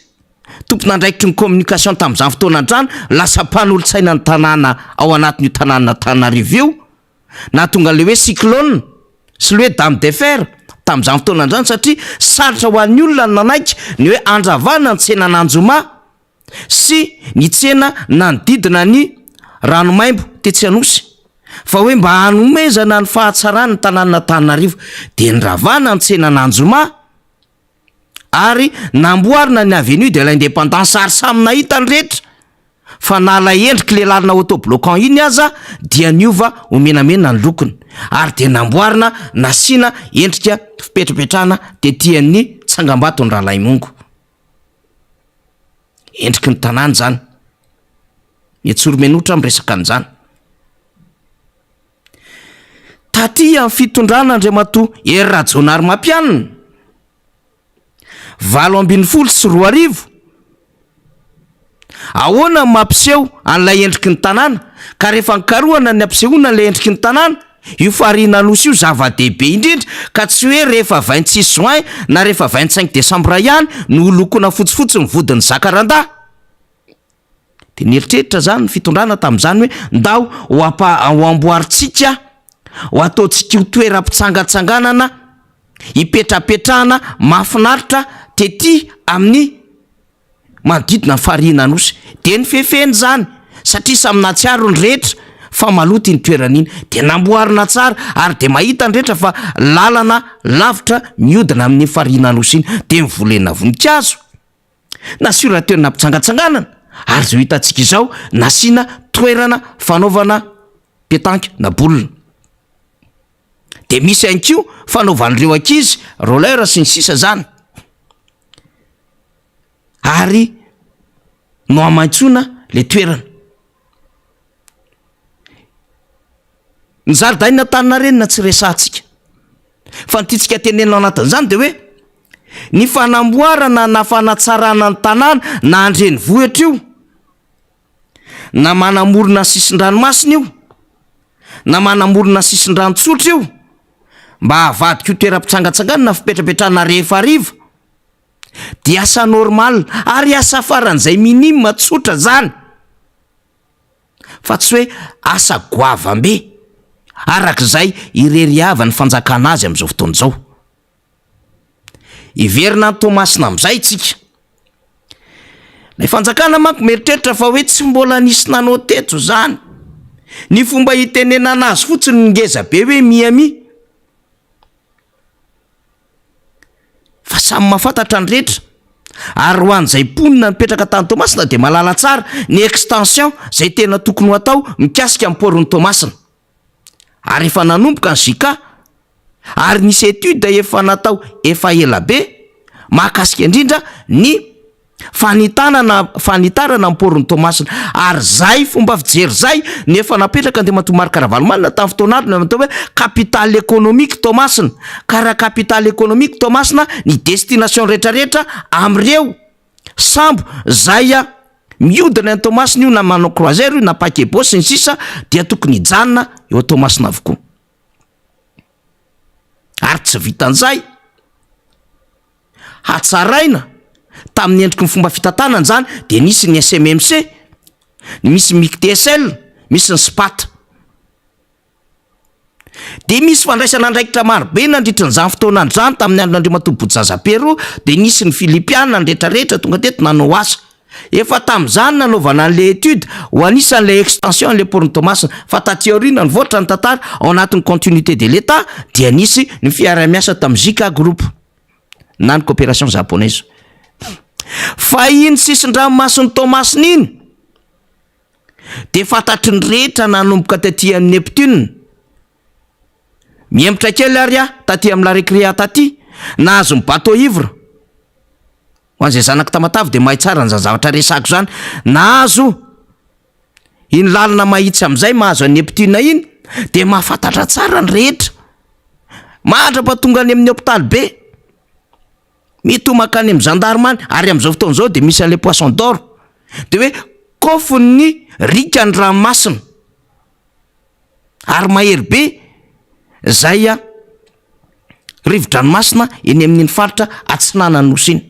tompon'andraikitry ny communication tamin'izany fotoana izany lasa mpanolotsaina ny tanàna ao anatin'io tanànan'Antananarivo io. Nahatonga an'ilay hoe cyclone sy ilay hoe dame de fer tamin'izany fotoana izany satria sarotra ho an'ny olona ny nanaiky ny hoe handravana ny tsenan'Anjoma sy ny tsena nanodidina ny Ranomaimbo tetsy Anosy fa hoe mba hanomezana ny fahatsarany ny tanànan'Antananarivo dia niravana ny tsenan'Anjoma ary namboarina ny avenue de l'indépendance ary samy nahita ny rehetra fa na ilay endriky le lalana auto-bloquant iny aza dia niova ho menamena ny lokony ary dia namboarina nasiana endrika fipetrapetrahana tety an'ny tsangambaton'i Ralaimongo. Endriky ny tanàna izany. Miantsorimenotra miresaka an'izany. Taty amin'ny fitondrana Andriamatoa Hery Rajaonarimampianina, 2018, ahoana no mampiseho an'ilay endriky ny tanàna? Ka rehefa nikarohana ny hampisehoana an'ilay endriky ny tanàna, io farihin'Anosy io zava-dehibe indrindra ka tsy hoe rehefa 26 juin na rehefa 25 décembre ihany no holokoina fotsifotsy ny vodin'ny zakarandà. Dia nieritreritra izany ny fitondrana tamin'izany hoe ndao ho ampa- ho amboarintsika, ho ataontsika ho toeram-pitsangatsanganana, hipetrapetrahana mahafinaritra tety amin'ny manodidina ny farihin'Anosy. Dia nifefena izany satria samy nahatsiaro ny rehetra fa maloto iny toerana iny. Dia namboarina tsara ary dia mahita ny rehetra fa lalana lavitra mihodina amin'iny farihin'Anosy iny. Dia novolena voninkazo. Nasiana toerana mpitsangatsanganana ary izao hitantsika izao nasiana toerana fanaovana petanque na boule. De misy ihany koa fanaovan'ireo ankizy roller sy ny sisa zany. Ary nohamaitsoina le toerana. Ny zaridaina Antaninarenina tsy resahantsika. Fa ny tiantsika tenenina ao anatin'izany dia hoe ny fanamboarana na fanatsarana ny tanàna na an-drenivohitra io, na manamorona ny sisin-dranomasina io, na manamorona ny sisin-drano tsotra io, mba havadika ho toeram-pitsangatsanganana na fipetrapetrahana rehefa hariva, dia asa normal ary asa faran'izay minime tsotra zany. fa tsy hoe asa goavambe araka izay ireriavan'ny fanjakana azy amin'izao fotoana izao. Hiverina any Toamasina amin'izay isika. Ilay fanjakana manko mieritreritra fa hoe tsy mbola nisy nanao teto izany. Ny fomba hitenenana azy fotsiny no ngeza be hoe Miami. Fa samy mahafantatra ny rehetra. Ary ho an'izay mponina nipetraka tany Toamasina dia mahalala tsara ny extension izay tena tokony ho atao mikasika ny port-n'i Toamasina. Ary efa nanomboka ny JK ary nisy étude efa natao efa ela be mahakasika indrindra ny. Fanitanana, fanitarana ny port-n'i Toamasina. Ary zay fomba fijery zay no efa napetraka Andriamatoa Marc Ravalomanana tamin'ny fotoan'androny amin'ny atao hoe capitale économique Toamasina. Ka raha capitale économique Toamasina, ny destination retraretra amin'ireo sambo zay miodina any Toamasina io na manao croisière io na paquebot sy ny sisa dia tokony hijanona eo Toamasina avokoa. Ary tsy vitan'izay, hatsaraina tamin'ny endriky ny fomba fitantanana izany dia nisy ny SMMC, misy ny MICTSL, misy ny SPAT. Dia misy fandraisana andraikitra marobe nandritra an'izany fotoana izany tamin'ny andron'Andriamatoa Bojaza Pierrot dia nisy ny Filipiana ny rehetrarehetra tonga teto nanao asa. Efa tamin'izany nanaovana an'ilay étude ho anisan'ilay extension an'ilay port-n'i Toamasina fa taty aoriana nivoatra ny tantara ao anatin'ny continuité de l'Etat dia nisy ny fiaraha-miasa tamin'ny JK Group na ny coopération japonaise. Fa iny sisin-dranomasin'i Toamasina iny dia fantatry ny rehetra nanomboka taty amin'ny Neptune. Mihemotra kely ary aho taty amin'ny La Récréa taty, nahazo ny bateau ivre. Ho an'izay zanak'i Tamatave dia mahay tsara an'izany zavatra resahako izany. Nahazo iny lalana mahitsy amin'izay mahazo an'i Neptune iny dia mahafantatra tsara ny rehetra. Mandra-pahatonga any amin'ny hopitaly be. Mety ho mankany amin'ny gendarme any ary amin'izao fotoana izao dia misy an'ilay poisson d'or. Dia hoe kaofin'ny riaka ny ranomasina. Ary mahery be izay rivo-dranomasina eny amin'iny faritra atsinanan'ny nosy iny.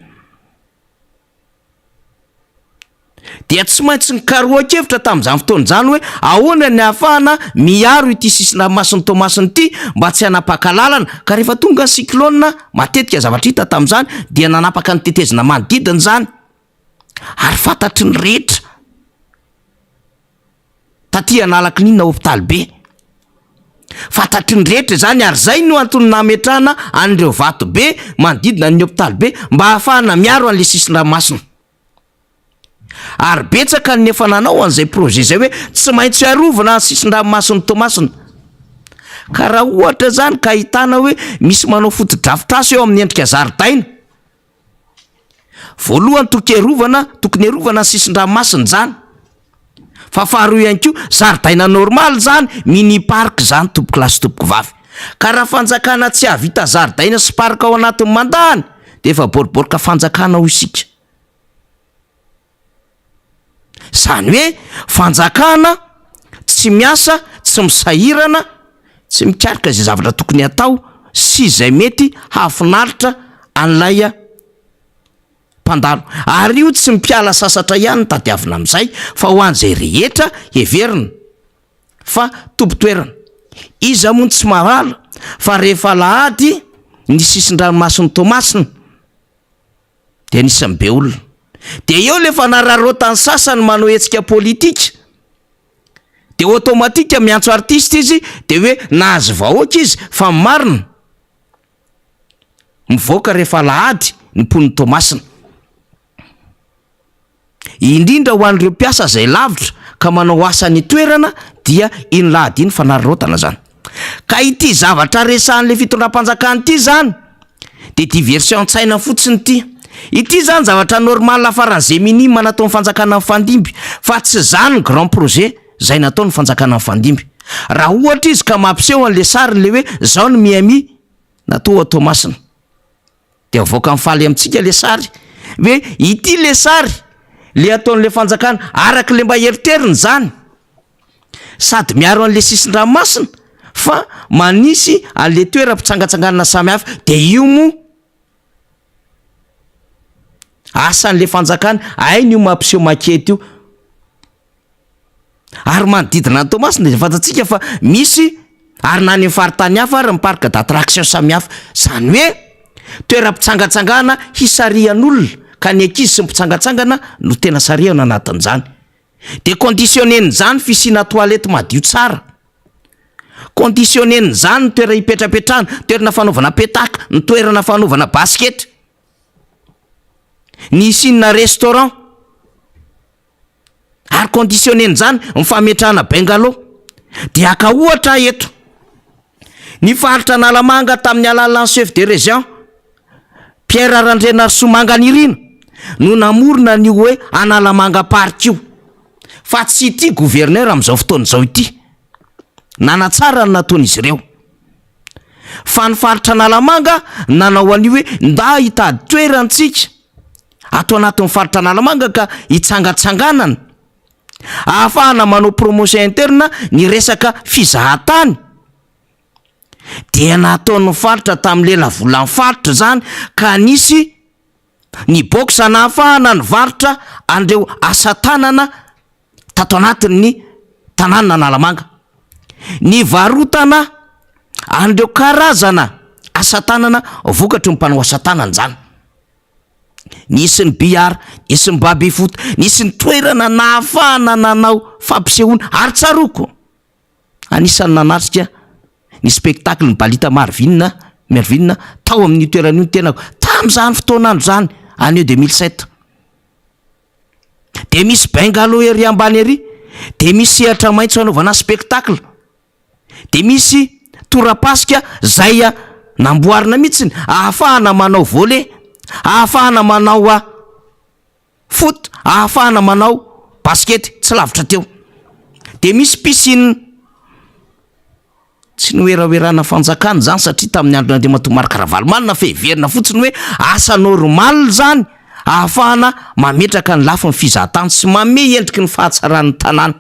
Dia tsy maintsy nikarohan-kevitra tamin'izany fotoana izany hoe ahoana ny ahafahana miaro ity sisin-dranomasin'i Toamasina ity mba tsy hanapaka lalana, ka rehefa tonga ny cyclone, matetika zavatra hita tamin'izany dia nanapaka ny tetezana manodidina izany, ary fantatry ny rehetra taty Analakininina hopitaly be. Fantatry ny rehetra izany ary izay no antony nametrahana an'ireo vato be manodidina ny hopitaly be mba ahafahana miaro an'ilay sisin-dranomasina. Ary betsaka ny efa nanao an'izay projet izay hoe tsy maintsy arovana ny sisin-dranomasin'i Toamasina. Ka raha ohatra izany ka ahitana hoe misy manao fotodrafitrasa eo amin'ny endrika zaridaina, voalohany toky arovana, tokony arovana ny sisin-dranomasina izany. Fa faharoa ihany koa, zaridaina normal izany, mini parc izany tompokolahy sy tompokovavy. Ka raha fanjakana tsy hahavita zaridaina sy parc ao anatin'ny mandany dia efa bôribôrika fanjakana hoy isika. Izany hoe fanjakana tsy miasa, tsy misahirana, tsy mikaroka izay zavatra tokony hatao sy izay mety hahafinaritra an'ilay mpandalo. Ary io tsy mpiala sasatra ihany no tadiavina amin'izay fa ho an'izay rehetra heverina fa tompon-toerana. Iza moa no tsy mahalala fa rehefa alahady ny sisin-dranomasin'i Toamasina dia anisan'ny be olona. Dia eo le fanararaotan'ny sasany manao hetsika politika, dia automatique miantso artiste izy dia hoe nahazo vahoaka izy fa ny marina mivoaka rehefa alahady ny mponin'i Toamasina. Indrindra ho an'ireo mpiasa izay lavitra ka manao asa any an-toerana dia iny lahady iny fanararaotana zany. Ka ity zavatra resahan'le fitondram-panjakana ity zany de diversion an-tsaina fotsiny ity. Ity zany zavatra normal faran'izay minime nataon'ny fanjakana nifandimby fa tsy zany ny grand projet zay nataon'ny fanjakana nifandimby. Raha ohatra izy ka mampiseho an'le sariny le hoe zao ny Miami natao ao Toamasina. De avoaka mifaly amintsika le sary hoe ity le sary le ataon'le fanjakana araka le mba eriteriny zany sady miaro an'le sisin-dranomasina fa manisy an'le toeram-pitsangatsanganana samy hafa de io moa asan'le fanjakana hainy io mampiseho makety io. Ary manodidina an'i Toamasina dia fantatsika fa misy ary na any amin'ny faritany hafa ary ny parc d'attraction samihafa. Izany hoe toeram-pitsangantsangana hisarihan'olona ka ny ankizy sy ny mpitsangantsangana no tena sarihana anatin'izany. Dia conditionner-n'izany fisiana toilette madio tsara. Conditionner-n'izany ny toerana hipetrapetrahana, toerana fanaovana petaka, ny toerana fanaovana basket, ny hisiana restaurant. Ary conditionner-n'izany ny fametrahana bungalow. Dia haka ohatra aho eto. Ny faritra Analamanga tamin'ny alalan'ny chef de région, Pierre Randrianarisoa Manganirina. no namorona an'io hoe Analamanga Park io fa tsy ity gouverneur amin'izao fotoana izao ity. Nanatsara ny nataon'izy ireo. Fa ny faritra Analamanga nanao an'io hoe nda hitady toerana tsika ato anatin'ny faritra Analamanga ka hitsangatsanganana ahafahana manao promotion interne ny resaka fizahatany. Dia nataon'ny faritra tamin'ny lelavolan'ny faritra izany ka nisy ny box nahafahana nivarotra an'ireo asa tanana tato anatin'ny tanàna Analamanga. Nivarotana an'ireo karazana asa tanana vokatry ny mpanao asa tanana izany. Nisy ny billard, nisy ny baby foot, nisy ny toerana nahafahana nanao fampisehoana ary tsaroako Anisan'ny nanatrika ny spectacle ny Balita Marvin, Mervyn, tao amin'io toerana io ny tenako tamin'izany fotoan'andro izany, année 2007. Dia misy bungalow ery ambany ery, dia misy sehatra maitso hanaovana spectacle, dia misy torapasika izay namboarina mihitsiny ahafahana manao volley, ahafahana manao Foot ahafahana manao basket tsy lavitra teo. Dia misy piscine. Tsy noheraherana fanjakana izany satria tamin'ny andron'Andriamatoa Marc Ravalomanana fa heverina fotsiny hoe asa normal izany ahafahana mametraka ny lafiny fizahatany sy manome endriky ny fahatsaran'ny tanàna.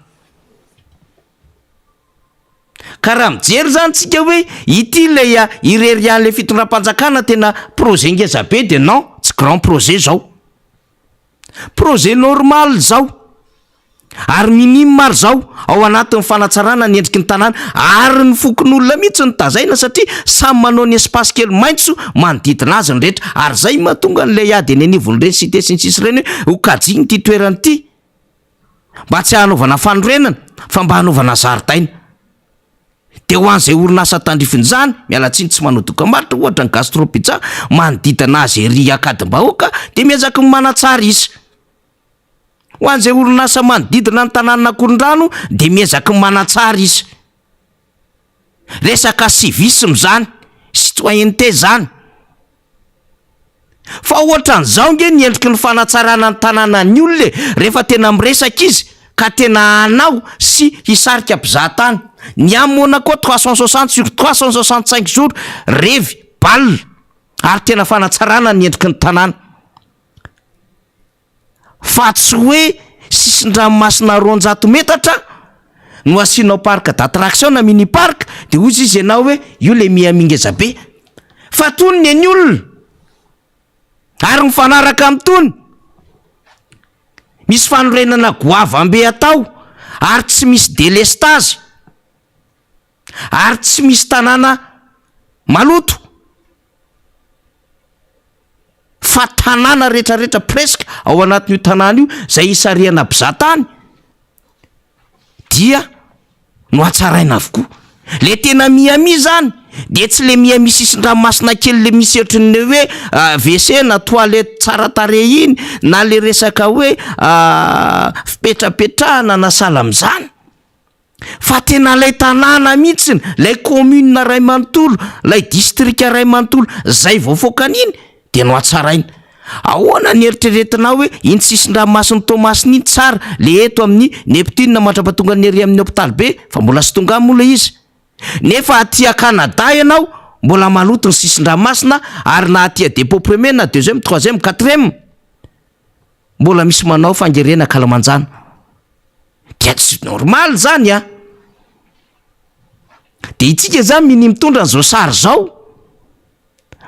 Ka raha mijery izany tsika hoe ity ilay irery ihany ilay fitondram-panjakana tena projet ngeza be dia non, tsy grand projet izao. Projet normal izao ary minime ary izao ao anatin'ny fanatsarana ny endriky ny tanàna ary ny fokonolona mihitsy no tazaina satria samy manao ny espace kely maitso manodidina azy ny rehetra ary izay mahatonga an'ilay ady eny anivon'ireny cité sy ny sisa ireny hoe ho kajiana ity toerana ity mba tsy hanaovana fanorenana fa mba hanaovana zaridaina. Dia ho an'izay orinasa tandrifin'izany, miala tsiny tsy manao dokambarotra, ohatra ny Gastro Pizza, manodidina azy ery Ankadimbahoaka dia miezaka ny manatsara izy. Ho an'izay orinasa manodidina ny tanànan'Ankorondrano dia miezaka ny manatsara izy. Resaka civisme izany, citoyenneté izany. Fa ohatran'izao nge ny endriky ny fanatsarana ny tanànan'ny olona e, rehefa tena miresaka izy ka tena hanao sy hisarika mpizaha tany. Ny any Monaco 360 sur 365 jours revy, bal, ary tena fanatsarana ny endriky ny tanàna. Fa tsy hoe sisin-dranomasina 200 metatra no asianao parc d'attraction na mini parc de hozy izy ianao hoe io le Miami ngeza be. Fa tony ny an'ny olona ary mifanaraka amin'itony. Misy fanorenana goavam-be atao ary tsy misy delestazy ary tsy misy tanàna maloto. Fa tanàna retraretra presque ao anatin'io tanàna io zay isarihana mpizaha tany dia nohatsaraina avokoa. Le tena Miami zany de tsy le Miami sisin-dranomasina kely le misy ohatran'ny hoe WC na toilette tsara tarehy iny na le resaka hoe fipetrapetrahana na sahala amin'izany. Fa tena ilay tanàna mihitsiny, ilay commune iray manontolo, ilay district iray manontolo zay voafaokany iny de nohatsaraina. Ahoana ny eritreretinao hoe iny sisin-dranomasin'i Toamasina iny tsara, le eto amin'ny Neptune mandrapatongan'ny ery amin'ny hopitaly be fa mbola tsy tonga any moa ilay izy. Nefa aty a Canada ianao mbola maloto ny sisin-dranomasina ary na aty a dépôt premier na deuxième, troisième, quatrième mbola misy manao fangerena ankalamanjana. Dia tsy normal zany a! De itsika zany minia mitondra an'izao sary zao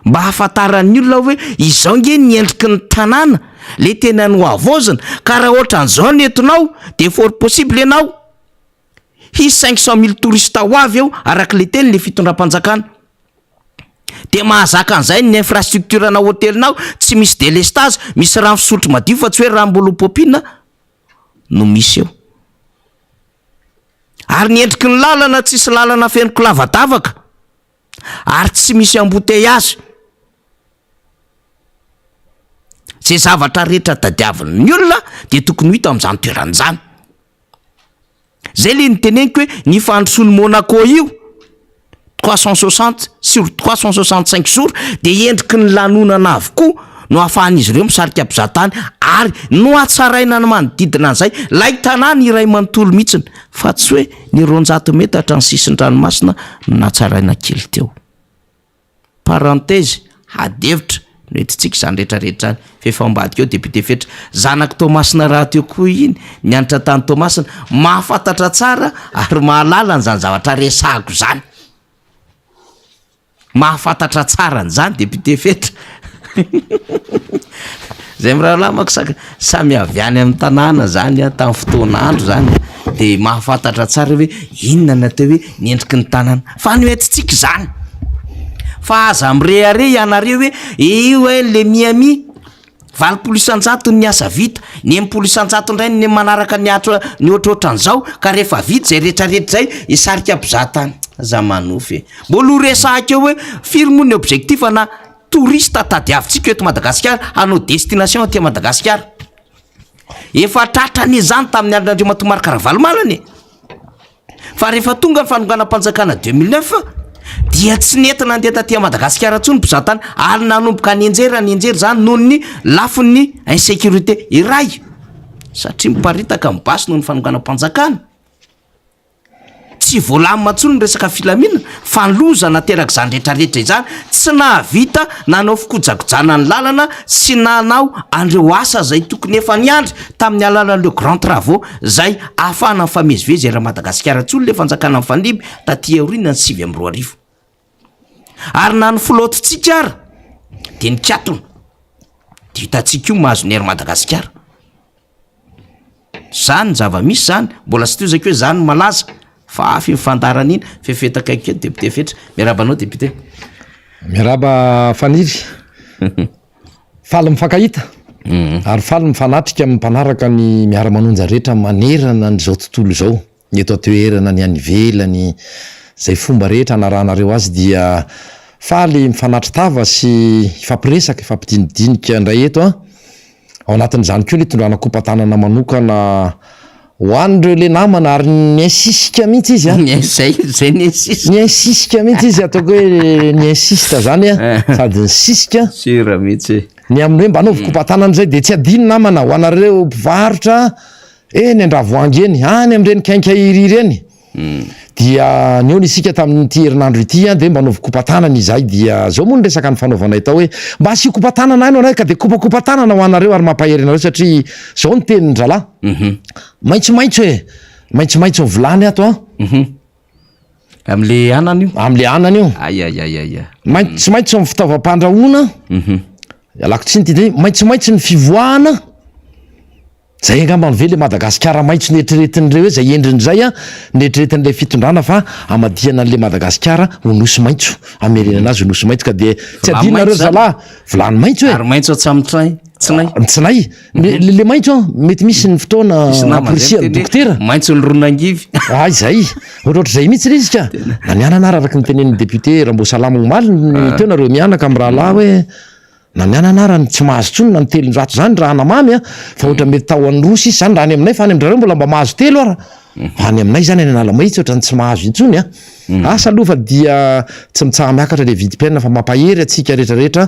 mba hahafantaran'ny olona hoe izao nge ny endriky ny tanàna le tena nohavaozina ka raha ohatran'izao ny entinao de fort possible ianao hisy 500 000 touristes ho avy eo araka le teny le fitondram-panjakana. De mahazaka an'izay ny infrastructure-na hôtelinao, tsy misy délestage, misy rano fisotro madio fa tsy hoe rano mbola ho paompina. no misy eo. Ary ny endriky ny lalana tsisy lalana feno kilavadavaka ary tsy misy embouteillage. Zay zavatra rehetra tadiavin'ny olona dia tokony ho hita amin'izany toerana izany. Zay le niteneniko hoe ny fandrosoan'i Monaco io 360 sur 365 jours dia endriky ny lanonana avokoa. no ahafahan'izy ireo misarika mpizahatany ary nohatsaraina ny manodidina an'izay, ilay tanàna iray manontolo mihitsiny fa tsy hoe ny 200 metatra ny sisin-dranomasina no natsaraina kely teo. Parenthèse, ady hevitra no entintsika izany rehetra rehetra izany fa efa ambadika ao député Fetra, zanak'i Toamasina rahateo koa iny, nianatra tany Toamasina, mahafantatra tsara ary mahalala an'izany zavatra resahako izany. Mahafantatra tsara an'izany député Fetra. Zay mirahalahy manko saka samy avy any amin'ny tanàna zany an, tamin'ny fotoan'andro zany an, de mahafantatra tsara hoe inona ny atao hoe ny endriky ny tanàna, fa ny hoentintsika izany, fa aza mirehareha ianareo hoe io eh le Miami, 80% ny asa vita, ny 60% indray ny manaraka ny atra ny ohatrohatran'izao, ka rehefa vita zay retraretra zay hisarika mpizahatany, aza manofy e, mbola ho resahiko eo hoe firy moa ny objectif ana Touriste tadiavintsika eto Madagasikara hanao destination aty Madagasikara. Efa tratra anie zany tamin'ny andron'Andriamatoa Marc Ravalomanana e. Fa rehefa tonga ny fanonganam-panjakana 2009 dia tsy nety nandeha taty Madagasikara intsony mpizahatany ary nanomboka nianjera nianjera izany noho ny lafiny insécurité iray satria miparitaka ny basy noho ny fanonganam-panjakana. Tsy voalamina intsony ny resaka filaminana fa ny loza naterak'izany rehetrarehetra izany, tsy nahavita nanao fikojakojana ny lalana sy nanao an'ireo asa izay tokony efa niandry tamin'ny alalan'ireo grands travaux izay ahafahana mifamezivezy eran'i Madagasikara intsony ilay fanjakana nifandimby taty aoriana ny 2009. Ary na ny flotte-ntsika ara dia nikatona, dia hitantsika io mahazo ny Air Madagasikara. Zany ny zava-misy zany, mbola tsy tohizako hoe zany no malaza fa hafa iny fandaharana iny, fefeta akaiky kely député Fetra, miarahaba anao député.
Miarahaba Faniry, faly mifankahita ary faly mifanatrika amin'ny mpanaraka ny miara-manonja rehetra manerana an'izao tontolo izao, ny eto an-toerana, ny any ivelany, izay fomba rehetra anarahanareo azy dia faly mifanatri-tava sy hifampiresaka, hifampidinidinika indray eto an. Ao anatin'izany koa ny hitondrana kopa-tanana manokana ho an'ireo le namana ary ni-insiste mihitsy izy an.
Zay, zay ni-insiste.
Ni-insiste mihitsy izy ataoko hoe ni-insiste zany an, sady nisisika.
Sûr mihitsy.
Ny amin'ny hoe mba anaovy kopa-tanana izay dia tsy adino namana ho anareo mpivarotra eny Andravoahangy eny, any amin'ireny quincaillerie ireny. Dia nihaona isika tamin'ity herinandro ity an, dia mba anaovy kopa-tanana izahay, dia zao moa ny resaka nifanaovanay tao hoe mba asio kopa-tanana any hoanay ka dia kopakopa-tanana ho anareo ary mampahery anareo satria zao ny tenin-drahalahy, maitsomaitso e, maitsomaitso ny vilany ato an.
Am'le anana io?
Am'le anana io.
Aiaiaiaia.
Maitsomaitso ny fitaovam-pandrahoana, ialako tsiny ity dia maitsomaitso ny fivoahana. Zay angambany ve le Madagasikara maitso neritreretin'ireo hoe zay endriny zay an, neritreretin'ilay fitondrana fa hamadihana an'le Madagasikara ho nosy maitso, hamerenana azy ho nosy maitso ka dia tsy
Vilany
adinonareo
maitso zany?
zalahy, vilany maitso e!
Ary maitso hatramin'ny tsinay?
Ny tsinay, le le maitso an, mety misy ny fotoana
Misy namana zay
amporisihan'ny
miteny hoe
dokotera.
maitso ny ron'angivy.
Ay zay, ohatrohatr'izay mihitsy le izy ka, na ny anana ary araka ny tenenin'ny député Ramboasalama omaly ny teo nareo mianaka mirahalahy hoe Na ny anana ara tsy mahazo tsony na ny 300 zany raha anamamy a, fa ohatra mety tahon'ny roa sisa zany raha any aminay fa any amin-drareo mbola mba mahazo telo ara, fa any aminay zany any Analamahitsy ohatran'ny tsy mahazo intsony a. Asa aloha fa dia tsy mitsaha-miakatra le vidim-piainana fa mampahery antsika rehetra rehetra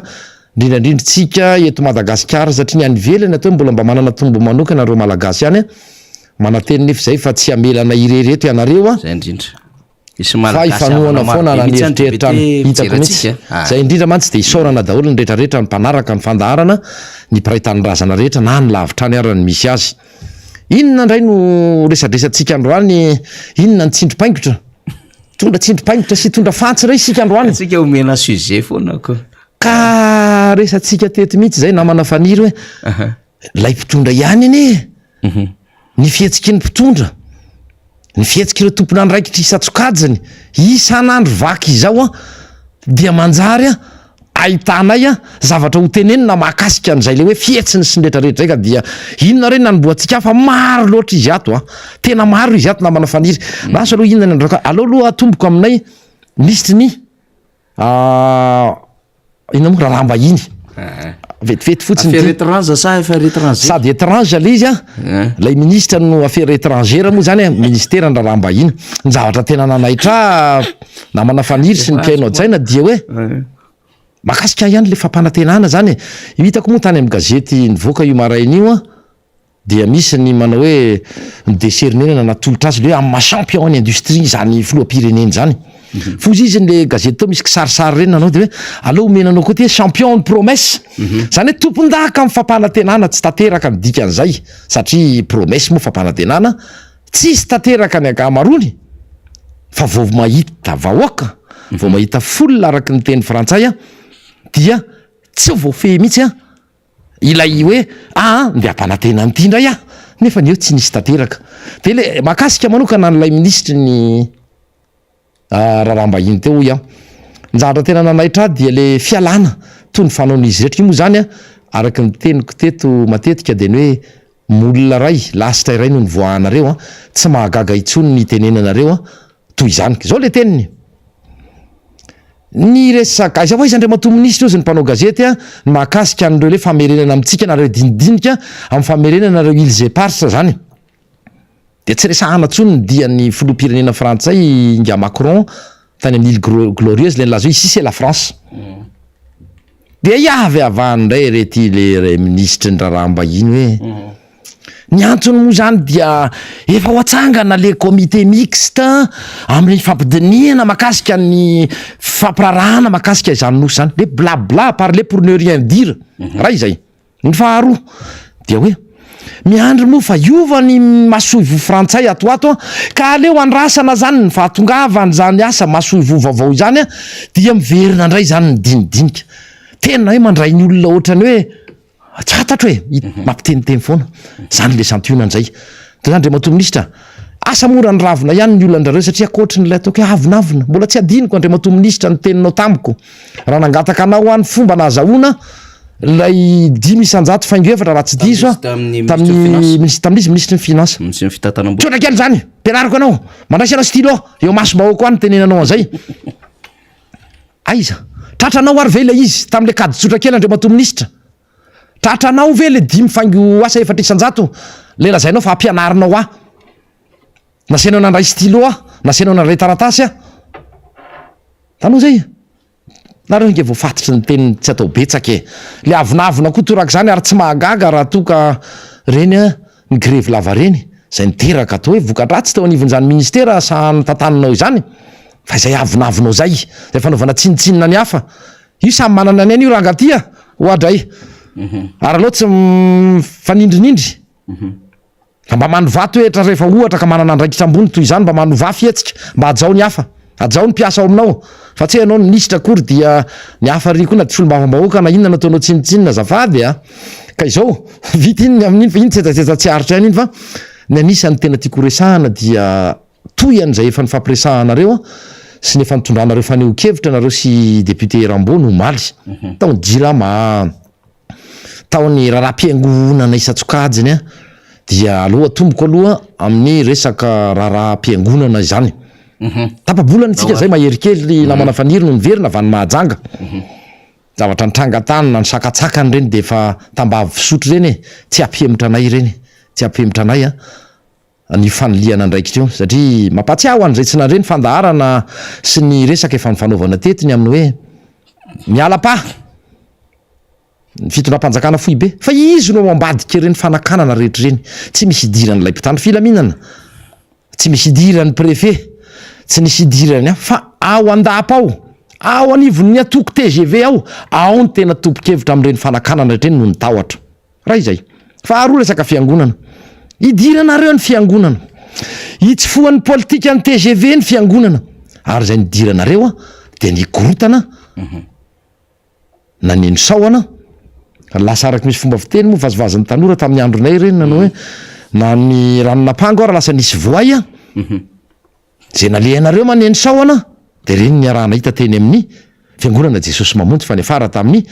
indrindra indrindra tsika eto Madagasikara satria ny any ivelany atao mbola mba manana tombony manokana ireo Malagasy any a, manantena nefa izay fa tsy hamela anay irery eto ianareo a.
Zay indrindra. Misy
Fa
Malagasy
hifanohana
havana
foana
maro
raha
be
ny
mihitsy any
eritreritra
député
hitako
mijery
mihitsy.
antsika a.
Zay indrindra mantsy dia isaorana daholo ny rehetra rehetra ny mpanaraka ny fandaharana, ny mpiray tanindrazana rehetra na any lavitra any ara ny misy azy. Inona indray no resadresantsika androany, inona ny tsindrim-paingotra? Hitondra tsindrim-paingotra sy hitondra fantsy indray isika androany.
Antsika omena sujet foana ko.
Ka resantsika teto mihitsy izay namana Faniry hoe ilay mpitondra ihany anie e. Ny fihetsiky ny mpitondra, ny fihetsik'ireo tompon'andraikitra isan-tsokajiny, isan'andro vaky izao an, dia manjary an, ahitanay an, zavatra ho tenenina mahakasika an'izay ilay hoe fihetsiny sy ny rehetra rehetra izay ka dia inona re ny nanombohantsika fa maro loatra izy ato an, tena maro izy ato namana Faniry. Lasa aloha inona ny andraka, aleo aloha atomboko aminay minisitry ny. Inona moa raharaham-bahiny. Vetivety fotsiny
Affaire étrange sa affaire étranger?
Sady étrange le izy an, ilay ministre no affaire étrangère moa zany an, ministera ny raharaham-bahiny. Ny zavatra tena nanaitra ahy namana Faniry sy ny mpihaino hajaina dia hoe.
Mahakasika ihany le fampanantenana zany e! Io hitako moa tany amin'ny gazety nivoaka io maraina io an, dia misy ny manao hoe ni-decerner na natolotra azy le hoe amin'ny maha champion ny industrie izany filoham-pirenena izany. Foza izy le gazety tao misy kisarisary ireny nanao dia hoe aleo omena anao koa ty hoe champion ny promesse. Zany hoe tompon-daka amin'ny fampanantenana tsy tanteraka ny dikan'izay satria promesse moa fampanantenana tsisy tanteraka ny ankamaroany fa vao mahita vahoaka, vao mahita foule araka ny teny frantsay dia tsy voafehy mihitsy an. Ilay hoe aa ndeha hampanantena an'ity indray aho nefa ny eo tsy nisy tanteraka. Dia ilay mahakasika manokana an'ilay minisitry ny raharaham-bahiny teo hoy aho. Ny zavatra tena nanaitra ahy dia ilay fialana toy ny fanaon'izy rehetra. Io moa izany an, araka ny teniko teto matetika dia ny hoe molina iray, lasitra iray no nivoahanareo an, tsy mahagaga intsony ny hitenenanareo an, toy izany. Izao ilay teniny. Ny resaka, aiza ho aiza Andriamatoa Minisitra hozy ny mpanao gazety a, ny mahakasika an'ireo le famerenana amintsika na ireo dinidinika amin'ny famerenana ireo îles éparses zany. Dia tsy resahana intsony ny dian'ny filoham-pirenena frantsay Ingahy Macron tany amin'ny îles Glorieuses le nilaza hoe ici c'est la France. Dia hiavy avy indray re ity le minisitry ny raharaham-bahiny hoe ny antony moa izany dia efa ho atsangana le comité mixte amin'ny fampidinihana makasika ny fampirarahana makasika izany nosy izany. Le bla bla parler pour ne rien dire. Raha izay. Ny faharoa dia hoe miandry moa fa hiova ny masoivoho frantsay ato ho ato an, ka aleo andrasana zany ny fahatongavan'izany asa masoivoho vaovao izany an, dia miverina indray izany ny dinidinika. Tena hoe mandray ny olona ohatrany hoe tsy fantatro e, mampiteniteny foana. Zany le santionany zay. Dia Andriamatoa Minisitra, asa moa raha niravona ihany ny olan-drareo satria ankoatry ny ilay ataoko hoe avonavona, mbola tsy adinoko Andriamatoa Minisitra ny teninao tamiko raha nangataka anao aho ny fomba nahazahoana ilay 5% faingo 4 raha tsy diso aho
Tamin'ny
tamin'ny minisitra tamin'izy minisitry ny finance.
Minisitry ny fitantanam-bola.
Tsotra kely izany, ampianariko anao, mandraisa anao stylo eo imasom-bahoaka any tenenanao an'izay. Aiza? Tratranao ary ve ilay izy tamin'ilay kajy tsotra kely Andriamatoa Minisitra? Tratranao ve le dimy faingo asa 4% le lazainao fa ampianarinao ahy? Nasainao nandray stylo aho, nasainao nandray taratasy aho. Tanao zay? Nareo ange voafatotry ny teniny tsy atao betsaka e. Le avonavona koa torak'izany ary tsy mahagaga raha toa ka reny ny grevy lavareny izay niteraka atao hoe voka-dratsy teo anivon'izany ministera sahan'ny tantaninao izany fa izay avonavonao izay, izay fanaovana tsinontsinona ny hafa. Io samy manana ny ainy io ranga ty a! Oadray! Ary aleo tsy mifanindrinindry fa mba manovà toetra rehefa ohatra ka manana andraikitra ambony toy izany mba manovà fihetsika mba hajao ny hafa, hajao ny mpiasa ao aminao fa tsy hoe ianao no minisitra akory dia ny hafa ary koa na solombavambahoaka na inona no ataonao tsinontsinona azafady a! Ka izao, vita iny ny amin'iny fa iny tsetsatsetsa tsy aritra ihany iny fa ny anisan'ny tena tiako horesahana dia Toy an'izay efa nifampiresahanareo sy ny efa nitondranareo fanehoan-kevitra nareo sy député Rambo ny omaly. Tao ny Jirama, tao ny raharaham-piangonana isan-tsokajiny dia aleo atomboko aloha amin'ny resaka raharaham-piangonana izany. Tapa-bolana isika izay mahery kely namana Faniry no niverina avy any Mahajanga. Zavatra nitranga tany na ny sakantsakany ireny dia efa tambavy fisotro ireny e, tsy hampihemotra anay ireny, tsy hampihemotra anay an. an'io fanilihana andraikitra io satria mampahatsiahy ho an'izay tsy nandre ny fandaharana sy ny resaka efa nifanaovana teto ny amin'ny hoe miala pa ny fitondram-panjakana foibe fa izy no ao ambadika ireny fanakanana rehetra ireny, tsy misy idiran'ilay mpitandro filaminana, tsy misy idiran'ny préfet, tsy nisy idirany hafa fa ao an-dapa ao, ao anivon'ny antoko tgv ao, ao ny tena tompon-kevitra amin'ireny fanakanana rehetra ireny noho ny tahotra. Raha izay. Faharoa resaka fiangonana. Idiranareo ny fiangonana. Itsofohan'ny politikan'ny tgv ny fiangonana. Ary izay nidiranareo dia nikorotana naneno sahona. Lasa araka misy fomba fiteny moa vazivazin'ny tanora tamin'ny andronay ireny nanao hoe na ny ranon'ampango ara lasa nisy voay. Izay nalehanareo maneno sahona dia ireny niaraha-nahita teny amin'ny Fiangonana Jesosy Mamonjy fa niafara tamin'ny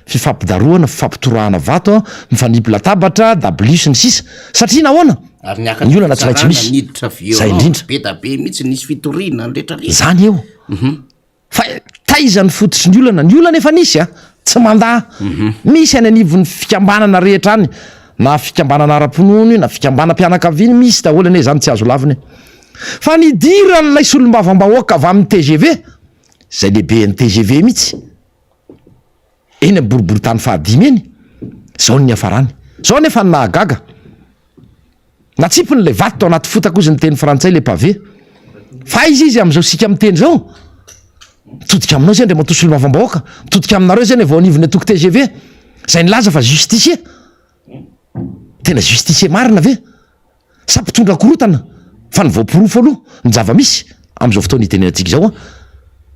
fifampidarohana, fifampitorahana vato, mifanipy latabatra, dabilio sy ny sisa Satria nahoana?
Ary niakatra
Ny olana tsy maintsy
fitsarana,
misy.
niditra
Izay
violon
indrindra.
be da be mihitsy, nisy fitoriana, ny rehetra rehetra.
Izany eo. Fa taiza ny fototry ny olana? Ny olana efa nisy a! Tsy mandà. Misy any anivon'ny fikambanana rehetra any, na fikambanana ara-pinoana io, na fikambanam-pianakaviana, misy daholo anie izany tsy azo lavina e. Fa nidiran'ilay solombavambahoaka avy amin'ny tgv, izay lehiben'ny tgv mihitsy. Eny amin'ny boriborintany fahadimy eny. Izao no niafarany. Izao anefa no nahagaga. Natsipiny ilay vato tao anaty fotaka hozy ny teny frantsay le pavé. Fa aiza izy amin'izao isika miteny izao? Mitodika aminao izay Andriamatoa Solombavambahoaka, mitodika aminareo izay ny avy ao anivon'ny antoko tgv, izay nilaza fa justicier. Tena justicier marina ve? Sa mpitondra korotana? Fa ny voaporofo aloha, ny zava-misy amin'izao fotoana itenenantsika izao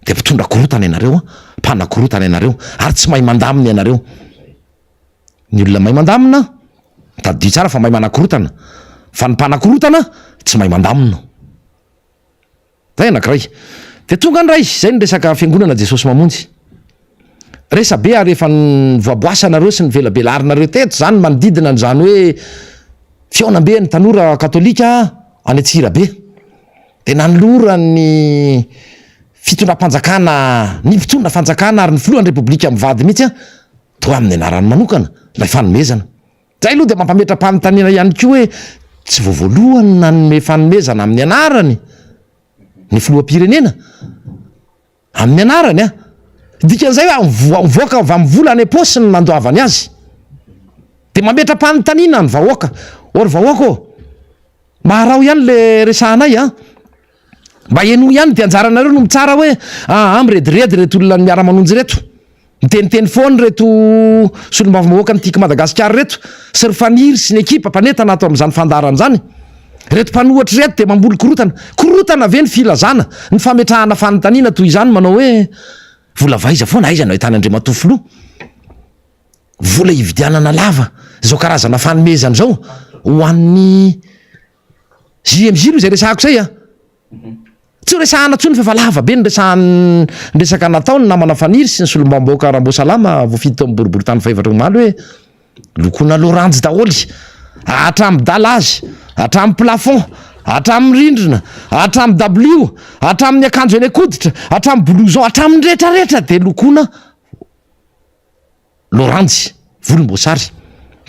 dia mpitondra korotana ianareo, mpanakorotana ianareo ary tsy mahay mandamina ianareo. Ny olona mahay mandamina, tadidio tsara fa mahay manakorotana, fa ny mpanakorotana tsy mahay mandamina. Zay anakiray. Dia tonga indray, zay ny resaka fiangonana Jesosy Mamonjy. Resabe ary efa nivoaboasanareo sy nivelabelarinareo teto zany manodidina an'izany hoe fihaonambe ny tanora katolika any Antsirabe. Dia nanoloran'ny fitondram-panjakana, ny mpitondra fanjakana ary ny filohan'ny repoblika mivady mihitsy toa amin'ny anarany manokana ilay fanomezana. Izay aloha dia mampametra-panontaniana ihany koa hoe tsy vao voalohany nanome fanomezana amin'ny anarany ny filoham-pirenena, amin'ny anarany an! Dikan'izay hoe mivoaka avy amin'ny vola any am-paosiny ny nandoavany azy. Dia mametra-panontaniana ny vahoaka, ô ry vahoaka ô! Maharao ihany le resahanay an! Mba henoy ihany dia anjaranareo no mitsara hoe aa mirediredy ireto olona miara-manonjy ireto. Miteniteny foana ireto solombavambahoaka ny Tiako Madagasikara ireto sy ry Faniry sy ny ekipa mpanentana ato amin'izany fandaharana izany. Ireto mpanohatra ireto dia mamboly korotana. Korotana ve ny filazana, ny fametrahana fanontaniana toy izany manao hoe vola avy aiza foana, aiza no ahitana Andriamatoa Filoha? Vola hividianana lava izao karazana fanomezana izao ho an'ny JMJ aloha izay resahako izay a! Tsy ho resahana intsony fa efa lava be ny resahan'ny ny resaka natao ny namana Faniry sy ny solombavambahoaka Ramboasalama voafidy tao amin'ny boriborintany fahefatra omaly hoe lokoina loranjy daholo hatramin'ny dallage, hatramin'ny plafond, hatramin'ny rindrina, hatramin'ny dabilio, hatramin'ny akanjo eny an-koditra, hatramin'ny blouson, hatramin'ny rehetrarehetra dia lokoina Loranjy, volomboasary.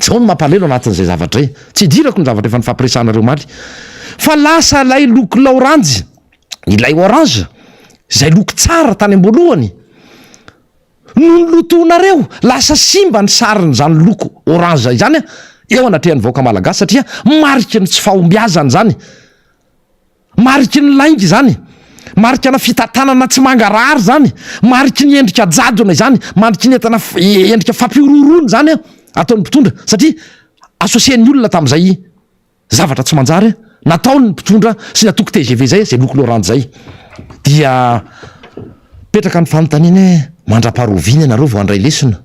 Izao no mampalahelo anatin'izay zavatra izay. Tsy idirako ny zavatra efa nifampiresahanareo omaly. Fa lasa ilay loko laoranjy, ilay orange, izay loko tsara tany am-boalohany, no nolotoinareo. Lasa simba ny sarin'izany loko orange izany eo anatrehan'ny vahoaka malagasy satria mariky ny tsy fahombiazana izany. Mariky ny lainga izany, marika ana fitantanana tsy mangarahara izany, mariky ny endrika jadona izany, mariky ny entana endrika fampihorohoroana izany ataon'ny mpitondra satria associer-n'ny olona tamin'izay zavatra tsy manjary nataon'ny mpitondra sy ny antoko tgv izay, izay loko laoranjy izay. Dia mipetraka ny fanontaniana hoe mandra-paharoviana ianareo vao handray lesona?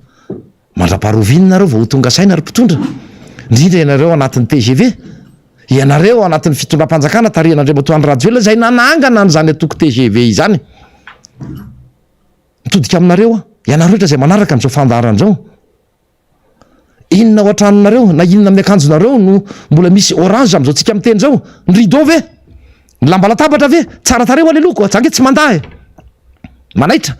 Mandra-paharoviana nareo vao ho tonga saina ry mpitondra? Indrindra ianareo ao anatin'ny tgv, ianareo ao anatin'ny fitondram-panjakana tarihan'Andriamatoa Andry Rajoelina izay nanangana an'izany antoko tgv izany. Mitodika aminareo aho, ianareo rehetra izay manaraka an'izao fandaharana izao. Inona ao an-tranonareo na inona amin'ny akanjonareo no mbola misy orange amin'izao tsika miteny izao? Ny rideau ve? Ny lamba latabatra ve? Tsara tarehy ho'a le loko a! Za nge tsy mandà e! Manaitra.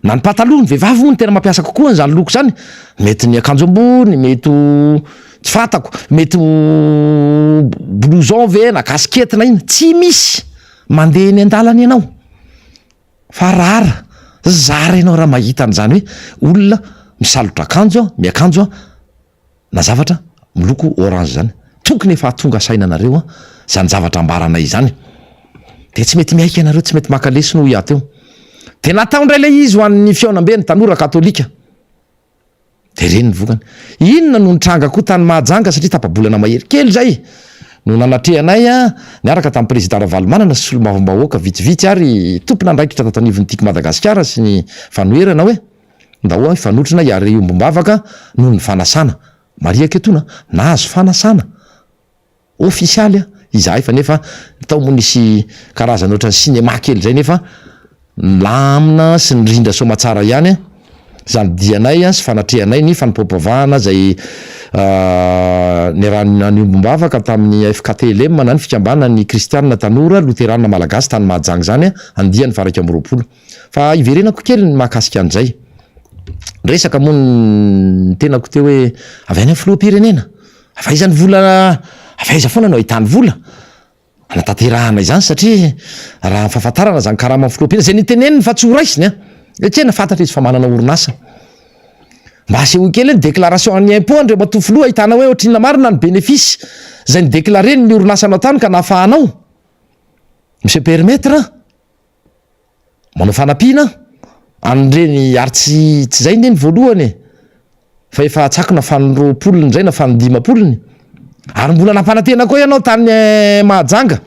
Na ny pataloha, ny vehivavy moa no tena mampiasa kokoa an'izany loko izany. Mety ny akanjo ambony, mety ho tsy fantako, mety ho blouson ve na casquette na inona. Tsy misy mandeha eny an-dalana ianao fa rara, zara ianao raha mahita an'izany hoe olona misalotra akanjo, miakanjo na zavatra miloko orange zany, tokony efa hahatonga saina anareo an, zany zavatra ambaranay izany, de tsy mety miaiky ianareo, tsy mety maka lesona hoy aho teo, de natao indray ilay izy ho an'ny fihaonambe ny tanora katolika, de ireny ny vokany, inona no nitranga koa tany Mahajanga satria tapa-bolana mahery kely izay no nanatrehanay an, niaraka tamin'ny prezida Ravalomanana sy solombavambahoaka vitsivitsy ary tompon'andraikitra tato anivon'ny Tiako Madagasikara sy ny fanoherana hoe. Ndao hifanotrona hiara hiombom-bavaka noho ny fanasana. Marihako etoana, nahazo fanasana ofisialy izahay fa nefa tao moa nisy karazana ohatran'ny cinéma kely izay nefa nilamina sy nirindra soamatsara ihany izany dianay sy fanatrehanay ny fanompoam-pivavahana izay niarahana niombom-bavaka tamin'ny FKTLM na ny Fikambanan'ny Kristianina Tanora Loterana Malagasy tany Mahajanga izany andiany faha 21. Fa hiverenako kely ny mahakasika an'izay. Resaka moa ny tenako teo hoe avy any amin'ny filoham-pirenena. Avy aiza ny vola, avy aiza foana no ahitany vola hanatanterahana izany satria raha ny fahafantarana izany karaman'ny filoham-pirenena izay niteneniny fa tsy ho raisiny an. Ekena fantatra izy fa manana orinasa. Mba asehoy kely hoe ny déclaration an'ny impôt Andriamatoa Filoha ahitana hoe ohatrinona marina ny bénéfice izay ni-déclarer ny orinasanao tany ka nahafahanao mi-se permettre manao fanampiana an'ireny ary tsy tsy izay anie ny voalohany e! Fa efa tsako na faninroapolony indray na fanindimampolony ary mbola nampanantena koa ianao tany Mahajanga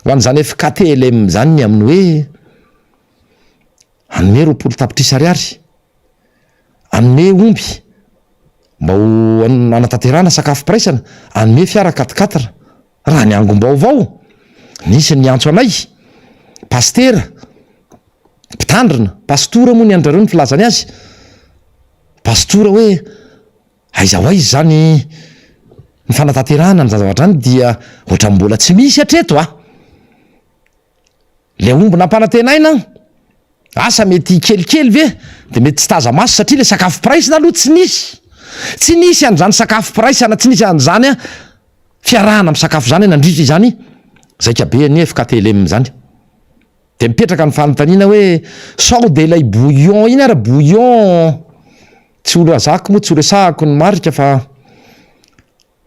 ho an'izany FKTLM izany ny amin'ny hoe hanome 20 tapitrisa ariary hanome omby mba ho hanatanterahana sakafom-piraisana, hanome fiara quatre quatre. Raha ny angom-baovao, nisy niantso anay, pasitera, mpitandrina, pastora moa ny an-dRareo ny filazany azy, pastora hoe aiza ho aiza izany ny fanatanterahana an'izany zavatra izany dia ohatran'ny mbola tsy misy hatreto a! Ilay omby nampanantenaina, asa mety kelikely ve dia mety tsy taza-maso satria ilay sakafom-piraisana aloha tsy nisy. Tsy nisy an'izany sakafom-piraisana, tsy nisy an'izany fiarahana misakafo izany nandritra izany zaikabe an'i FKTLM izany. Dia mipetraka ny fanontaniana hoe sao dia ilay bouillon iny ary bouillon tsy ho lazako moa tsy ho resahako ny marika fa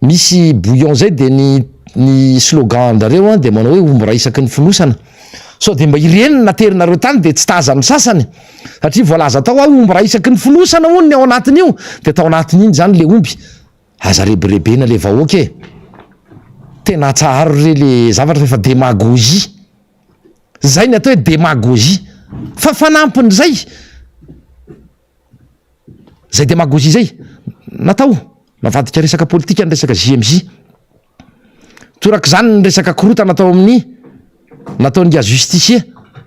Misy bouillon zay de ny ny slogan ndrareo an de manao hoe omby iray isaky ny fonosana. Sao de mba ireny no naterinareo tany de tsy tazan'ny sasany? Satria voalaza tao hoe omby iray isaky ny fonosana hono ny ao anatin'io de tao anatin'iny zany le omby. Aza rebirebena le vahoaka e! Tena atsaharo re le zavatra fa efa demagogie. Zay ny atao hoe demagogie. Fa fanampin'izay. Zay demagogie zay natao navadika resaka politika ny resaka JMJ. Torak'izany ny resaka korotana tao amin'ny nataon'ingahy justicier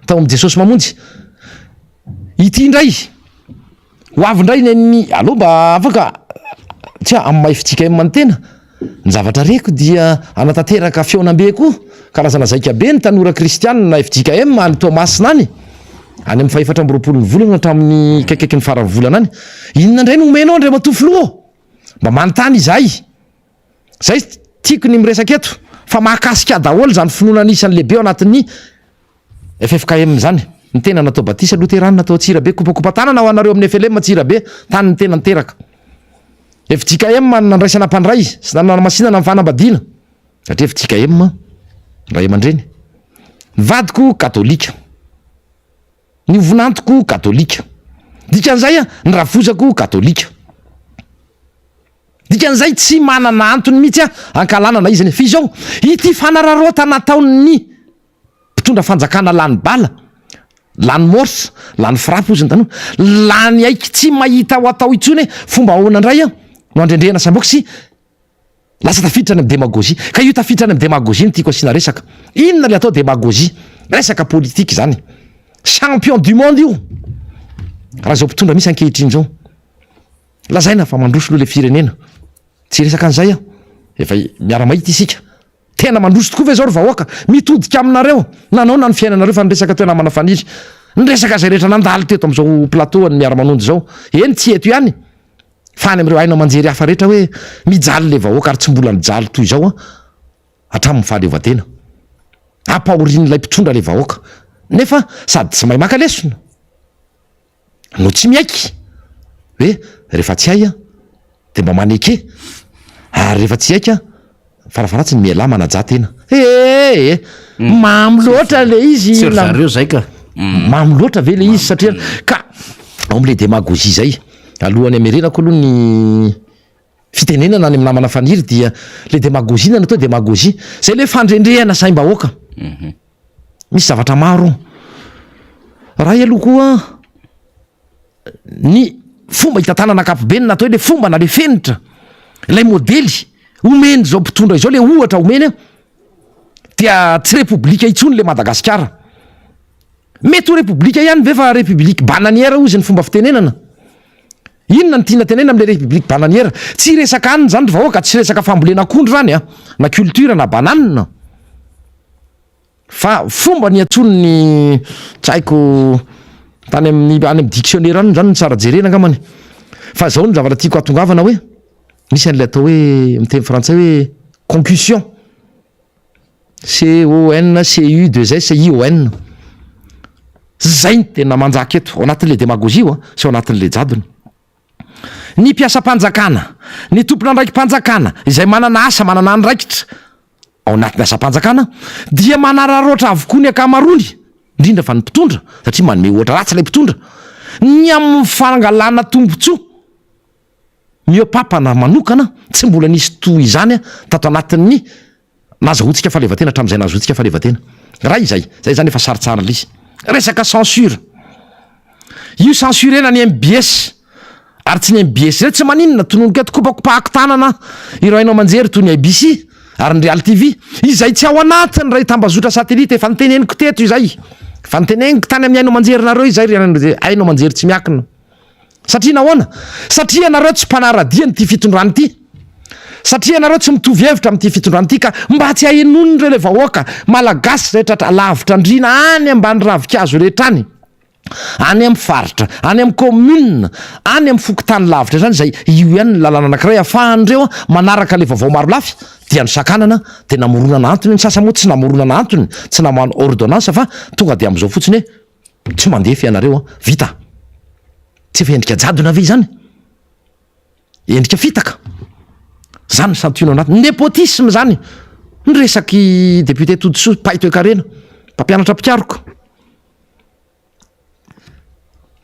tao amin'ny Jesosy Mamonjy. Ity indray ho avy indray ny an'ny aleo mba afaka tsy amin'ny maha fjkm ny tena. Ny zavatra reko dia hanatanteraka fihaonambe koa karazana zaikabe ny tanora kristianina fjkm any Toamasina any, any amin'ny fahefatra amby roapolo ny volana hatramin'ny akaikikaiky ny faran'ny volana any. Inona indray no omenao Andriamatoa Filoha ô? Mba manontany izahay. Izay tiako ny miresaka eto fa mahakasika ahy daholo izany finoana anisan'ny lehibe ao anatin'ny ffkm izany. Ny tena natao batisa loterana tao Antsirabe, kopakopa-tanana ho anareo amin'ny flm Antsirabe, tany ny tena niteraka. Fjkm no nandraisana mpandray sy nanamasinana ny fanambadiana satria fjkm ray aman-dreny. Ny vadiko katolika. Ny vinantoko katolika. Dikan'izay ny rafozako katolika. Dikan'izay tsy manana antony mihitsy aho hankahalana na iza na iza. Fa izao, ity fanararaotana ataon'ny mpitondra fanjakana lany bala, lany morse, lany frappe hozy ny tanora, lany aiky tsy mahita ho atao intsony hoe fomba ahoana indray aho no handrendrehana saim-bahoaka sy lasa tafiditra any amin'ny demagogie. Ka io tafiditra any amin'ny demagogie no tiako asiana resaka. Inona ilay atao demagogie? Resaka politika izany. Champion du monde io raha izao mpitondra misy ankehitriny izao. Lazaina fa mandroso aloha ilay firenena. Tsy hiresaka an'izay aho. Efa miara-mahita isika. Tena mandroso tokoa ve izao ry vahoaka? Mitodika aminareo. Nanaona ny fiainanareo fa niresaka teo namana Faniry. Niresaka izay rehetra nandalo teto amin'izao plateau an'ny miara-manonja izao. Eny tsy eto ihany fa any amin'ireo haino aman-jery hafa rehetra hoe mijaly ilay vahoaka ary tsy mbola nijaly toy izao hatramin'ny fahaleovantena. Ampahorian'ilay mpitondra ilay vahoaka. Nefa sady tsy mahay maka lesona. no tsy miaiky hoe rehefa tsy hay dia mba maneke ary rehefa tsy haika farafaharatsiny mialà manajà tena ee mamy loatra le izy
Tsy ry zareo zay ka.
Mamy loatra ve le izy satria ka ao am'le démagogie zay alohan'ny hamerenako aloha ny fitenenana any amin'ny namana Faniry dia le démagogie na ny atao hoe démagogie zay le fandrendrehana saim-bahoaka. Misy zavatra maro ao. Ray aloha koa ny fomba hitantanana ankapobeny na atao hoe le fomba na le fenitra, ilay modely omen'izao mpitondra izao, le ohatra omeny an, dia tsy repoblika intsony le Madagasikara. Mety ho repoblika ihany ve fa république bananière hozy ny fomba fitenenana. Inona no tiana tenenina amin'ilay république bananière? Tsy resaka anona izany ry vahoaka, tsy resaka fambolena akondro izany an, na culture na banane. Fa fomba niantsoany ny tsy haiko tany amin'ny any amin'ny dictionnaire any zany no tsara jerena angambany. Fa zao no zavatra tiako hahatongavana hoe misy an'ilay atao hoe amin'ny teny frantsay hoe concussion. C O N C U 2 S I O N. Zay no tena manjaka eto ao anatin'ilay demagogie io an, sy ao anatin'ilay jadona. Ny mpiasam-panjakana, ny tompon'andraiki-panjakana izay manana asa, manana andraikitra ao anatin'ny asam-panjakana dia manararaotra avokoa ny ankamaroany, indrindra fa ny mpitondra, satria manome ohatra ratsy ilay mpitondra, ny amin'ny fangalana tombontsoa mihoa-papana manokana tsy mbola nisy toy izany tato anatin'ny Nazahoantsika fahaleovantena hatramin'izay nahazoantsika fahaleovantena. Raha izay, izay izany efa sarintsariny ilay izy. Resaka censure. Io censurena ny mbs ary tsy ny mbs izay tsy maninona, tononiko eto, kopakopahako tanana ireo haino aman-jery toy ny ABC ary ny Real TV, izay tsy ao anatin'ilay tambazotra satelita, efa noteneniko teto izay, efa noteneniko tany amin'ny haino aman-jerinareo izay ry haino aman-jery tsy miankina. Satria nahoana? Satria ianareo tsy mpanara-dia an'ity fitondrana ity. Satria ianareo tsy mitovy hevitra amin'ity fitondrana ity ka mba tsy hahenoan'ireo ilay vahoaka malagasy izay tratra lavitra andriana any ambany ravinkazo rehetra any, any amin'ny faritra, any amin'ny commune, any amin'ny fokontany lavitra rehetra any izay io ihany ny lalana anankiray ahafahan'ireo manaraka ilay vaovao marolafy dia nosakanana dia namoronana antony, ny sasany moa tsy namoronana antony, tsy namano ordonnance fa tonga dia amin'izao fotsiny hoe Tsy mandefa ianareo an! Vita! Tsy efa endrika jadona ve izany? Endrika fitaka! Zany ny santionany anaty. Népotisme zany! Ny resak'i député Todisoa, mpahay toekarena, mpampianatra mpikaroka.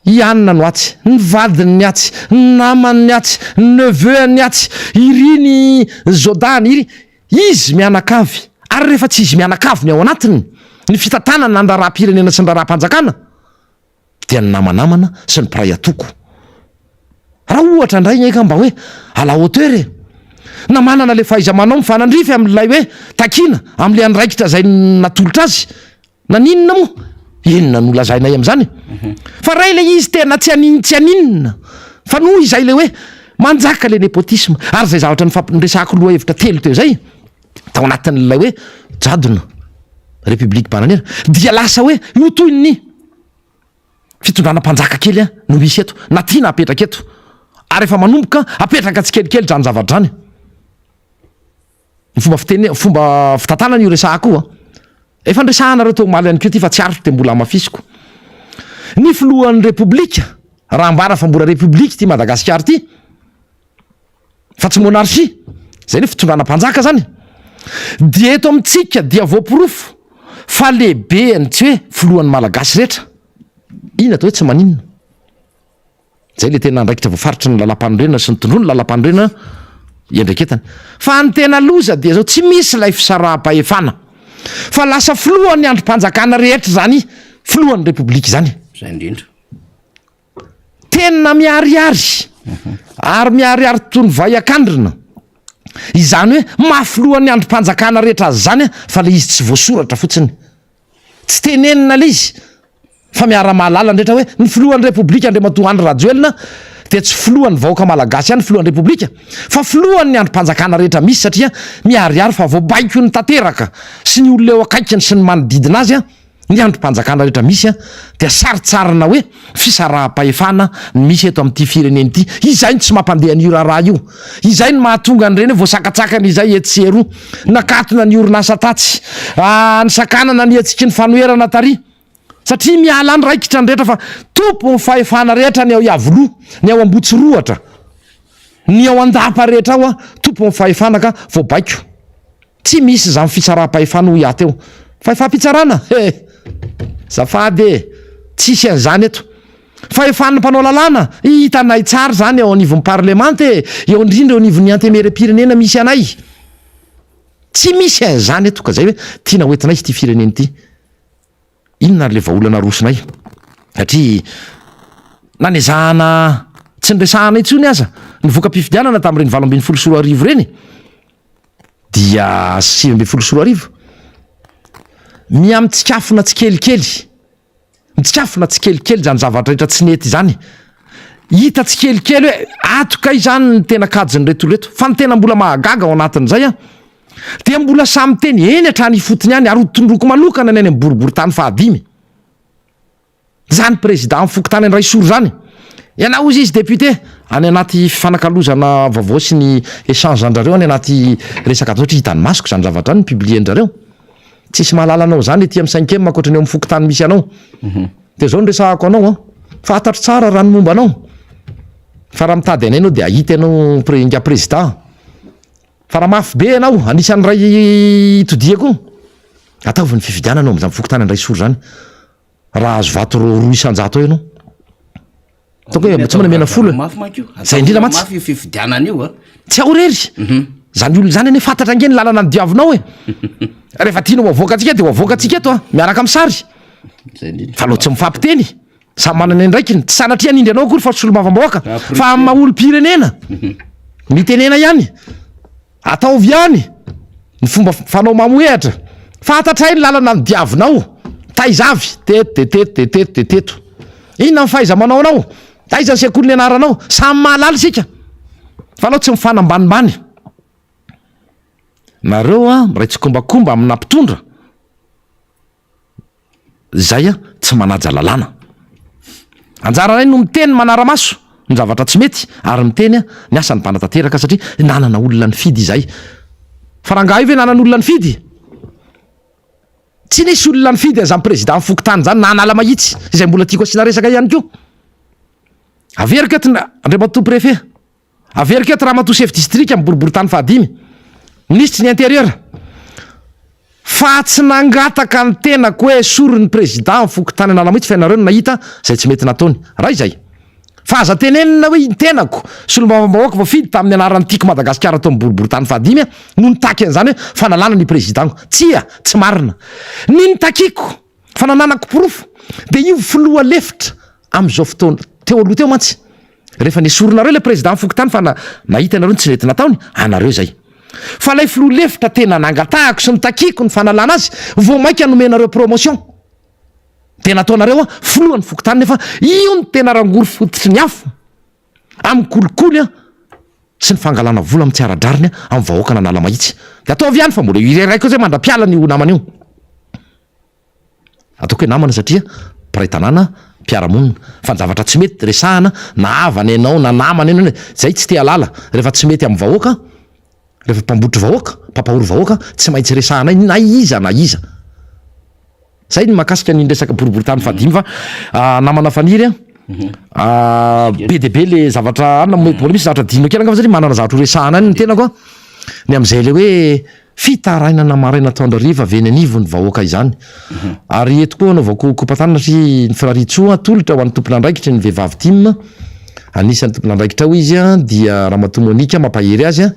I anona no atsy, ny vadiny ny atsy, ny namany ny atsy, ny neveu-ny atsy, iry ny zodany, iry. Izy mianakavy, ary rehefa tsy izy mianakavy ny ao anatiny, ny fitantanana ny raharaham-pirenena sy ny raharaham-panjakana, dia ny namanamana sy ny mpiray antoko. Raha ohatra indray anie ka mba hoe à la hauteur e! Na manana ilay fahaiza-manao mifanandrify amin'ilay hoe takiana amin'ilay andraikitra izay natolotra azy, Naninona moa? Inona no lazainay amin'izany? Fa raha ilay izy tena tsy hanin-tsy haninona, fa noho izay ilay hoe manjaka ilay népotisme, ary izay zavatra nifampiresahako lohahevitra telo teo izay, tao anatin'ilay hoe jadona, république bananière, dia lasa hoe io toy ny fitondrana mpanjaka kely no misy eto, na tiana apetraka eto, ary efa manomboka apetraka tsikelikely izany zavatra izany. Ny fomba fiteny, fomba fitantanana io resahako io an. Efa niresahanareo teo omaly ihany koa ity fa tsy aritro dia mbola hamafisiko. Ny filohan'ny Repoblika, raha ambara fa mbola Repoblika ity Madagasikara ity, fa tsy monarchie, izay ny fitondrana mpanjaka zany, dia eto amintsika dia voaporofo fa lehibean'ny tsy hoe filohan'ny Malagasy rehetra. Iny atao hoe tsy maninona. Izay ilay tena andraikitra voafaritry ny lalàmpanorenana sy ny tondroin'ny lalàmpanorenana iandraiketana. Fa ny tena loza dia izao, tsy misy ilay fisaraham-pahefana fa lasa filohan'ny andrim-panjakana rehetra izany filohan'ny Repoblika izany.
Izay indrindra.
Tena miharihary ary miharihary toy ny vay an-kandrina. Izany hoe maha filohan'ny andrim-panjakana rehetra azy izany fa ilay izy tsy voasoratra fotsiny. Tsy tenenina ilay izy fa miara-mahalala ny rehetra hoe ny filohan'ny Repoblika Andriamatoa Andry Rajoelina dia tsy filohan'ny vahoaka malagasy ihany filohan'ny Repoblika fa filohan'ny andrim-panjakana rehetra misy satria miharihary fa voabaikony tanteraka sy ny olona eo akaikiny sy ny manodidina azy ny andrim-panjakana rehetra misy dia sarintsarina hoe fisaraham-pahefana ny misy eto amin'ity firenena ity. Izay no tsy mampandeha an'io raharaha io. Izay no mahatonga an'ireny hoe voasakatsakana izay etsy sy eroa. Nakatona ny orinasa tatsy. Nisakanana ny hetsiky ny fanoherana tary. Satria miala any raikitra ny rehetra fa tompon'ny fahefana rehetra ny ao Iavoloha, ny ao Ambohitsirohatra, ny ao Andapa rehetra ao, tompon'ny fahefana ka voabaiko. Tsy misy izany fisaraham-pahefana hoy aho teo. Fahefam-pitsarana? He! Zafady e! Tsisy an'izany eto. Fahefan'ny mpanao lalàna? Hitanay tsara izany eo anivon'ny parlemanta e! Eo indrindra eo anivon'ny antemieram-pirenena misy anay. Tsy misy an'izany eto ka izay hoe tiana hoentinay ity firenena ity. Inona ary ilay vahaolana arosonay? Satria na nezahana tsy niresahana intsony aza ny voka-pifidianana tamin'ireny 2018 ireny dia 2019 miha mitsikafona tsikelikely, mitsikafona tsikelikely izany zavatra rehetra tsy nety izany. Hita tsikelikely hoe ato kay izany ny tena kajin'ireto olona ireto. Fa ny tena mbola mahagaga ao anatin'izay an, dia mbola samy miteny eny hatrany ifotony any ary ho tondroiko manokana ny any amin'ny boriborintany fahadimy. Izany président fokontany Andraisoro izany. Ianao hozy izy député any anaty fifanakalozana vaovao sy ny échange an-drareo any anaty resaka atao satria hitan'ny masoko izany zavatra izany publier-ndrareo. Tsisy mahalala anao izany ety amin'ny cinquième ankoatra ny eo amin'ny fokontany misy anao. Dia izao no resahako anao an, fantatro tsara raha ny momba anao. Fa raha mitady anay ianao dia hahita ianao pre ingahy président. Fa raha mafy be ianao, anisan'ny iray itodihako io, ataovy ny fifidianana ao amin'izany fokontany Andraisoro izany. Raha azo vato roa isan-jato eo ianao. Ataoko hoe tsy manamena folo e.
Mafy manko io.
Zay indrindra mantsy.
Mafy io fifidianana io a.
Tsy ao irery. Zany olona zany anie fantatra ange ny lalana nodiavinao e. Rehefa tianao ho avoakantsika dia ho avoakantsika eto a, miaraka amin'ny sary.
Zay indrindra.
Fa aleo tsy mifampiteny. Samy manana ny andraikiny. Tsy sanatria hanindry anao akory fa solombavambahoaka fa amin'ny maha olom-pirenena. Mitenena ihany. Ataovy ihany ny fomba fanao mamohehatra. Fantatray ny lalana nodiavinao. Taiza avy? Teto dia teto dia teto dia teto. Inona ny fahaiza-manao anao? Taiza ny sekoly nianaranao? Samy mahalala isika. Fa aleo tsy mifanambanimbany. Nareo a, miray tsikombakomba amina mpitondra. Izay a, tsy manaja lalàna. Anjaranay no miteny manara-maso ny zavatra tsy mety ary miteny a, ny asan'ny mpanatanteraka satria nanana olona nifidy izahay. Fa rangahy io ve nanana olona nifidy? Tsy nisy olona nifidy an'izany président fokontany izany na Analamahitsy izay mbola tiako asiana resaka ihany koa. Averiko eto Andriamatoa Préfet. Averiko eto Ramatoa Sefo Distrika amin'ny boriborintany fahadimy, Minisitry ny Intérieur, fa tsy nangataka ny tenako hoe esory ny Président ny fokontany Analamahitsy fa ianareo no nahita izay tsy mety nataony. Ray izay. Fa aza tenenina hoe ny tenako, solombavambahoaka voafidy tamin'ny anaran'ny Tiako Madagasikara tao amin'ny boriborintany fahadimy no nitaky an'izany hoe fanalana ny Président-ko. Tsia, tsy marina. Ny nitakiako, fa nananako porofo, dia io filoha lefitra amin'izao fotoana, teo aloha teo mantsy, Rehefa nesorinareo ilay président fokontany fa nahita ianareo ny tsy nety nataony, anareo izay. Fa ilay filoha lefitra tena nangatahako sy nitakiako ny fanalana azy, vao mainka nomenareo promotion. Dia nataonareo filohan'ny fokontany nefa io no tena rangory fototry ny afo amin'ny kolikoly sy ny fangalana vola amin'ny tsy ara-drariny amin'ny vahoakan'Analamahitsy. Dia ataovy ihany fa mbola io iray koa izay mandra-piala an'io namana io. Ataoko hoe namana satria mpiray tanàna, mpiara-monina. Fa ny zavatra tsy mety resahana na havana ianao na namana ianao, zay tsy te halala. Rehefa tsy mety amin'ny vahoaka, rehefa mpambotry vahoaka, mpampahory vahoaka, tsy maintsy resahanay na iza na iza. Zay ny mahakasika ny resaka boriborintany fahadimy fa namana Faniry a, be dia be le zavatra any, mbola misy zavatra adinonao kely angamba satria manana zavatra ho resahana any ny tenako a, ny amin'izay le hoe Fitarainana maraina atoandro hariva avy eny anivon'ny vahoaka izany. Ary eto koa anaovako kopa-tanana satria ny firarian-tsoa atolotra ho an'ny tompon'andraikitry ny vehivavy tim, anisan'ny tompon'andraikitra ao izy dia Ramatoa Monica mampahery azy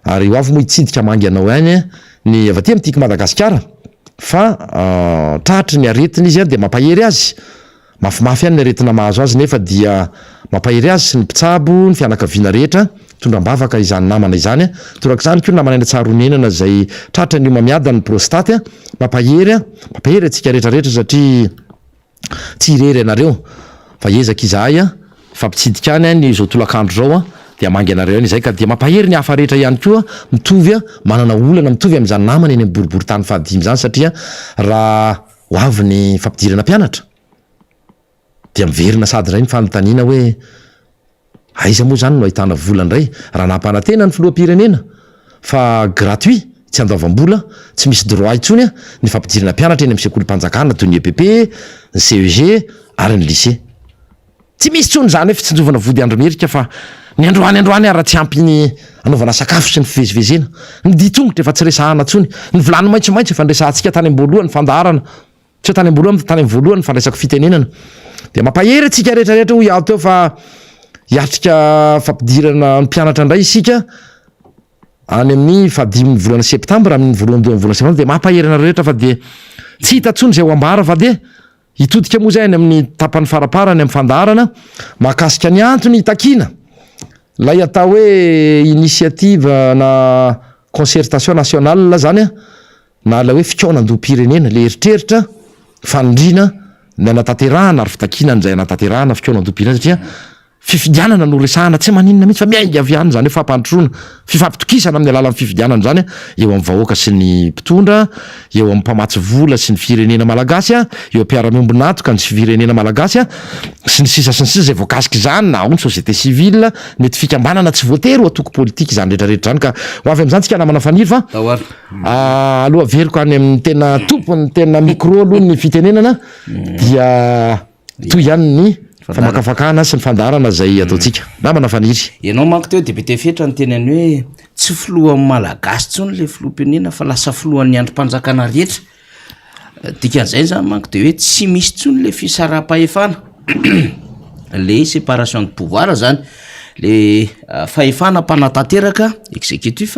ary ho avy moa hitsidika hamangy anao ihany ny avy aty amin'ny Tiako Madagasikara fa tratry ny aretina izy dia mampahery azy. Mafimafy ihany ny aretina mahazo azy nefa dia mampahery azy sy ny mpitsabo, ny fianakaviana rehetra, mitondra am-bavaka izany namana izany. Torak'izany koa ny namana eny Tsaronenana izay tratra ny homamiadan'ny prostate, mampahery, mampahery antsika rehetra rehetra satria tsy irery ianareo fa hiezaka izahay hifampitsidika any ny izao tolakandro izao dia hamangy anareo any izahay ka dia mampahery ny hafa rehetra ihany koa mitovy manana olana mitovy amin'izany namana eny amin'ny boriborintany fahadimy izany satria raha Ho avy ny fampidirana mpianatra dia miverina sady indray ny fanontaniana hoe aiza moa izany no ahitana vola indray raha nampanantena ny filoham-pirenena fa gratuit, tsy andoavam-bola, tsy misy droit intsony ny fampidirana mpianatra eny amin'ny sekolim-panjakana toy ny EPP, ny CEG ary ny lycée. Tsy misy intsony izany hoe fitsinjovana vody andro merika fa ny androany androany ary tsy ampy ny anaovana sakafo sy ny fivezivezena. Ny dian-tongotra efa tsy resahana intsony. Ny vilany maitsomaitso efa niresahantsika tany am-boalohany fandaharana. Tsy hoe tany am-boalohany fa tany amin'ny voalohany fandraisako fitenenana. Dia mampahery antsika rehetra rehetra hoy aho teo fa hiatrika fampidirana ny mpianatra indray isika any amin'ny fahadimin'ny volana septambra, amin'ny voalohandohan'ny volana septambra dia mampahery anareo rehetra fa dia tsy hita intsony izay ho ambara fa dia Hitodika moa izay any amin'ny tapany faraparany amin'ny fandaharana mahakasika ny antony hitakiana ilay atao hoe initiative na concertation nationale izany na ilay hoe fikaonandoham-pirenena, ilay eritreritra, fanindriana ny hanatanterahana ary fitakiana an'izay hanatanterahana fikaonandoham-pirenena satria Fifidianana no resahana, tsy maninona mihitsy fa miainga avy any izany hoe fampandrosoana, fifampitokisana amin'ny alalan'ny fifidianana izany eo amin'ny vahoaka sy ny mpitondra, eo amin'ny mpamatsy vola sy ny firenena malagasy, eo mpiara-miombon'antoka ny firenena malagasy sy ny sisa sy ny sisa izay voakasik'izany na ao ny société civile, mety fikambanana tsy voatery ho antoko politika izany rehetra rehetra izany ka ho avy amin'izany tsika namana Faniry fa aloha averiko any amin'ny tena tompony tena micro aloha ny fitenenana dia toy ihany ny. Famakafakana sy ny fandaharana izay ataontsika. Namana Faniry.
Ianao manko teo député Fetra niteny an'i hoe tsy filohan'ny Malagasy intsony ilay filoham-pirenena fa lasa filohan'ny andrim-panjakana rehetra. Dikan'izay zany manko de hoe tsy misy intsony le fisaraham-pahefana, le séparation de pouvoir zany, le fahefana mpanatanteraka exécutif,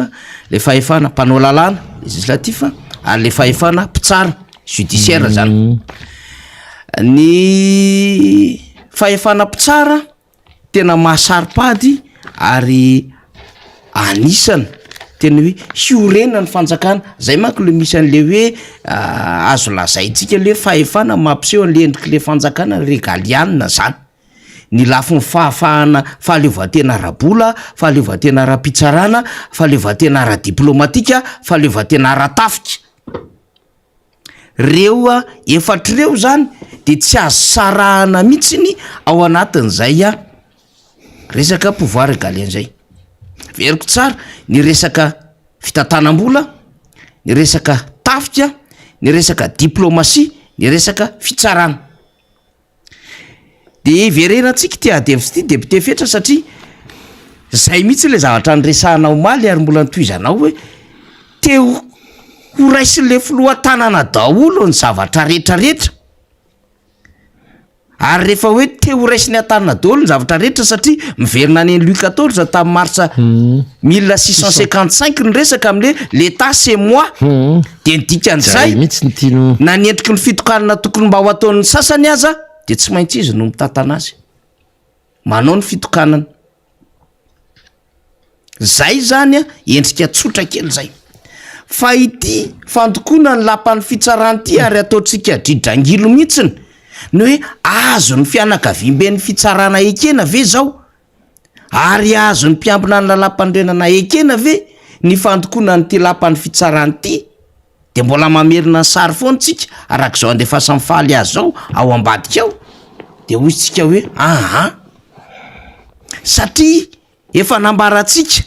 le fahefana mpanao lalàna législatif ary le fahefana mpitsara judiciaire zany. Ny fahefana mpitsara tena mahasaro-pady ary anisany tena hoe hiorenan'ny fanjakana, zay manko le misy an'le hoe azo lazaintsika le fahefana mampiseho an'le endrik'le fanjakana regaliana zany, ny lafiny fahafahana fahaleovantena ara-bola, fahaleovantena ara-pitsarana, fahaleovantena ara-diplomatika, fahaleovantena ara-tafika. Reo efatra ireo zany de tsy azo sarahana mihitsiny ao anatin'izay resaka pouvoir régalien zay. Averiko tsara, ny resaka fitantanam-bola, ny resaka tafika, ny resaka diplomasia, ny resaka fitsarana. De hiverenantsika ity ady hevitra ity député Fetra satria zay mihitsy le zavatra niresahana omaly ary mbola notohizanao hoe te ho ho raisin'le filoha tanana daholo ny zavatra rehetrarehetra ary rehefa hoe te ho raisiny an-tanana daholo ny zavatra rehetra satria miverina any Louis quatorze tamin'ny mars 1655 ny resaka am'le l'état c'est moi de ny dikan'izay
Zay mihitsy ny tiano.
na ny endriky ny fitokanana tokony mba ho ataon'ny sasany aza de tsy maintsy izy no mitantana azy manao ny fitokanana zay zany a endrika tsotra kely zay fa ity fandokoana ny lapan'ny fitsarana ity ary ataontsika dridrangilo mihitsiny ny hoe azo ny fianakaviamben'ny fitsarana ekena ve zao ary azon'ny mpiambina ny lalam-panorenana ekena ve ny fandokoana an'ity lapan'ny fitsarana ity de mbola mamerina ny sary foana tsika arak'izao andefasan'ny faly azy zao ao ambadika ao de hoy tsika hoe aha satria efa nambarantsika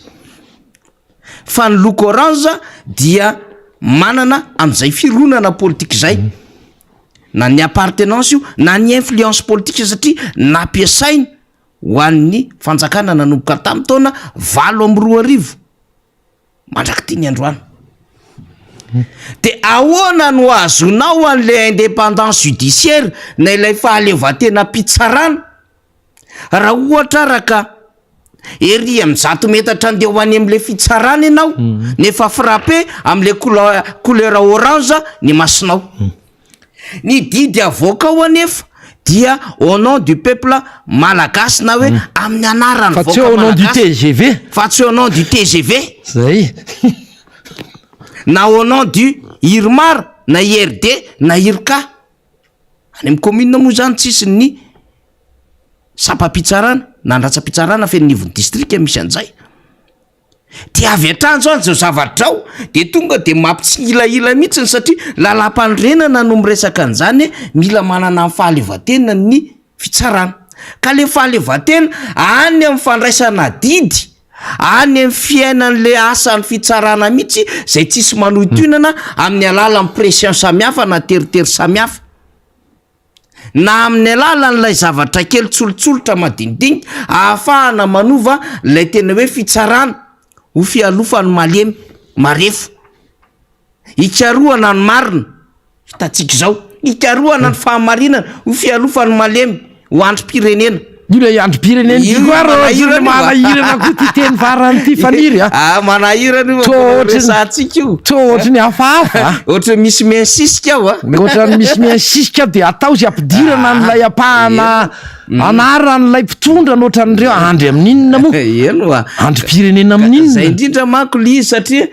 fa ny loko orange dia manana amin'izay fironana politika izay na ny appartenance io na ny influence politique satria nampiasaina ho an'ny fanjakana nanomboka tamin'ny taona 2008 mandrak'ity ny androany. De ahoana no ahazoanao an'le indépendance judiciaire na ilay fahaleovantenam-pitsarana raha ohatra araka ery amin'ny 100 metatra andeha ho any am'le fitsarana ianao nefa frappé am'le couleur orange ny masonao. Ny didy avoaka ao anefa dia au nom du peuple malagasy na hoe amin'ny anaran'ny
Fa tsy
vahoaka
au nom du
malagasy
TGV.
fa tsy au nom du TGV
Zay.
na au nom du IRMAR na IRD na IRCA. Any amin'ny commune moa zany tsisy ny sampam-pitsarana na ny ratsam-pitsarana fa eny anivon'ny distrika misy an'izay. De avy hatrany zao zao zavatra ao de tonga de mampitsihilahila mihitsiny satria lalam-panorenana no miresaka an'izany hoe mila manana ny fahaleovantena ny fitsarana ka le fahaleovantena any amin'ny fandraisana didy any amin'ny fiainan'le asan'ny fitsarana mihitsy zay tsisy manohitohinana amin'ny alalan'ny pression samihafa na teritery samihafa na amin'ny alalan'ilay zavatra kely tsolotsolotra madinidinika ahafahana manova ilay tena hoe fitsarana ho fialofan'ny malemy marefo hikarohana ny marina hitantsika izao hikarohana ny fahamarinana ho fialofan'ny malemy ho andrim-pirenena
Io ilay andrim-pirenena
Io
ity koa rô,
manahirana io.
manahirana koa ity teny farany ity Faniry a.
Ah, manahirana io
Toa ohatry ny-
resahantsika io.
Toa ohatry ny hafahafa a.
Ohatry ny misy miansisika ao a.
Ohatran'ny misy miansisika dia atao izay ampidirana an'ilay ampahana anaran'ilay mpitondra no ohatran'ireo andry amin'inona moa?
Eny oa.
Andrim-pirenena amin'inona?
Zay indrindra manko le izy satria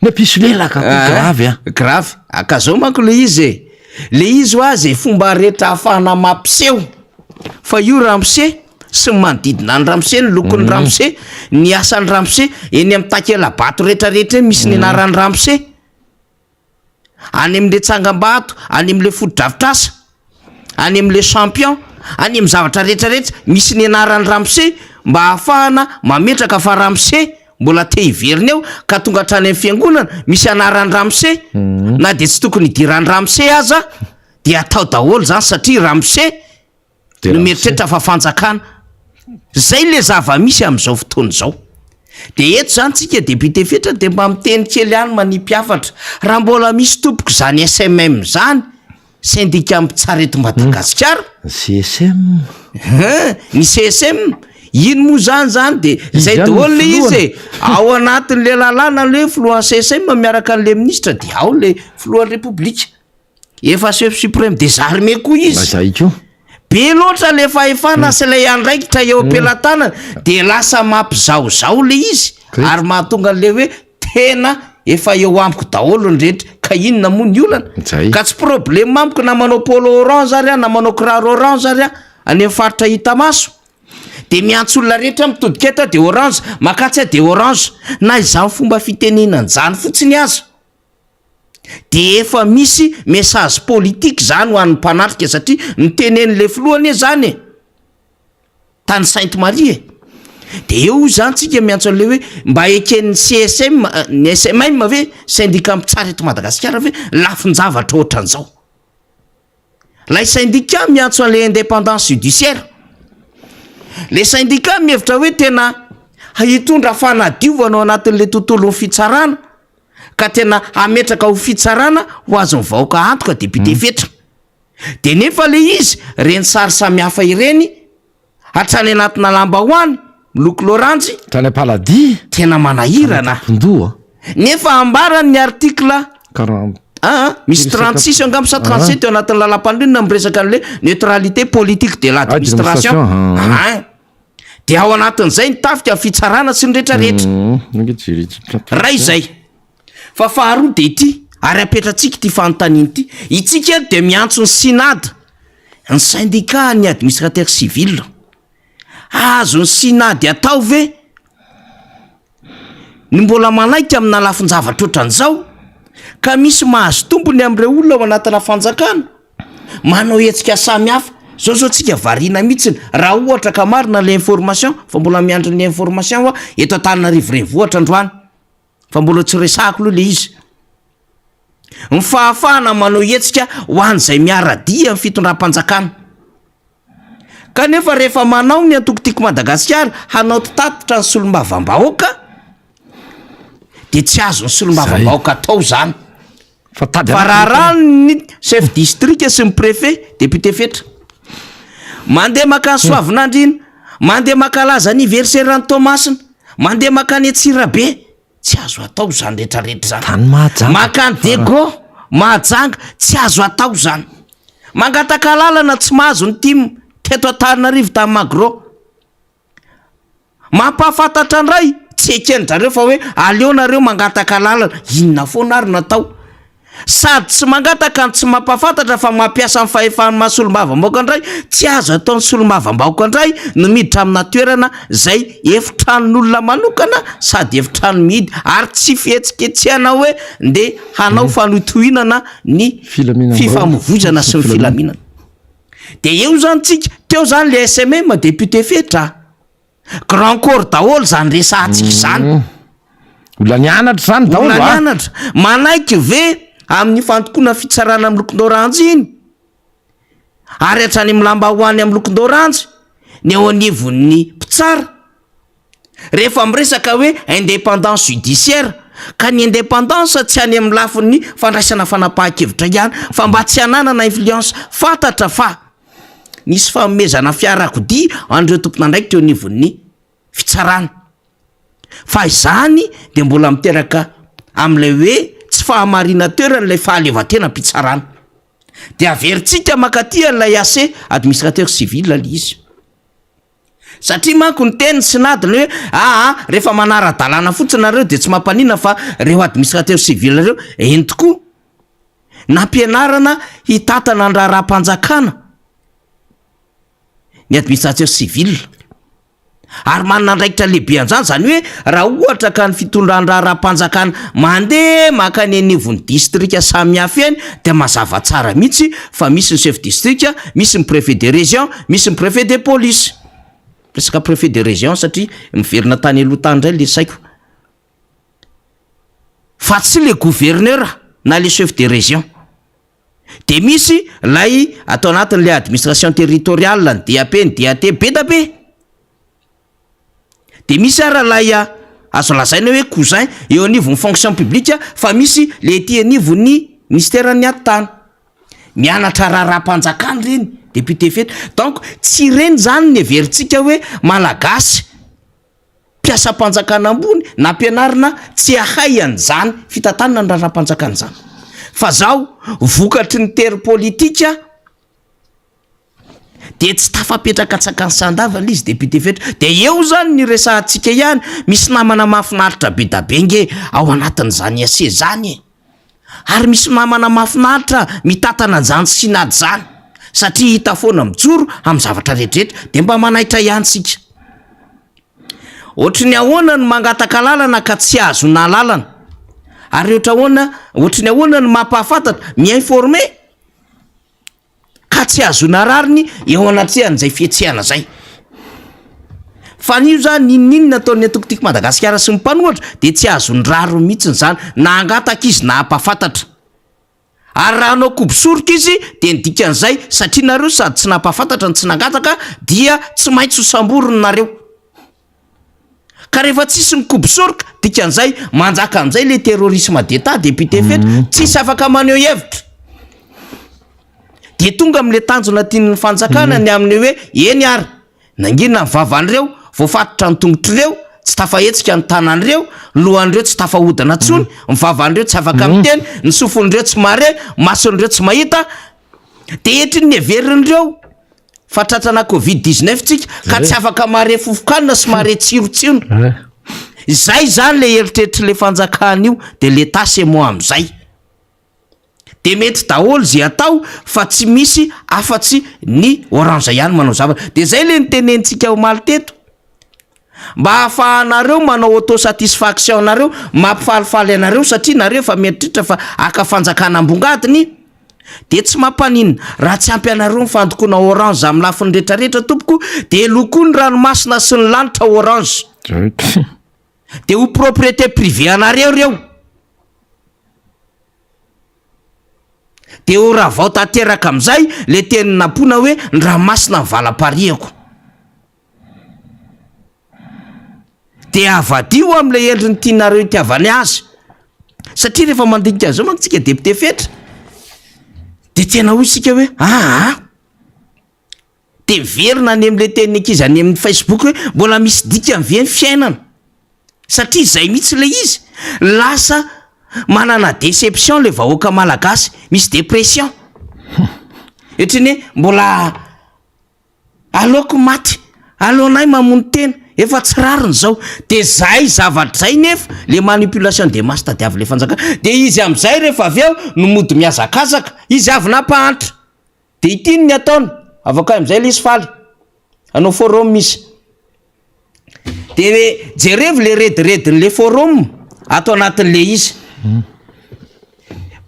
Ny mpisolelaka koa grave a.
Grave. Ka zao manko le izy e. Le izy hoa zay fomba rehetra ahafahana mampiseho fa io ramose sy ny manodidina ny ramose, ny lokon'ny ramose, ny asan'ny ramose, eny amin'ny takela-bato rehetrarehetra eny misy ny anaran'ny ramose. Any amin'le tsangambato, any amin'le fotodrafitrasa, any amin'le champion, any amin'ny zavatra rehetrarehetra misy ny anaran'ny ramose mba ahafahana mametraka fa ramose mbola te hiverina eo ka tonga hatrany amin'ny fiangonana misy anaran'ny ramose na dia tsy tokony hidiran'ny ramose aza dia atao daholo zany satria ramose. No mieritreritra fa fanjakana. Zay le zava-misy amin'izao fotoana izao. De eto zany tsika député Fetra de mba miteny kely ihany manipy hafatra. Raha mbola misy tompoko zany SMM zany, syndicat mpitsara eto Madagasikara.
CSM.
Hein, ny CSM, iny moa zany zany de zay daholo le izy e. Ao anatin'le lalàna le filohan'ny CSM miaraka an'le ministra de ao le filohan'ny Repoblika. Efa chef suprême des armées koa izy.
Zay koa.
Be loatra le fahefana sy ilay andraikitra eo am-pelatanana de lasa mampizahozaho le izy ary mahatonga an'le hoe tena efa eo amiko daholo ny rehetra ka inona moa ny olana?
Zay.
Ka tsy problème amiko na manao polo orange ary aho na manao kiraro orange ary aho any amin'ny faritra hita maso de miantso olona rehetra mitodika eto aho de orange, makatsy aho de orange na izany fomba fitenenana izany fotsiny aza. De efa misy message politique zany ho an'ny mpanatrika satria nitenen'le filoha anie zany e, tany Sainte Marie e, de eo zany tsika miantso an'le hoe mba eken'ny CSM, ny SMM ve, syndicat mpitsara eto Madagasikara ve lafin-javatra ohatran'izao? Lay syndicat miantso an'le indépendance judiciaire, le syndicat mihevitra hoe tena hitondra fanadiovana ao anatin'le tontolon'ny fitsarana, ka tena hametraka ho fitsarana ho azon'ny vahoaka antoka député Fetra. De nefa le izy reny sary samihafa ireny hatrany anatina lambahoany miloko loranjy,
Hatrany am-paladia.
Tena manahirana.
Tampon-doha.
Nefa ambarany ny article
40.
Aa, misy 36 angamba sa 37 eo anatin'ny lalàmpanorenana miresaka an'le neutralité politique de l'administration.
Administration,
Aa. De ao anatin'izay ny tafika, ny fitsarana sy ny rehetrarehetra. Ray izay. Fa faharoa dia ity, ary apetratsika ity fanontaniana ity. Itsika eto dia miantso ny Synad, ny syndicat ny administrateur civil. Azon'ny Synad atao ve ny mbola manaiky amina lafin-javatra ohatran'izao ka misy mahazo tombony amin'ireo olona ao anatina fanjakana manao hetsika samihafa? Zao zao tsika variana mihitsiny raha ohatra ka marina le information fa mbola miandry ny information aho eto Antananarivo renivohitra androany fa mbola tsy resahako aloha le izy. Ny fahafahana manao hetsika ho an'izay miara-dia amin'ny fitondram-panjakana. Kanefa rehefa manao ny antoko Tiako Madagasikara hanao tatitra ny solombavambahoaka dia tsy azon'ny solombavambahoaka atao izany.
Fa tady
Fa raharahan'ny chef district sy ny préfet, député Fetra. Mandeha makany Soavinandriana, mandeha mankalaza anniversaire any Toamasina, mandeha makany Antsirabe. Tsy azo atao izany rehetra rehetra izany.
Tany Mahajanga.
Makany Diego, Mahajanga, tsy azo atao izany. Mangataka alalana tsy mahazo ny tim teto Antananarivo tamin'ny Magro. Mampahafantatra indray, tsy eken-dRareo fa hoe aleo nareo mangataka alalana. Inona foana ary no atao? Sady tsy mangataka no tsy mampahafantatra fa mampiasa ny fahefany maha solombavambahoaka indray, tsy azo ataon'ny solombavambahoaka indray no miditra amina toerana izay efitranon'olona manokana sady efitrano mihidy ary tsy fihetsiketsehana hoe ndeha hanao fanohitohinana ny fifamoivoizana sy ny filaminana. Dia eo izany tsika, teo izany le SMM député Fetra a! Grand corps daholo zany resahantsika izany.
Olona nianatra zany daholo
Olona nianatra. Manaiky ve amin'ny fandokoana fitsarana amin'ny lokon-doranjy iny? Ary hatrany amin'ny lambahoany amin'ny lokon-doranjy ny eo anivon'ny mpitsara? Rehefa miresaka hoe indépendance judiciaire, ka ny indépendance tsy any amin'ny lafiny fandraisana fanapahan-kevitra ihany fa mba tsy hananana influence. Fantatra fa Nisy fanomezana fiarakodia an'ireo tompon'andraikitra eo anivon'ny fitsarana. Fa izany dia mbola miteraka amin'ilay hoe tsy fahamarinan-toerana ilay fahaleovantenam-pitsarana. Dia averintsika mankaty an'ilay AC, administrateur civil ilay izy. Satria manko ny teny sy nadiny hoe aa rehefa manara-dalàna fotsiny nareo dia tsy mampaninona fa ireo administrateur civil ireo, eny tokoa. Nampianarana hitantana ny raharaham-panjakana ny administrateur civil ary manana andraikitra lehibe an'izany, izany hoe raha ohatra ka ny fitondran-draharaham-panjakana mandeha mankany anivon'ny distrika samihafa eny dia mazava tsara mihitsy fa misy ny chef district, misy ny préfet de région, misy ny préfet de police. Resaka préfet de région satria miverina tany aloha tany indray le saiko. Fa tsy le gouverneur na le chef de région. De misy lay atao anatin'le administration territoriale, ny DAP, ny DAT, be da be. De misy ara lay azo lazaina hoe cousin eo anivon'ny fonction publique fa misy le ety anivon'ny minisiteran'ny atitany. Mianatra raharaham-panjakana ireny député fetra. Donc tsy ireny zany ny heverintsika hoe malagasy mpiasam-panjakana ambony nampianarina tsy hahay an'izany fitantanana ny raharaham-panjakana izany. Fa zao vokatry ny tery politika de tsy tafapetraka an-tsakany sy an-davany izy député fetra. De eo zany ny resahantsika ihany, misy namana mahafinaritra be da be nge ao anatin'izany IAC zany e. Ary misy namana mahafinaritra mitantana an'izany synady zany satria hita foana mijoro amin'ny zavatra rehetrarehetra de mba manaitra ihany tsika. Ohatry ny ahoana no mangataka lalana ka tsy ahazoana alalana? Ary ohatry ahoana ohatry ny ahoana no mampahafantatra, mi-informer? Ka tsy ahazoana rariny eo anatrehan'izay fihetsehana izay. Fa an'io zany n'inon'inona ataon'ny antoko Tiako Madagasikara sy ny mpanohatra dia tsy azon'ny rariny mihitsiny izany na hangataka izy na hampahafantatra. Ary raha hanao kobo-soroka izy dia ny dikan'izay satria nareo sady tsy nampahafantatra no tsy nangataka dia tsy maintsy ho samboriny nareo. Ka rehefa tsisy ny kobo-soroka dikan'izay manjaka amin'izay le terrorisme d'Etat député fetra tsisy afaka maneho hevitra. Dia tonga amin'le tanjona tian'ny fanjakana ny amin'ny hoe eny ary nangina ny vavan'ireo, voafatotra ny tongotr'ireo, tsy tafahetsika ny tanan'ireo, ny lohan'ireo tsy tafahodina intsony, ny vavan'ireo tsy afaka miteny, ny sofin'ireo tsy mahare, mason'ireo tsy mahita, dia etrin'ny heverin'ireo fa tratrana covid 19 tsika ka tsy afaka mahare fofokanina sy mahare tsirotsiro. Izay izany le eritreritr'le fanjakana io, dia l'Etat c'est moi amin'izay. De mety daholo ze atao fa tsy misy afatsy ny orange ihany manao zavatra. De zay le nitenenitsika omaly teto. Mba ahafahanareo manao auto satisfaction nareo, mampifalifaly anareo satria nareo efa mieritreritra fa haka fanjakana ambongadiny de tsy mampaninona raha tsy ampy anareo ny fandokoana orange amin'ny lafiny retraretra tompoko de lokoy ny ranomasina sy ny lanitra orange. De ho propriété privée anareo reo. De ho ravao tanteraka amizay le tenin'i Nampoina hoe ny ranomasina ny valam-parihako. De avadio amle endriny tianareo itiavany azy. Satria rehefa mandinika an'izao manko tsika député Fetra de tena hoy isika hoe aa. De miverina any amle tenin'ny ankizy any amin'ny Facebook hoe mbola misy dikany ve ny fiainana? Satria zay mihitsy le izy, lasa manana déception le vahoaka malagasy, misy dépression, ohatran'ny hoe mbola aleoko maty, aleonay mamono tena, efa tsy rariny zao, de zay zavatra zay nefa le manipulation des masses tadiavin'le fanjakana, de izy am'zay rehefa avy eo no mody mihazakazaka, izy avy nampahantra. De ity ny ataony, avoakay amizay le izy faly, hanao forum izy. De jerevo le rediredin'le forum ato anatin'le izy.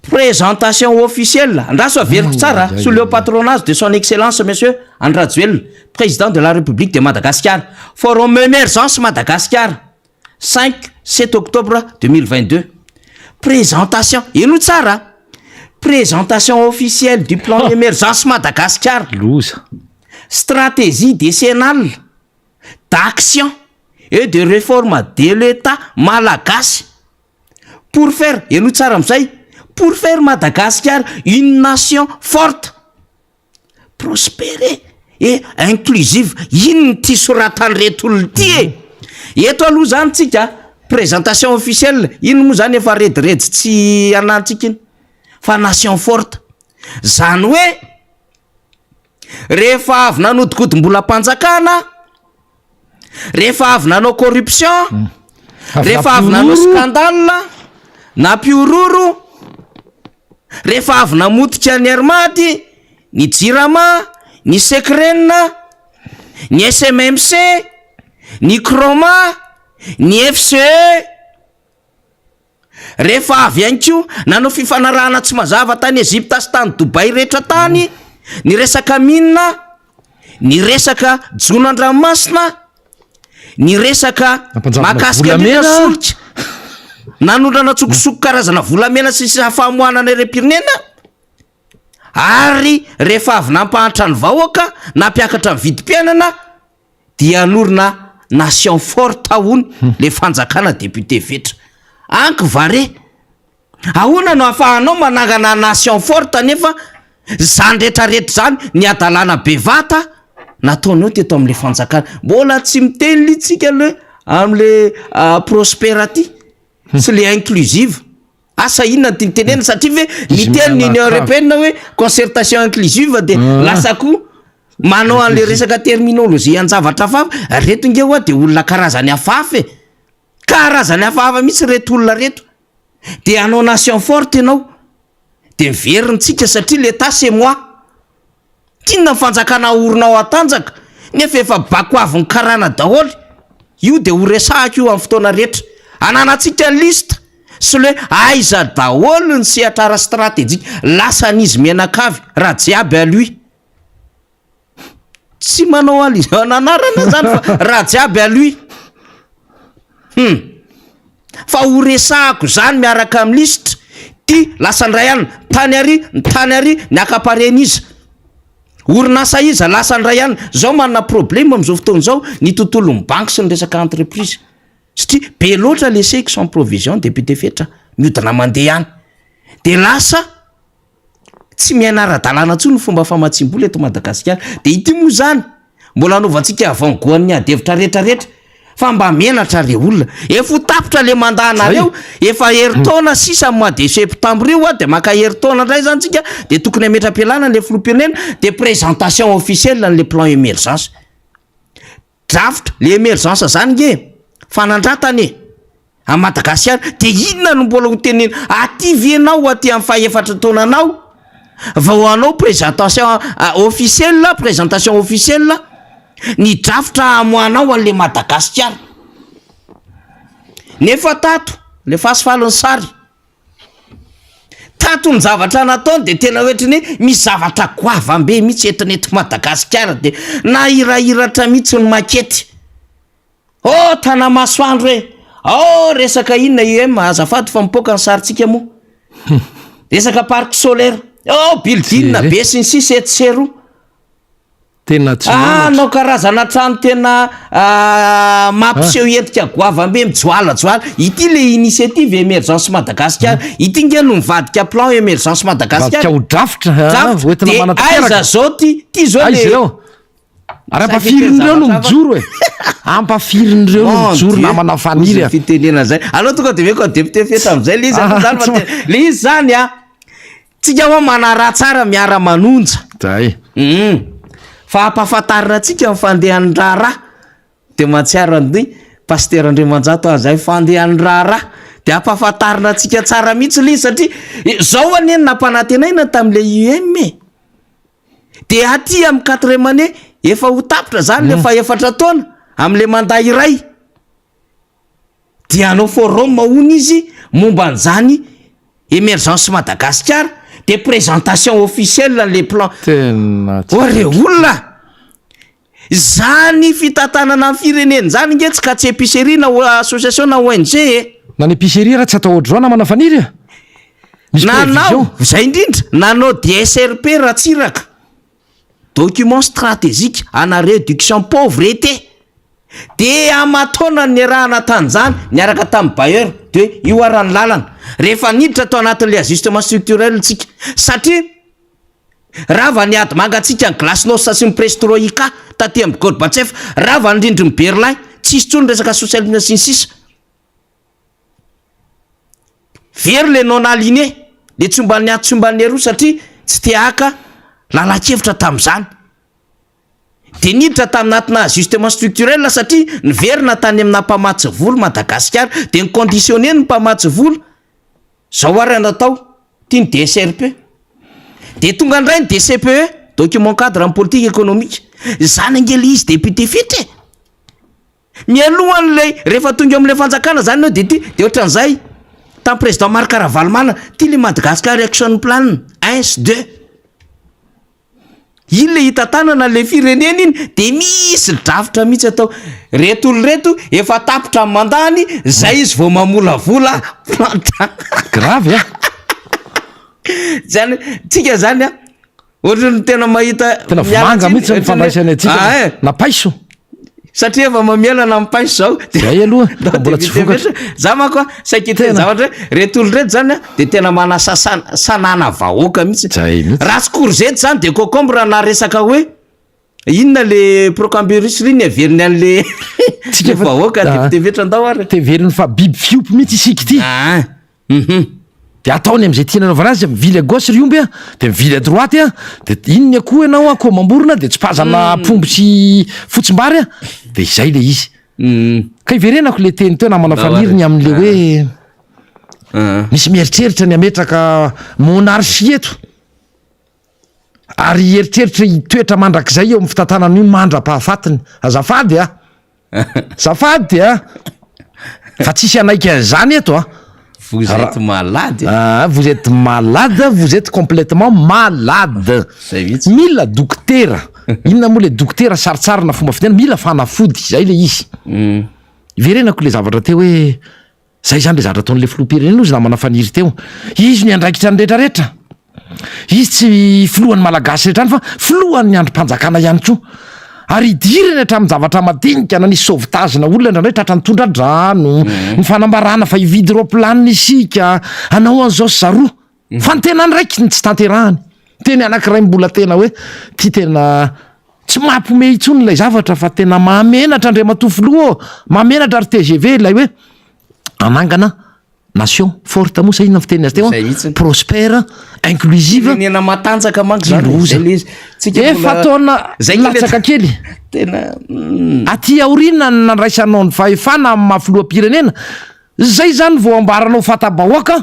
Présentation officielle, andraso averiko tsara, sous le patronage de son excellence monsieur Andry Rajoelina, président de la République de Madagascar, forum émergence Madagascar. 5, 7 octobre 2022. Présentation, henoy tsara a! Présentation officielle du plan émergence Madagascar.
Loza.
Stratégie décennale d'action et de réforme de l'État malagasy pour faire, henoy tsara amizay, pour faire Madagascar une nation forte. Prospère et inclusive, inona ity soratan'ireto olona ity e? Eto aloha zany tsika présentation officielle, iny moa zany efa rediredy tsy anantsika iny, fa nation forte, zany hoe rehefa avy nanodikodim-bolam-panjakana, rehefa avy nanao corruption, rehefa avy nanao scandale, nampihorohoro, Rehefa avy namotika ny Air Mad, ny Jirama, ny Secren, ny SMMC, ny Chroma, ny FCE, rehefa avy ihany koa nanao fifanarahana tsy mazava tany Egypta sy tany Dubaï rehetra tany, ny resaka mine, ny resaka jono an-dranomasina, ny resaka mahakasika indrindra solika, nanondrana an-tsokosoko karazana volamena sy sisa famoahana ny harem-pirenena. Ary rehefa avy nampahantra ny vahoaka, nampiakatra ny vidim-piainana, dia hanorina nation forte hono le fanjakana député Fetra. Anky va re? Ahoana no ahafahanao manangana nation forte nefa zany retraretra zany ny hadalana bevata nataonao teto amle fanjakana. Mbola tsy miteny litsika le amle prospère aty sy le inclusive. Asa inona no tiany tenenina satria ve miteny ny Union Européenne hoe concertation inclusive de lasa koa manao an'le resaka terminologie an-javatra hafahafa, reto nge hoa de olona karazany hafahafa e, karazany hafahafa mihitsy reto olona reto, de hanao nation forte ianao de miverina tsika satria l'etat c'est moi. Tinona ny fanjakana ahorina ao hatanjaka nefa efa bakoavin'ny karana daholo io de ho resahako io amin'ny fotoana rehetra ananantsika liste sy le aiza daholo ny sehatra ara stratejika lasan'izy mianakavy raha jiaby à lui tsy manao allusion anarana zany fa raha jiaby à lui hum Fa ho resahako zany miaraka am lisitra ty lasa ndray an tany ary ny tany ary ny accaparer n'iza? Orinasa iza lasa ndray an zao manana problème amzao fotoana zao ny tontolon'ny banky sy ny resaka entreprise satria be loatra le chèque sans provision député Fetra miodina mandeha any de lasa Tsy miaina ara-dalàna intsony ny fomba famatsiam-bola eto Madagasikara. Dia ity moa izany, mbola hanaovantsika avant-goût-n'ny adihevitra rehetrarehetra, fa mba menatra re olona. Efa ho tapitra le mandat nareo, efa herintaona sisa amin'ny mois de septembre io dia maka herintaona indray izany tsika, dia tokony hametra-pialana le filoham-pirenena, dia présentation officielle an'le plan émergence. Drafitra, le emergence zany nge fanandratana e! A Madagasikara de inona no mbola ho tenena aty ve enao aty am faha efatra taonanao vao hanao présentation officielle présentation officielle ny drafitra hamoahanao anle Madagasikara nefa tato le fasifaly ny sary Tato ny zavatra nataony dia tena ohatry ny hoe misy zavatra goavam-be mihitsy entina eto Madagasikara dia nahirahiratra mihitsy ny makety. Oh Tanamasoandro e! Oh resaka inona IEM azafady fa mipoaka ny sarintsika moa. Resaka parc solaire. Oh building be sy ny sisa etsy sy eroa.
Tena tsy Ah,
manao karazana trano tena ah, mampiseho endrika goavambe mijoalajoala. Ity le initiative émergence Madagascar. Ity nge no mivadika plan émergence Madagascar.
Mivadika ho drafitra, ah,
Drafitra.
hoentina
De
manatanteraka.
aiza zao ty? Ty zao
Aiza
le
ireo? Ary ampafirin'ireo no mijoro e. Ampafirin'ireo no
Mon
mijoro
Dieu.
namana Faniry a.
Fitenena zay. Aleo tonga de omeko député Fetra amizay le izy aloha
Ah,
zany fa
tsy
tena- le izy zany a. Tsika hoa manaraha tsara miara manonja.
Zay.
Humm. Fa ampahafantarina antsika ny fandehan'ny raharaha. Dia mahatsiaro an'i Pasitera Andriamanjato aho zay, fandehan'ny raharaha. Dia ampahafantarina antsika tsara mihitsy ilay izy satria izao anie no nampanantenaina tamin'ilay IEM e. Dia aty amin'ny quatrième année efa ho tapitra zany ilay fahefatra taona amin'ilay mandat iray. Dia hanao forum hono izy momba an'izany emergence Madagasikara, dia présentation officielle an'le plan.
Tena tsy
Oh re olona! Izany fitantanana ny firenena izany nge tsy ka tsy épicerie na association na ONG e!
Na ny épicerie ara tsy atao ohatr'izao namana Faniry a! Misy
Nanao,
prévision.
izay indrindra, nanao DSRP Ratsiraka, document stratégique ana réduction pauvreté. Dia aman-taonany niarahana tamin'izany niaraka tamin'ny bailleur de hoe io ara ny lalana rehefa niditra tao anatin'ilay ajustement structurel tsika satria rava ny ady mangatsiaka ny glasnost sy ny prestroïka taty amin'ny Gorbatchev, rava ny rindrin'i Berlin, tsisy intsony resaka socialisme sy ny sisa. Very le non aligné, le tsy omban'ny atsy tsy omban'ny eroa satria tsy te haka lalan-kevitra tamin'izany. Dia niditra tamin'atina ajustement structurel satria niverina tany amina mpamatsy vola Madagasikara dia ni-conditionner ny mpamatsy vola, zao ary natao, ity ny DSRP. Dia tonga indray ny DCPE, document cadre en politique économique. Izany ange ilay izy député Fetra e! Mialohan'ilay, rehefa tonga eo amin'ilay fanjakana zany ianao dia ity, dia ohatran'izay tamin'ny président Marc Ravalomanana, ity ilay Madagascar Action Plan, un sy deux. Iny le hitantanana le firenena iny de misy drafitra mihitsy atao. Reto olona reto efa tapitra ny mandany, zay izy vao mamolavola plan
Grave a!
Zany, tsika zany a. Ohatry ny tena mahita
Tena
miala
vomanga
tsiny,
mihitsy ny
ohatry ny
fandraisany antsika.
Ah, eh.
Na paiso.
Satria efa mamela na mipaiso zao.
Zay aloha,
Ndao
mbola
de
tsy
vita
vokatra.
vetra. Za manko a, saika hiteny
Tena.
zavatra hoe reto olona reto zany a, de tena manasa sanana vahoaka mihitsy.
Zay mihitsy.
Raha tsy courgette zany de cocombre na resaka hoe inona le procambiris ry ny averiny an'le
Tsika
le
efa-
vahoaka de
Ah.
vita vetra ndao ary.
Teveriny fa biby fiompy mihitsy isika ity.
Ah. Mhm.
De ataony am'zay tiany anaovana azy, mivily à gauche ry omby a, de mivily à droite a, de iny ny akoho ianao a, akoho amam-borona de tsipazana apombo sy fotsimbary a, de izay le izy. Ka iverenako le teny teo namana Faniry ny amin'le hoe misy mieritreritra ny hametraka monarchie eto ary hieritreritra hitoetra mandrakizay eo amin'ny fitantanana io mandra-pahafatiny. Azafady a! Azafady a! Fa tsisy hanaiky an'izany eto a!
Vous êtes malade.
Ah, vous êtes malade, vous êtes complètement malade.
Zay mihitsy.
Mila dokotera. Inona moa le dokotera sarotsarona fomba fiteny, mila fanafody, zay le izy. Iverenako le zavatra teo hoe Zay zany le zavatra ataon'le filoham-pirenena ozy namana Faniry teo. Izy no hiandraikitra ny rehetra rehetra. Izy tsy filohan'ny Malagasy rehetra ihany fa filohan'ny andrim-panjakana ihany koa. Ary idirany hatramin'ny zavatra madinika na nisy sauvetage-na olona indraindray tratra ny tondra-drano, ny fanambarana fa hividy roplanina isika, hanao an'izao sy zaroa. Fa ny tena andraikiny tsy tanterahany. Teny anankiray mbola tena hoe ty tena tsy mampiomehy intsony ilay zavatra fa tena mahamenatra Andriamatoa Filoha ô! Mahamenatra ry tgv ilay hoe hanangana nation forte moa sa inona ny fiteniny azy teo
Izay mihitsy.
an? Prospère, inclusive,
Firenena matanjaka manko zany
Loza.
zay le izy. Tsika mbola-
Efa-taona
Zay kely
latsaka kely.
Tena mm.
Aty aoriana ny nandraisanao ny fahefana amin'ny maha filoham-pirenena, Zay zany vao ambaranao fata-bahoaka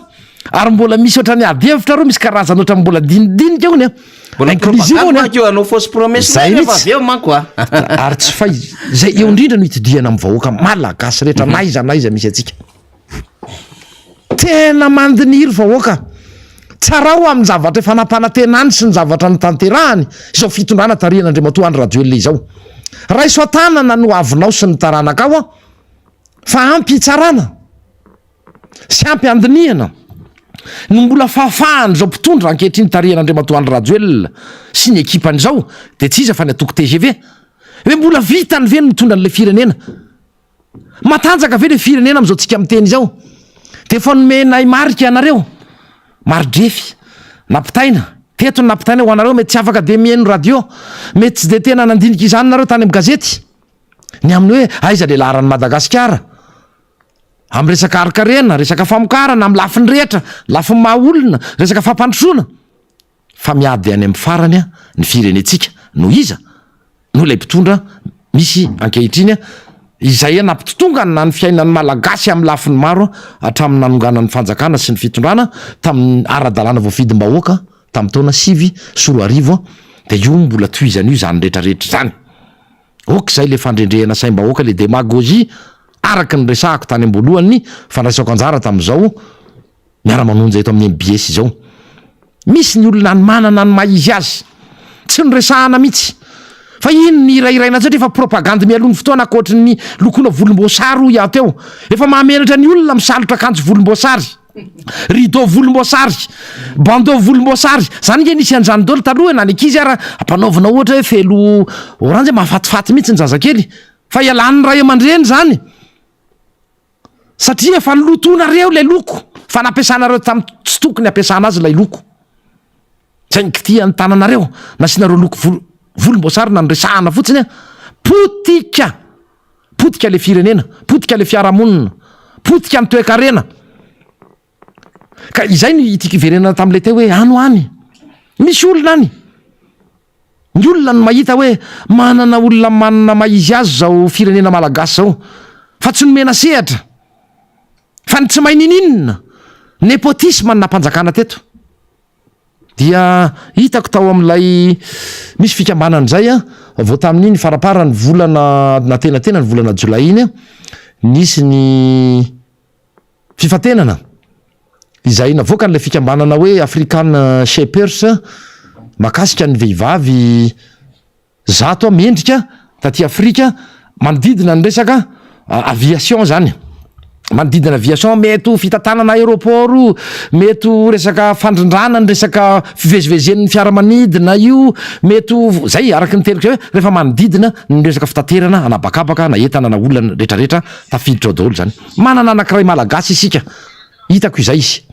ary mbola misy ohatran'ny ady hevitra aloha misy karazana ohatran'ny mbola dinidinika hono
Mbola
inclusive
propagande
hono
manko io, hanao fausse promesse
Zay
rehefa
mihitsy.
avy eo manko a.
ary tsy fay zay eo indrindra no itodihana amin'ny vahoaka malagasy rehetra na aiza na aiza misy antsika. Tena mandiniry vahoaka. Tsarao amin'ny zavatra efa nampanantenany sy ny zavatra notanterahany izao fitondrana tarihan'Andriamatoa Andry Rajoelina izao. Raiso an-tanana ny hoavinao sy ny taranakao an. Fa ampy hitsarana sy ampy handinihana no mbola fahafahan'izao mpitondra ankehitriny tarihan'Andriamatoa Andry Rajoelina sy ny ekipany izao dia tsy iza fa ny antoko tgv. Hoe mbola vitany ve ny mitondra an'ilay firenena? Matanjaka ve ilay firenena amin'izao tsika miteny izao? Dia efa nomenay marika ianareo, mari-drefy, nampitaina, teto ny nampitaina ho anareo, mety tsy afaka dia mihaino radio, mety tsy dia tena nandinika izany nareo tany amin'ny gazety. Ny amin'ny hoe aiza le laharan'i Madagasikara amin'ny resaka harin-karena, resaka famokarana, amin'ny lafiny rehetra, lafiny maha olona, resaka fampandrosoana. Fa miady any amin'ny farany ny firenentsika noho iza? Noho ilay mpitondra misy ankehitriny izay nampitotongana ny fiainan'ny Malagasy amin'ny lafiny maro hatramin'ny nanonganan'ny fanjakana sy ny fitondrana tamin'ny ara-dalàna voafidim-bahoaka tamin'ny taona 2009 dia io mbola tohizana io izany rehetra rehetra izany. Ok izay le fandrendrehana saim-bahoaka le demagogie araka ny resahako tany am-boalohany ny fandraisako anjara tamin'izao miara-manonja eto amin'ny mbs izao. Misy ny olona any manana ny maha izy azy. Tsy noresahana mihitsy. Fa iny ny hirahiraina satria efa propagandy mialoha ny fotoana ankoatry ny lokoina volomboasary hoy aho teo. Efa mahamenatra ny olona misalotra akanjo volomboasary. Rideau volomboasary, bandeau volomboasary, zany nge nisy an'izany daholo taloha e, na ny ankizy ara ampanaovina ohatra hoe felo orange mahafatifaty mihitsy ny zazakely, fa ialan'ny ray aman-dreny zany satria efa nolotoinareo ilay loko, fa nampiasanareo tamin'ny tsy tokony hampiasana azy ilay loko, zay nikitihan'ny tananareo, nasianareo loko volo- volomboasary na noresahana fotsiny an, potika! Potika le firenena, potika le fiarahamonina, potika ny toekarena. Ka izay no tiako hiverenana tamin'ilay teo hoe any ho any. Misy olona any. Ny olona no mahita hoe manana olona manana maha izy azy izao firenena malagasy izao. Fa tsy nomena sehatra. Fa ny tsy mahay ninininona, népotisme no nampanjakana teto. Dia hitako tao amin'ilay misy fikambanana izay an, vao tamin'iny faramparan'ny volana nantenantena ny volana jolay iny an, nisy ny fifantenana izay navoakan'ilay fikambanana hoe African Shapers mahakasika ny vehivavy 100 mendrika taty Afrika manodidina ny resaka aviation zany. Manodidina aviation, mety ho fitantanana aéroport io, mety ho resaka fandrindrana ny resaka fivezivezen'ny fiaramanidina io, mety ho, zay araka ny teniko zay hoe rehefa manodidina ny resaka fitaterana an'habakabaka na entana na olona retraretra tafiditra ao daholo zany. Manana anakiray malagasy isika, hitako izay izy.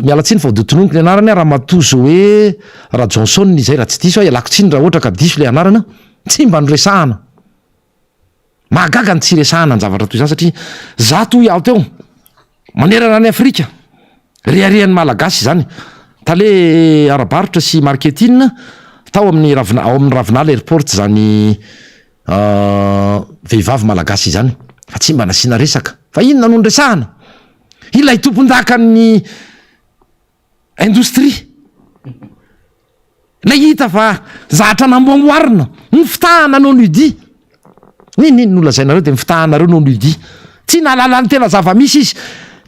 Miala tsiny fa ho tononiko ny anarany, Ramatoa Zoé Rajohnson izay raha tsy diso aho, ialako tsiny raha ohatra ka diso ilay anarana, tsy mba noresahana. Mahagaga ny tsy iresahana ny zavatra toy izany satria zato hoy aho teo, manerana an'i Afrika, reharehan'ny Malagasy izany. Tale ara-barotra sy marketing tao amin'ny ravina ao amin'ny Ravinala Airport izany vehivavy Malagasy izany fa tsy mba nasiana resaka. Fa inona no niresahana? Ilay tompondakan'ny Indostria. Ilay hita fa zatra namboamboarina, ny fitahana non lieu-dit. N'inon'inona nolazainareo dia ny fitahanareo non lieu-dit. Tsy nahalala ny tena zava-misy izy.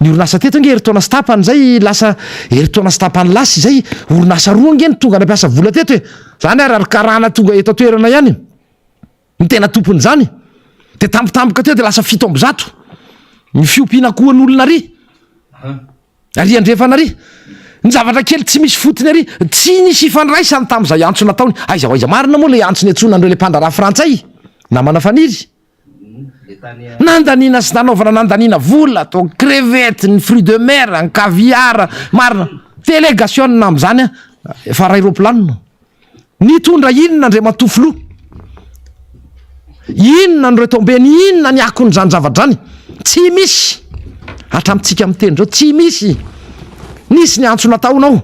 Ny orinasa teto ange herintaona sy tapany izay lasa, herintaona sy tapany lasa izay, orinasa roa ange no tonga nampiasa vola teto e. Izany ary ary karana tonga eto an-toerana ihany. Ny tena tompon'izany. Dia tampotampoka teo dia lasa 107. Ny fiompiana akohon'olona ary. Ary andrefana ary, ny zavatra kely tsy misy fotony ary, tsy nisy ifandraisany tamin'izay antso nataony. Aiza ho aiza marina moa ilay antso niantsoana an'ireo ilay mpandraharaha frantsay, namana Faniry? Nandaniana sy nanaovana nandaniana vola, atao crevette, ny fruits de mer, ny caviar, marina. Delegasiona amin'izany an, efa ray roaplanina. Nitondra inona Andriamatoa Filoha? Inona no retombées-ny? Inona ny akon'izany zavatra izany? Tsy misy! Hatramintsika miteny izao, tsy misy! Nisy ny antso nataonao.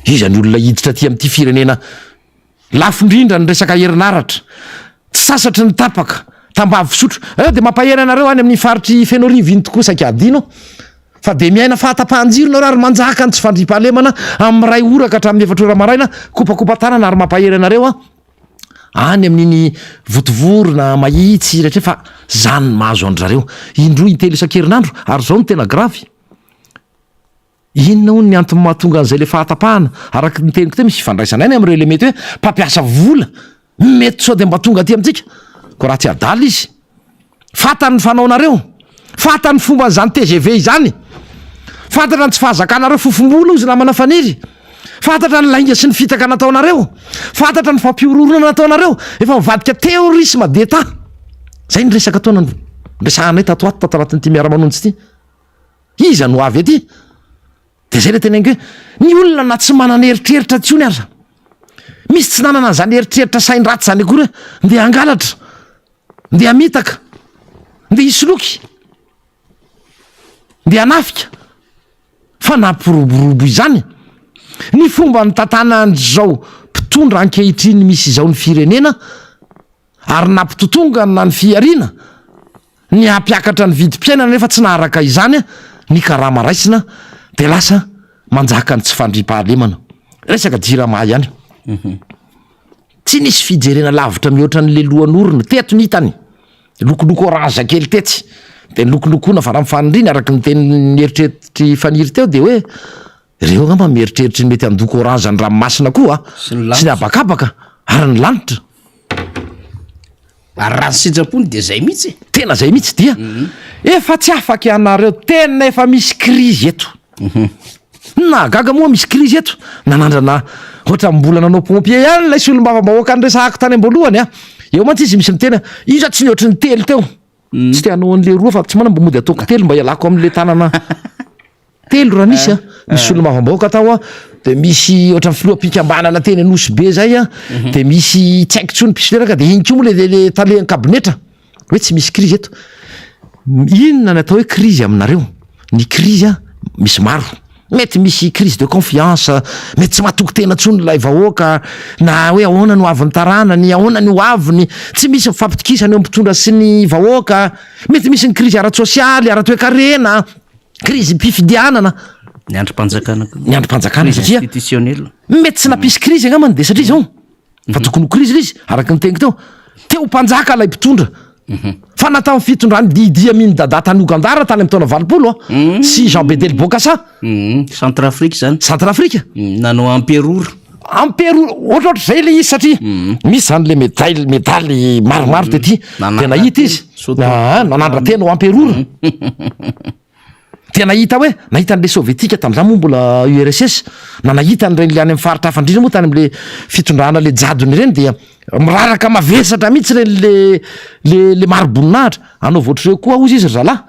Iza ny olona hiditra aty amin'ity firenena lafo indrindra ny resaka herinaratra, tsy sasatry ny tapaka, tambavy fisotro. Eh, dia mampahery anareo any amin'ny faritr'i Fenoarivo iny tokoa saika hadino. Fa dia miaina fahatapahan-jiro nareo ary manjaka ny tsy fandriampahalemana amin'ny iray ora ka hatramin'ny efatra ora maraina, kopakopa-tanana ary mampahery anareo aho any amin'iny Vontovorona, Mahitsy rehetra fa zany ny mahazo an-dry zareo indroa intelo isan-kerinandro ary zao no tena gravy. Inona hono ny antony mahatonga an'izay le fahatapahana? Araka ny teniko teo misy ifandraisana ihany amin'ireo le mety hoe mpampiasa vola Mety sao dia mba tonga aty amintsika. Koa raha tsy adala izy. Fantany ny fanaonareo. Fantany ny fomban'izany tgv izany. Fantatra ny tsy fahazakanareo fofom-bola hozy namana Faniry. Fantatra ny lainga sy ny fitaka nataonareo. Fantatra ny fampihorohoroana nataonareo. Efa mivadika terrorisme d'Etat. Zay ny resaka taona niresahanay tato ato tato anatin'ity miara-manonja ity. Iza no avy aty? Dia zay le teneniko hoe ny olona na tsy manana eritreritra intsony aza, misy tsy nanana an'izany eritreritra sain-dratsy izany akory hoe ndeha hangalatra, ndeha hamitaka, ndeha hisoloky, ndeha hanafika, fa nampiroborobo izany ny fomba nitantanan'izao mpitondra ankehitriny misy izao ny firenena. ary nampitotongana ny fihariana ny hampiakatra ny vidim-piainana nefa tsy naharaka izany ny karama raisina dia lasa manjaka ny tsy fandriampahalemana. Resaka jirama ihany. Tsy nisy fijerena lavitra mihoatra an'le lohan'orona teto ny hitany. Lokoloko orange kely tetsy dia nolokolokoana fa raha ny faniriany araka ny tenin'ny eritreritry Faniry teo dia hoe Ireo angamba mieritreritra ny mety handoko orange ny ranomasina koa
Sy ny
sy ny
lanitra.
habakabaka ary ny lanitra.
Ary raha ny sitrapony dia zay mihitsy e.
Tena zay mihitsy dia efa tsy afaka ianareo tena efa misy krizy eto. Ny nahagaga moa misy krizy eto nanandrana ohatran'ny mbola nanao pompier ihany ilay solombavambahoaka niresahako tany am-boalohany a. Eo mantsy izy misy miteny iza tsy nihoatry ny telo teo. Tsy te hanao an'le roa fa tsy manana mba mody ataoko telo mba hialako amin'le tanana telo raha misy a. Misy solombavambahoaka tao a, de misy ohatran'ny filoham-pikambanana teny Anosy be zay a, de misy tsy haiko intsony mpisolelaka de iny koa moa le le talehan'ny kabinetra hoe tsy misy krizy eto. Inona ny atao hoe krizy aminareo? Ny krizy a misy maro. Mety misy crise de confiance, mety tsy matoky tena intsony ilay vahoaka, na hoe ahoana ny hoavin'ny taranany, ahoana ny hoaviny, tsy misy mifampitokisana eo amin'ny mpitondra sy ny vahoaka, mety misy ny krizy ara-tsosialy, ara-toekarena, krizim-pifidianana.
Ny andrim-panjakana koa.
Ny andrim-panjakana
Crise
satria
institutionnelle.
mety tsy nampisy krizy angambany dia satria izao. Fa tokony ho krizy ilay izy, araka ny teniko teo. Te ho mpanjaka ilay mpitondra. Fa na tamin'ny fitondran'i Idi Amin Dada tany Ouganda ary tany amin'ny taona 80 sy Jean Bedel Bokassa.
Centrafrique izany.
Centrafrique.
Nanao emperora.
Emperora, ohatrohatr'izay ilay izy satria misy izany ilay medaily, medaly maromaro tety, dia nahita izy, aa nanandra-tena ho emperora. Dia nahita hoe, nahita an'ilay sovietika tamin'izany moa mbola URSS, na nahita an'ireny ilay any amin'ny faritra hafa indrindra moa tany amin'ilay fitondrana ilay jadona ireny dia miraraka mavesatra mihitsy ireny le le le mari-boninahitra, anaovy ohatr'ireo koa hozy izy ry zalahy.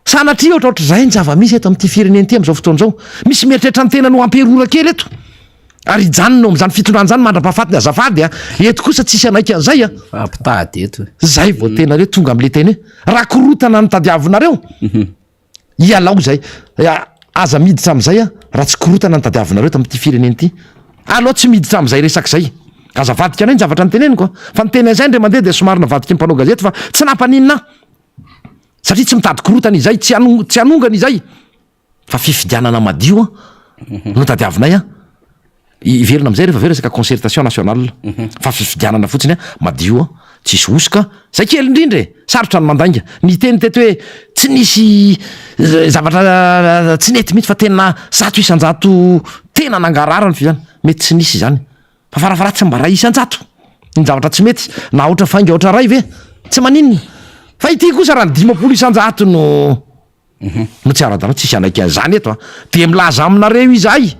Sanatria ohatrohatr'izay ny zava-misy eto amin'ity firenena ity amin'izao fotoana izao. Misy mieritreritra ny tenany ho amperora kely eto ary hijanona eo amin'izany fitondrana izany mandra-pahafatiny azafady a! Eto kosa tsisy hanaiky an'izay a!
Fampitady eto e.
Zay vao tena hoe tonga amin'ilay teny hoe raha korotana no tadiavinareo, ialao izay. Aza miditra amin'izay a, raha tsy korotana no tadiavinareo eto amin'ity firenena ity. Aleo tsy miditra amin'izay resaka izay. Aza avadika anay ny zavatra noteneniko a! Fa niteny an'izay indray mandeha dia somary navadiky ny mpanao gazety fa tsy nampaninona ahy. Satria tsy mitady korotana izay, tsy tsy hanongana izay fa fifidianana madio no tadiavinay an. Hiverina amin'izay rehefa avy eo resaka concertation nationale fa fifidianana fotsiny an, madio an, tsisy hosoka, zay kely indrindra e! Sarotra ny mandainga. Niteny teto hoe tsy nisy zavatra tsy nety mihitsy fa tena 100% tena nangarahara ny fifidianana, mety tsy nisy izany. Fa farafaharatsiny mba 1% ny zavatra tsy mety, na aotra faingo aotra ray ve? Tsy maninona. Fa ity kosa raha ny 50% no no tsy ara-dalàna, tsisy hanaiky an'izany eto an. Dia milaza aminareo izahay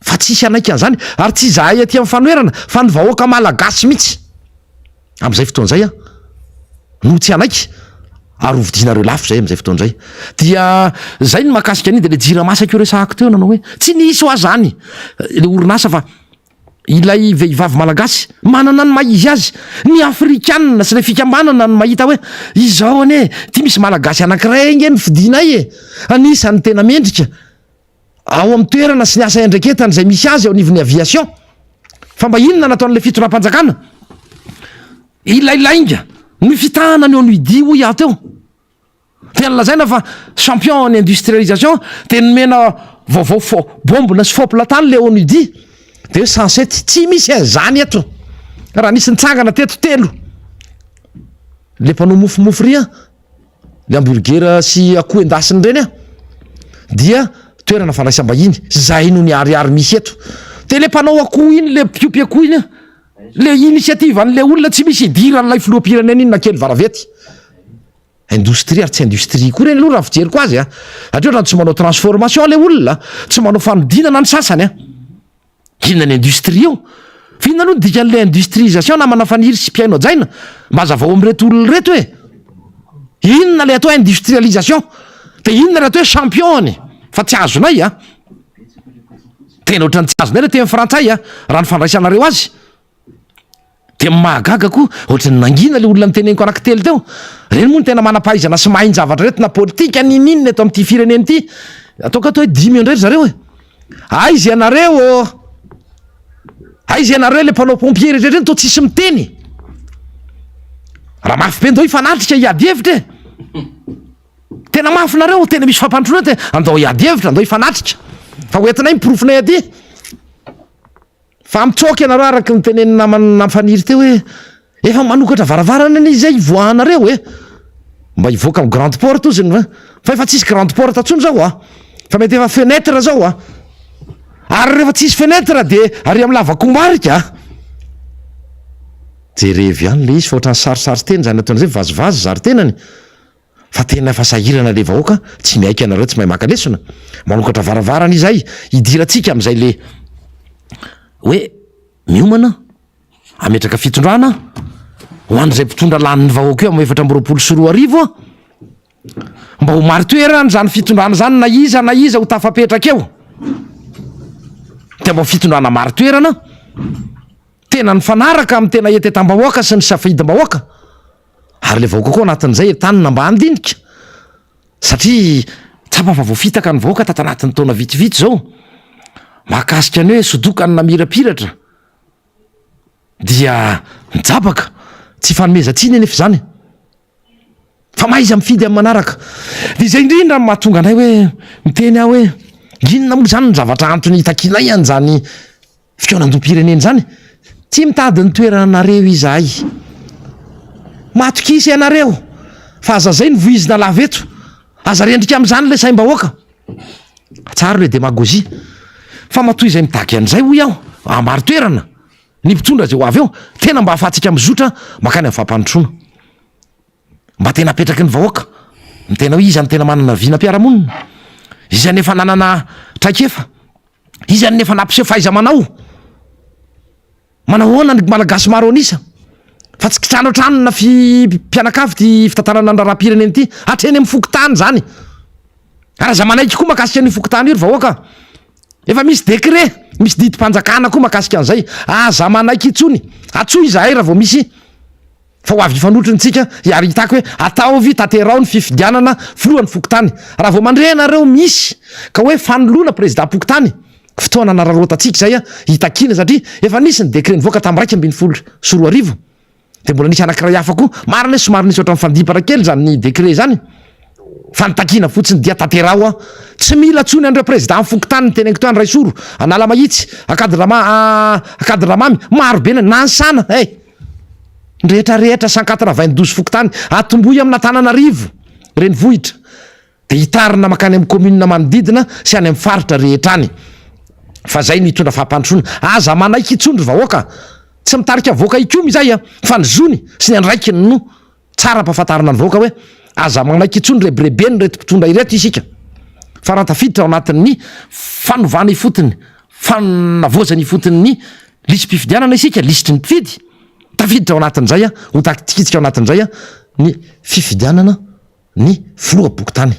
fa tsisy hanaiky an'izany, ary tsy izahay aty amin'ny fanoherana fa ny vahoaka malagasy mihitsy amin'izay fotoana izay an no tsy hanaiky ary ho vidianareo lafo izay amin'izay fotoana izay. Dia izay ny mahakasika an'iny, dia ilay jirama saika ho resahako teo nanao hoe tsy nisy hoa izany ilay orinasa fa ilay vehivavy malagasy manana ny maha izy azy, ny afrikanina sy ilay fikambanana no mahita hoe izao anie ity misy malagasy anankiray ange no fidinay e, anisan'ny tena mendrika ao amin'ny toerana sy ny asa iandraiketany izay misy azy eo anivon'ny aviation. Fa mba inona nataon'ilay fitondram-panjakana? Ilay lainga ny fitahana ny ONUDI hoy aho teo. Dia nolazaina fa champion en industrialisation dia nomena vaovao faux bombina sy fopla tany le ONUDI. Dia hoe 107 tsy misy an'izany eto. Raha nisy nitsangana teto telo. Le mpanao mofomofo ry an. Le hamburger sy akoho endasina ireny an, dia toerana fandraisam-bahiny, zay no niharihary misy eto. De le mpanao akoho iny, le mpiompy akoho iny an, le initiative an'le olona tsy misy idiran'ilay filoham-pirenena iny na kely varavety. Indostria ary tsy industrie koa ireny aloha raha fijeriko azy an, satria ohatran'ny tsy manao transformation le olona, tsy manao fanodinana ny sasany an. Inona ny industrie eo? Fa inona aloha ny dikan'ilay industriisation namana Faniry sy mpihaino hajaina? Mba hazavao amin'ireto olona ireto e! Inona ilay atao hoe industrialisation? Dia inona ilay atao hoe champion-ny? Fa tsy azonay a! Tena ohatran'ny tsy azonay ilay teny frantsay a! Raha ny fandraisanareo azy. Dia mahagaga koa, ohatran'ny nangina ilay olona noteneniko anankitelo teo. Ireny moa no tena manam-pahaizana sy mahay ny zavatra rehetra na politika n'inon'inona eto amin'ity firenena ity. Ataoko ato hoe dimy eo indray ry zareo e. Aiza ianareo ô? Aiza ianareo ilay mpanao pompier rehetra ireny toa tsisy miteny? Raha mafy be ndao hifanatrika hiady hevitra e. Tena mafy nareo, tena misy fampandrosoana te andao hiady hevitra, andao hifanatrika. Fa hoentinay ny porofonay aty. Fa mitsoaka ianareo araka ny tenenin'ny namana Nampifaniry teo hoe efa manokatra varavarana anie izay hivoahanareo e! Mba hivoaka amin'ny grande porte ozy ny fa efa tsisy grande porte intsony zao a! Fa mety efa fenêtre zao a! Ary rehefa tsisy fenêtre dia ary amin'ny lavakombarika a! Jerevy ihany le izy fa ohatran'ny sarisary teny zany ataon'izay vazivazy zary tenany. Fa tena efa sahirana le vahoaka tsy miaiky anareo tsy mahay maka lesona, manokatra varavarana izay hidirantsika amizay le hoe miomana hametraka fitondrana ho an'izay mpitondra lanin'ny vahoaka eo amin'ny 2024 a, mba ho mari-toerana izany fitondrana izany na iza na iza ho tafapetraka eo, dia mba ho fitondrana mari-toerana tena mifanaraka amin'ny tena hetetam-bahoaka sy ny safidim-bahoaka. Ary ilay vahoaka koa anatin'izay entanina mba handinika satria tsapa fa voafitaka ny vahoaka tato anatin'ny taona vitsivitsy izao mahakasika ny hoe sodoka ny namirapiratra dia mijabaka, tsy ifanomezan-tsiny anefa izany fa mahaiza mifidy amin'ny manaraka. Dia izay indrindra no mahatonga anay hoe miteny aho hoe inona moa izany ny zavatra antony hitakianay an'izany Fikaonandoham-pirenena izany? Tsy mitady ny toeranareo izahay. Matokisa ianareo fa aza zay no voizina lava eto. Aza rendrika amin'izany ilay saim-bahoaka. Tsara ilay demagogie. Fa matoa izay mitaky an'izay hoy aho, amari-toerana ny mpitondra izay ho avy eo, tena mba ahafahantsika mizotra mankany amin'ny fampandrosoana. Mba tena apetraky ny vahoaka ny tena hoe iza no tena manana vinam-piarahamonina, iza no efa nanana traikefa, iza no efa nampiseho fahaiza-manao. Manao ahoana ny Malagasy maro an'isa fa tsy kitrano an-trano na fi mpianakavy ity fitantanana ny raharaham-pirenena ity, hatreny amin'ny fokontany izany. Ary aza manaiky koa mahakasika an'io fokontany io ry vahoaka. Efa misy décret, misy didim-panjakana koa mahakasika an'izay. Aza manaiky intsony. Antsoy izahay raha vao misy fa ho avy hifanotrona isika ary hitaky hoe ataovy tanteraho ny fifidianana filohan'ny fokontany. Raha vao mandre ianareo misy ka hoe fanoloana prezidam-pokontany, fotoana anararaotantsika izay hitakiana satria efa nisy ny décret nivoaka tamin'ny 2011 dia mbola nisy anankiray hafa koa. Marina hoe somary nisy ohatran'ny fandimpana kely izany décret izany fa ny takiana fotsiny dia tanteraho an! Tsy mila intsony an'ireo prezidà fokontany ny teneniko teo Andraisoro, Analamahitsy, Ankadindramamy, Ankadindramamy, maro be na Nanisana eh! Ny rehetra rehetra 192 fokontany atombohy amin'Antananarivo renivohitra dia hitarina mankany amin'ny commune manodidina sy any amin'ny faritra rehetra any fa zay no hitondra fampandrosoana. Aza manaiky intsony ry vahoaka, tsy mitarika vahoaka hikomy izay fa ny zony sy ny andraikiny no tsara ampahafantarina ny vahoaka hoe aza manaiky intsony rebirebeny ireto mpitondra ireto isika fa raha tafiditra ao anatin'ny fanovana ifotony, fanavaozana ifotony ny lisi-pifidianana isika, lisitry ny mpifidy, tafiditra ao anatin'izay, ho takitsikitsika ao anatin'izay ny fifidianana ny filoham-pokontany.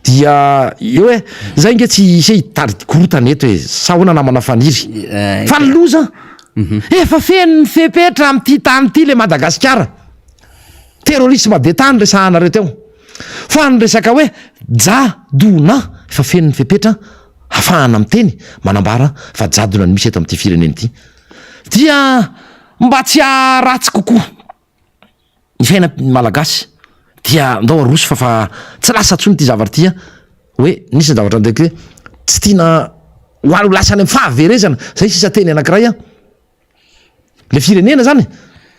Dia eo e, zay nge tsy ise hitady korotana eto e, sa ahoana namana Faniry? Fa ny loza, efa feno ny fepetra amin'ity tany ity le Madagasikara. Terrorisme d'Etat no resahanareo teo. Fa ny resaka hoe jadona, efa feno ny fepetra hafahana miteny, manambara fa jadona no misy eto amin'ity firenena ity. Dia mba tsy haharatsy kokoa ny fiainan'ny Malagasy dia ndao aroso fa fa tsy lasa intsony ity zavatra ity an, hoe nisy ny zavatra ndraiky hoe tsy tiana ho ho lasa any amin'ny fahaverezana, zay sisa teny anankiray an, le firenena zany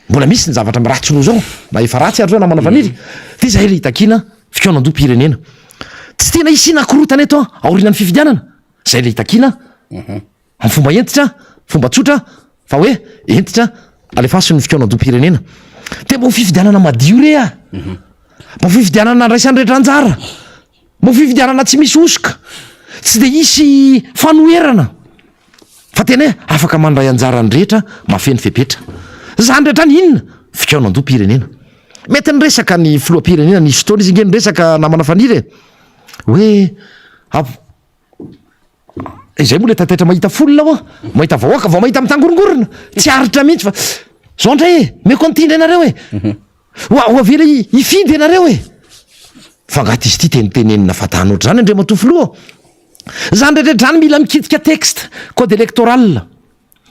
mbola misy ny zavatra ratsy noho zao na efa ratsy ary zao namana Faniry de zay le itakiana fikaonandoham-pirenena, tsy tiana hisiana korontana eto an aorianan'ny fifidianana, zay le itakiana. Amin'ny fomba hentitra, fomba tsotra fa hoe hentitra, alefaso ny fikaonandoham-pirenena. Dia mba ho fifidianana madio re ah! Mba ho fifidianana andraisan'ny rehetra anjara. Mba ho fifidianana tsy misy hosoka. Tsy dia hisy fanoherana. Fa tena hoe afaka mandray anjara ny rehetra, mahafeno fepetra. Izany rehetra izany inona? Fikaonandoham-pirenena. Mety niresaka ny filoham-pirenena nisy fotoana izy ange niresaka namana Faniry e! Hoe Izay moa le taitaitra mahita foule hoa, mahita vahoaka vao mahita mitangorongorona, tsy aritra mihitsy fa zao ndray e, meko an'ity ndray nareo e, ho ho avela hifidy ianareo e. Fa angaha ty izy ity tenitenenina fahatany ohatr'izany Andriamatoa Filoha? Zany rehetra zany mila mikitika texte, code électoral.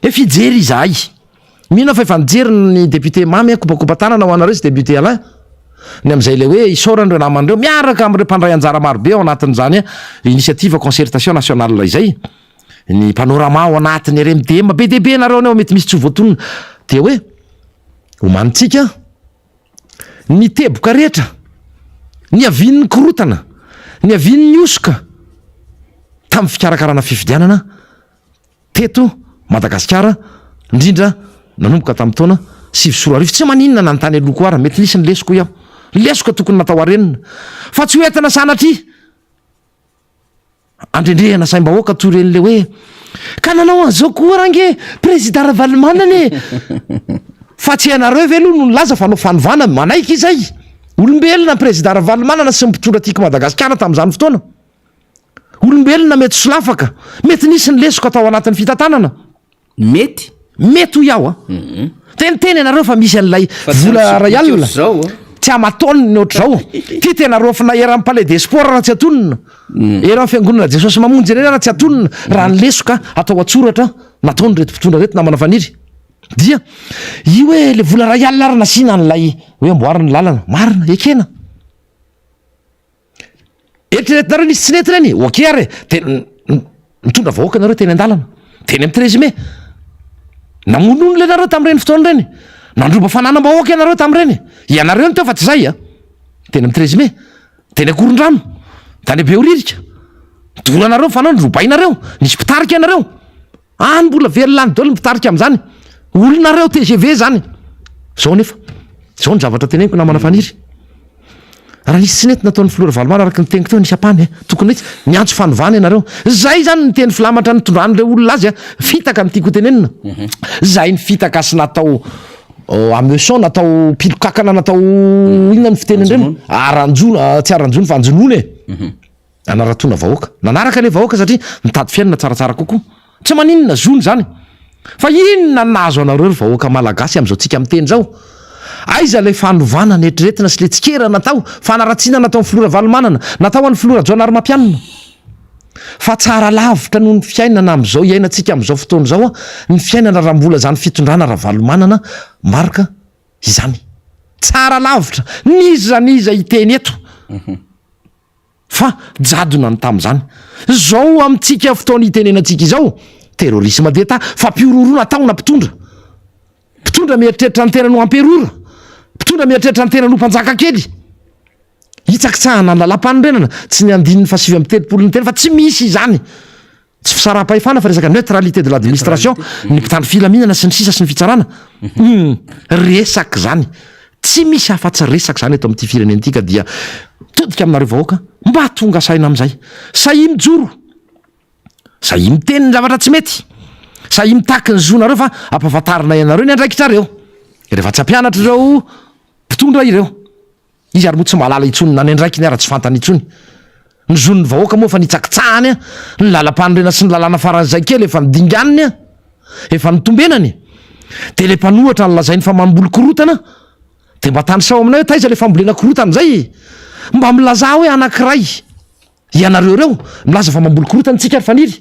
Efa hijery izahay. Mino aho fa efa nijery ny député Mamy a, kopakopa-tanana ho anareo sy député Alain. Ny amin'izay ilay hoe isaorana ireo namana ireo miaraka amin'ireo mpandray anjara marobe ao anatin'izany initiative concertation nationale izay. Ny panorama ao anatin'ny RMDM be dia be nareo any ao mety misy tsy ho voatonona. Dia hoe omanintsika ny teboka rehetra niavian'ny korotana, niavian'ny hosoka tamin'ny fikarakarana fifidianana. teto Madagasikara, indrindra nanomboka tamin'ny taona 2009. Tsy maninona na ny tany aloha koa ara, mety nisy ny lesoka hoy aho. Lesoka tokony natao harenina, fa tsy ho entina sanatria andrendrehana saim-bahoaka toy ireny le hoe ka nanao an'izao koa range Prezida Ravalomanana e! Fa tsy ianareo ve aloha no nilaza fa hanao fanovana? Manaiky izay. Olombelona ny Prezida Ravalomanana sy ny mpitondra tiako Madagasikara tamin'izany fotoana. Olombelona mety solafaka, mety nisy ny lesoka tao anatin'ny fitantanana.
Mety?
Mety hoy aho a. Teniteny ianareo fa misy an'ilay vola ray alina. Tsy aman-taoniny ohatr'izao. Ty tena raofina eran'ny palais des sports raha tsy atonina. Eran'ny fiangonana Jesosy Mamonjy ireny raha tsy atonina. Raha ny lesoka atao an-tsoratra nataon'ireto mpitondra ireto namana Faniry. Dia io hoe le vola ray alina ary nasiana an'ilay hoe amboarina ny lalana. Marina, ekena. Eritreretinareo nisy tsy nety ireny? Ok ary e! Dia nitondra vahoaka nareo teny an-dalana, teny amin'ny treize mai. Namono olona ianareo tamin'ireny fotoana ireny. Nandroba fananam-bahoaka ianareo tamin'ireny. Ianareo no teo fa tsy izay a! Teny amin'ny treize mai, teny Ankorondrano, tany Behoririka. Doranareo ny fanao, norobainareo, nisy mpitarika ianareo. Any mbola velona any daholo ny mpitarika amin'izany. Olonareo tgv zany. Zao nefa, zao ny zavatra teneniko namana Faniry. Raha nisy tsy nety nataon'ny filoha Ravalomanana araka ny teniko teo nisy ampahany eh, tokony nety niantso fanovana ianareo. Zay zany ny teny filamatra nitondran'ireo olona azy a, fitaka no tiako hotenenina. Zay ny fitaka sy natao hameçon, natao pilokakana, natao inona ny fiteny an'ireny? Aranjono, tsy aranjono fa anjonoana e. Nanaratoana vahoaka. Nanaraka ilay vahoaka satria mitady fiainana tsaratsara kokoa. Tsy maninona, zony izany. Fa inona no nahazo anareo ry vahoaka malagasy amin'izao tsika miteny izao? Aiza ilay fanovana neritreretina sy ilay tsikera natao, fanaratsiana nataon'ny filoha Ravalomanana, natao an'ny filoha Rajaonarimampianina? Fa tsara lavitra noho ny fiainana amin'izao iainantsika amin'izao fotoana izao ny fiainana raha mbola izany fitondrana Ravalomanana Marc izany. Tsara lavitra n'iza n'iza hiteny eto. Fa jadona ny tamin'izany. Izao amintsika fotoana itenenantsika izao, terrorisme d'Etat, fampihorohoroana ataona mpitondra. Mpitondra mieritreritra ny tenany ho amperora. Mpitondra mieritreritra ny tenany ho mpanjaka kely. Hitsakitsahana ny lalàmpanorenana, tsy ny andininy faha 39 ny teny fa tsy misy izany. Tsy fisaraham-pahefana fa resaka neutralité de l'administration, ny mpitandro filaminana sy ny sisa sy ny fitsarana. Hum, resaka izany. Tsy misy afa-tsy resaka izany eto amin'ity firenena ity ka dia todika aminareo vahoaka mba tonga saina amin'izay. Sahia mijoro, sahia miteny ny zavatra tsy mety, sahia mitaky ny zonareo fa ampahafantarinay anareo ny andraikitrareo. Rehefa tsy hampianatra ireo mpitondra ireo. Izy ary moa tsy mahalala intsony na ny andraikiny ara tsy fantany intsony. Ny zon'ny vahoaka moa efa nitsakitsahany, ny lalam-panorenana sy ny lalàna faran'izay kely efa nodinganiny, efa notombenany. Dia ilay mpanohatra nolazainy fa mamboly korotana, dia mba tanisao aminay hoe taiza ilay fambolena korotana izay e? Mba milazà hoe anankiray ianareo ireo milaza fa mamboly korotana tsika ry Faniry.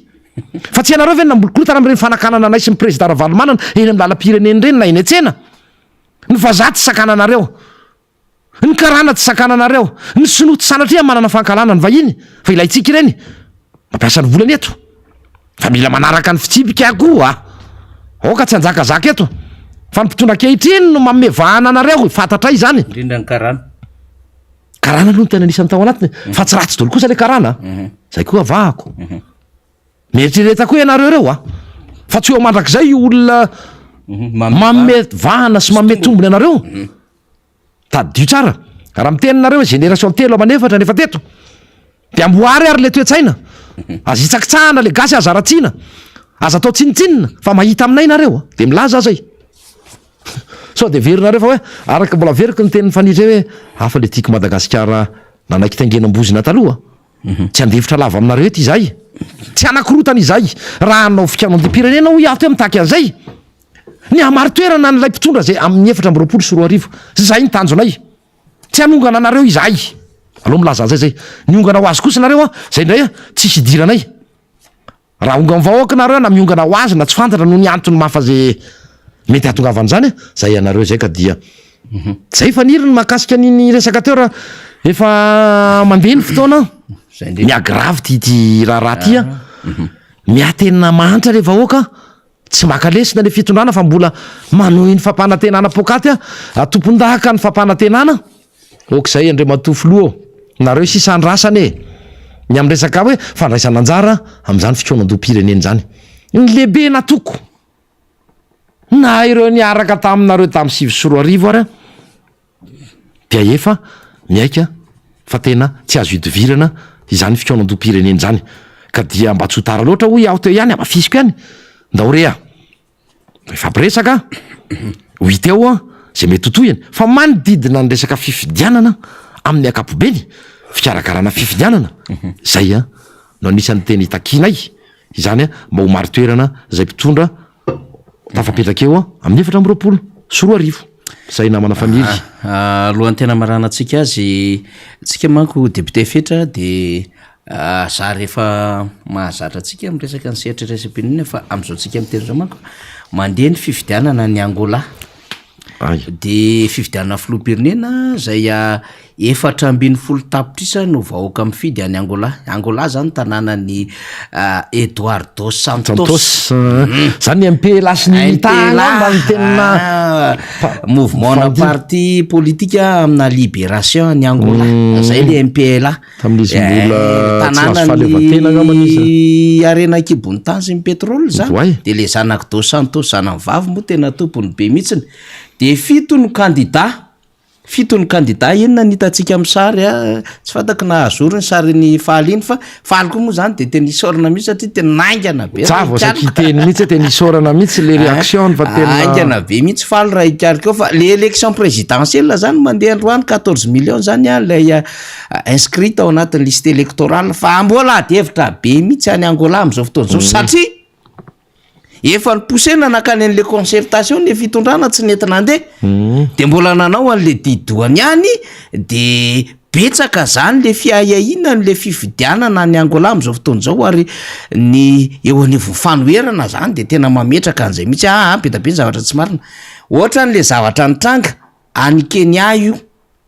Fa tsy ianareo ve no namboly korotana amin'ireny fanakanana anay sy ny Prezida Ravalomanana eny amin'ny lalam-pirenena ireny na eny an-tsena? Ny vazaha tsy sakananareo. Ny karana tsy sakananareo. Ny sinoa tsy sanatria manana fankahalana ny vahiny fa ilaintsika ireny. Mampiasa ny volany eto. Fa mila manaraka ny fitsipika koa. Aoka tsy hanjakazaka eto. Fa ny mpitondra ankehitriny no manome vahana anareo, fantatray izany.
Indrindra ny karana.
Karana aloha no tena anisan'ny tao anatiny. Fa tsy ratsy daholo kosa ilay karana. Izay koa avahako. Mieritrereta koa ianareo ireo a! Fa tsy ho eo mandrakizay io olona manome vahana sy manome tombony anareo. Tadidio tsara, raha miteny nareo hoe génération telo aman'efatra no efa teto, dia amboary ary le toe-tsaina. Aza hitsakitsahana le gasy, aza ratsiana, aza atao tsinontsinona fa mahita aminay nareo a! Dia milaza aza e! Sao dia heverinareo fa hoe, araka mbola averiko ny tenin'i Fanirisoa hoe, hafa le tiako Madagasikara nanaiky taingenam-bozona taloha. Tsy handefitra lava aminareo eto izahay. Tsy hanakorotana izahay. Raha hanao fikaonandoham-pirenena hoy aho teo mitaky an'izay. Ny hahamari-toerana an'ilay mpitondra izay amin'ny 2024. Izay ny tanjonay. Tsy hanongana anareo izahay. Aleo milaza an'izay izay. Niongana ho azy kosa nareo an, izay indray an, tsisy idiranay. Raha ongan'ny vahoaka nareo na miongana ho azy na tsy fantatra noho ny antony mafa ze mety hahatongavan'izany a, zay ianareo zay ka dia zay faniry ny mahakasika an'iny resaka teo raha efa mandeha ny fotoana miha-grave ty ty raharaha ty a, miha-tena mahantra le vahoaka, tsy maka lesona le fitondrana fa mbola manohy ny fampanantenana poakaty a, tompondaka ny fampanantenana. Ok zay Andriamatoa Filoha ô! Nareo sisa andrasana e! Ny amin'ny resaka hoe fandraisana anjara amin'izany fikaonandoham-pirenena izany. Ny lehibe natoko na ireo niaraka taminareo tamin'ny 2009 ary dia efa miaika fa tena tsy azo idovirana izany fikaonandoham-pirenena izany. Ka dia mba tsy ho tara loatra hoy aho teo ihany, hamafisiko ihany. Ndao re a! Mifampiresaka ho hita eo izay mety ho tohiny fa manodidina ny resaka fifidianana amin'ny ankapobeny, fikarakarana fifidianana, izay no anisan'ny teny itakianay izany mba ho marin-toerana izay mpitondra tafapetraka eo amin'ny 2024. Izay namana Faniry.
Alohan'ny tena hamaranantsika azy, tsika manko député Fetra dia Zary efa mahazatra antsika miresaka ny sehatra iraisam-pirenena fa amin'izao tsika miteny izao manko mandeha ny fifidianana any Angola. De fifidianana filoham-pirenena zay 14 tapitrisa no vahoaka mifidy any Angola. Angola zany tanànan'ny Eduardo Santos.
Santos zany MPLA sy ny UNITA angamba ny tena
Mouvement na parti politique amina libération ny Angola zay le MPLA.
Tamin'izy mbola tsy nahazo fahaleovantena angambany izy.
Tanànany arena kibony tany sy ny pétrole zany.
Oay.
De le zanaky Dos Santos, zanany vavy moa tena tompony be mihitsiny. De fito no candidat, fito ny candidat. Inona ny hitantsika amin'ny sary a? Tsy fantako na azory ny sary ny faly iny, fa faly koa moa zany de tena isaorana mihitsy satria tena naingana be.
Za vao saky teny mihitsy hoe tena isaorana mihitsy le réaction fa tena
Aingana be mihitsy faly raha hikarika eo, fa le élection présidentielle zany mandeha androany, 14 millions zany a lay inscrit ao anatin'ny liste électorale, fa mbola ady hevitra be mihitsy any Angola am'izao fotoana zao, satria efa niposena nakany an'le concertation ny fitondrana, tsy nentina andeha, de mbola nanao an'le didoany ihany. De betsaka zany le fiahiahiana n'le fifidianana ny Angola am'izao fotoana zao, ary ny eo anivon'ny fanoherana zany de tena mametraka an'izay mihitsy be da be ny zavatra tsy marina, ohatra n'le zavatra nitranga any Kenya io.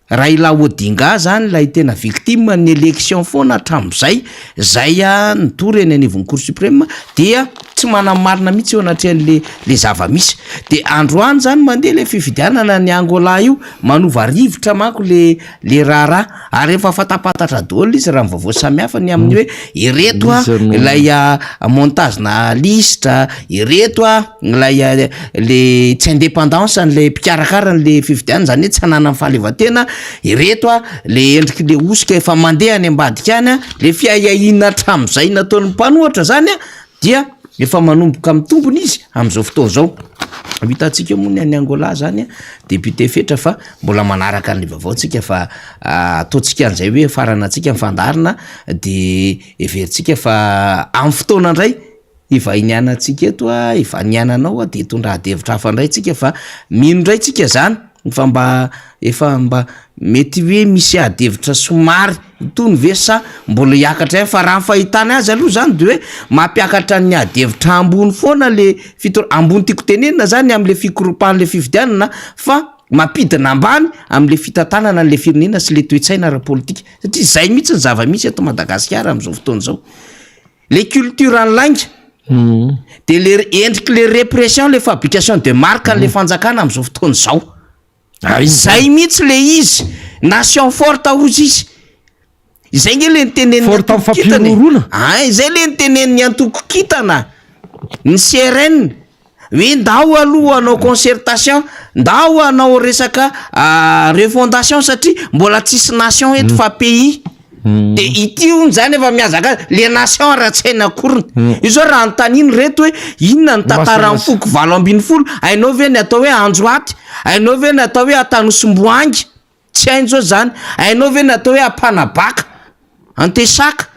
Raila Odinga zany lay tena victime ny élection foana hatram'izay zay nitory eny anivon'ny Cour suprême, dia tsy manamarina mihitsy eo anatrehan'le le zava-misy. De androany zany mandeha le fifidianana ny Angola io, manova rivotra manko le raharaha, ary efa fatapantatra daholo izy raha ny vaovao samihafa ny amin'ny hoe ireto ilay montage na lisitra ireto, ilay le tsy indépendance n'le mpikarakara n'le fifidianana, zany hoe tsy ananany fahaleovantena ireto, le endriky le osika efa mandeha any ambadika any, le fiahiahiana hatram'izay nataon'ny mpanohitra zany dia efa manomboka mitombony izy am'izao fotoana zao. Hitantsika moa ny any Angola zany député Fetra, fa mbola manaraka an'le vaovao tsika, fa ataontsika an'izay hoe faranantsika mifandarina, de heverintsika fa amin'ny fotoana indray ivahinianantsika eto ivahiniananao de hitondra ady hevitra hafa indray tsika, fa mino indray tsika zany fa mba efa mba mety hoe misy ady hevitra somary itony ve sa mbola hiakatra ihany. Fa raha ny fahitana azy aloha zany de hoe mampiakatra ny ady hevitra ambony foana le fito ambony, tiako tenenina zany am'le fikoropahan'le fifidianana, fa mampidina ambany am'le fitantanana an'le firenena sy le toe-tsaina ara-politika, satria zay mihitsy ny zava-misy eto Madagasikara am'izao fotoana zao, le culture ny lainga, de le endriky le répression, le fabrication de marque an'le fanjakana am'izao fotoana zao. Zay mihitsy le izy, nation forte ozy izy izay nge le nitenen'ny
Forte amin'ny
antoko kintana e.
fampihorohoroana.
Ay, zay le nitenen'ny antoko kintana ny CRN hoe ndao aloha hanao concertation, ndao hanao resaka refondation, satria mbola tsisy nation eto fa pays. De ity ony zany efa miazaka le nation ara-tsaina akoriny io zao. Raha antaniny reto hoe inona ny tantaran'ny foko 18, hainao ve ny atao hoe Anjoaty? Hainao ve ny atao hoe Atanosomboangy? Tsy hainy zao zany. Hainao ve ny atao hoe Ampanabaka, Antesaka?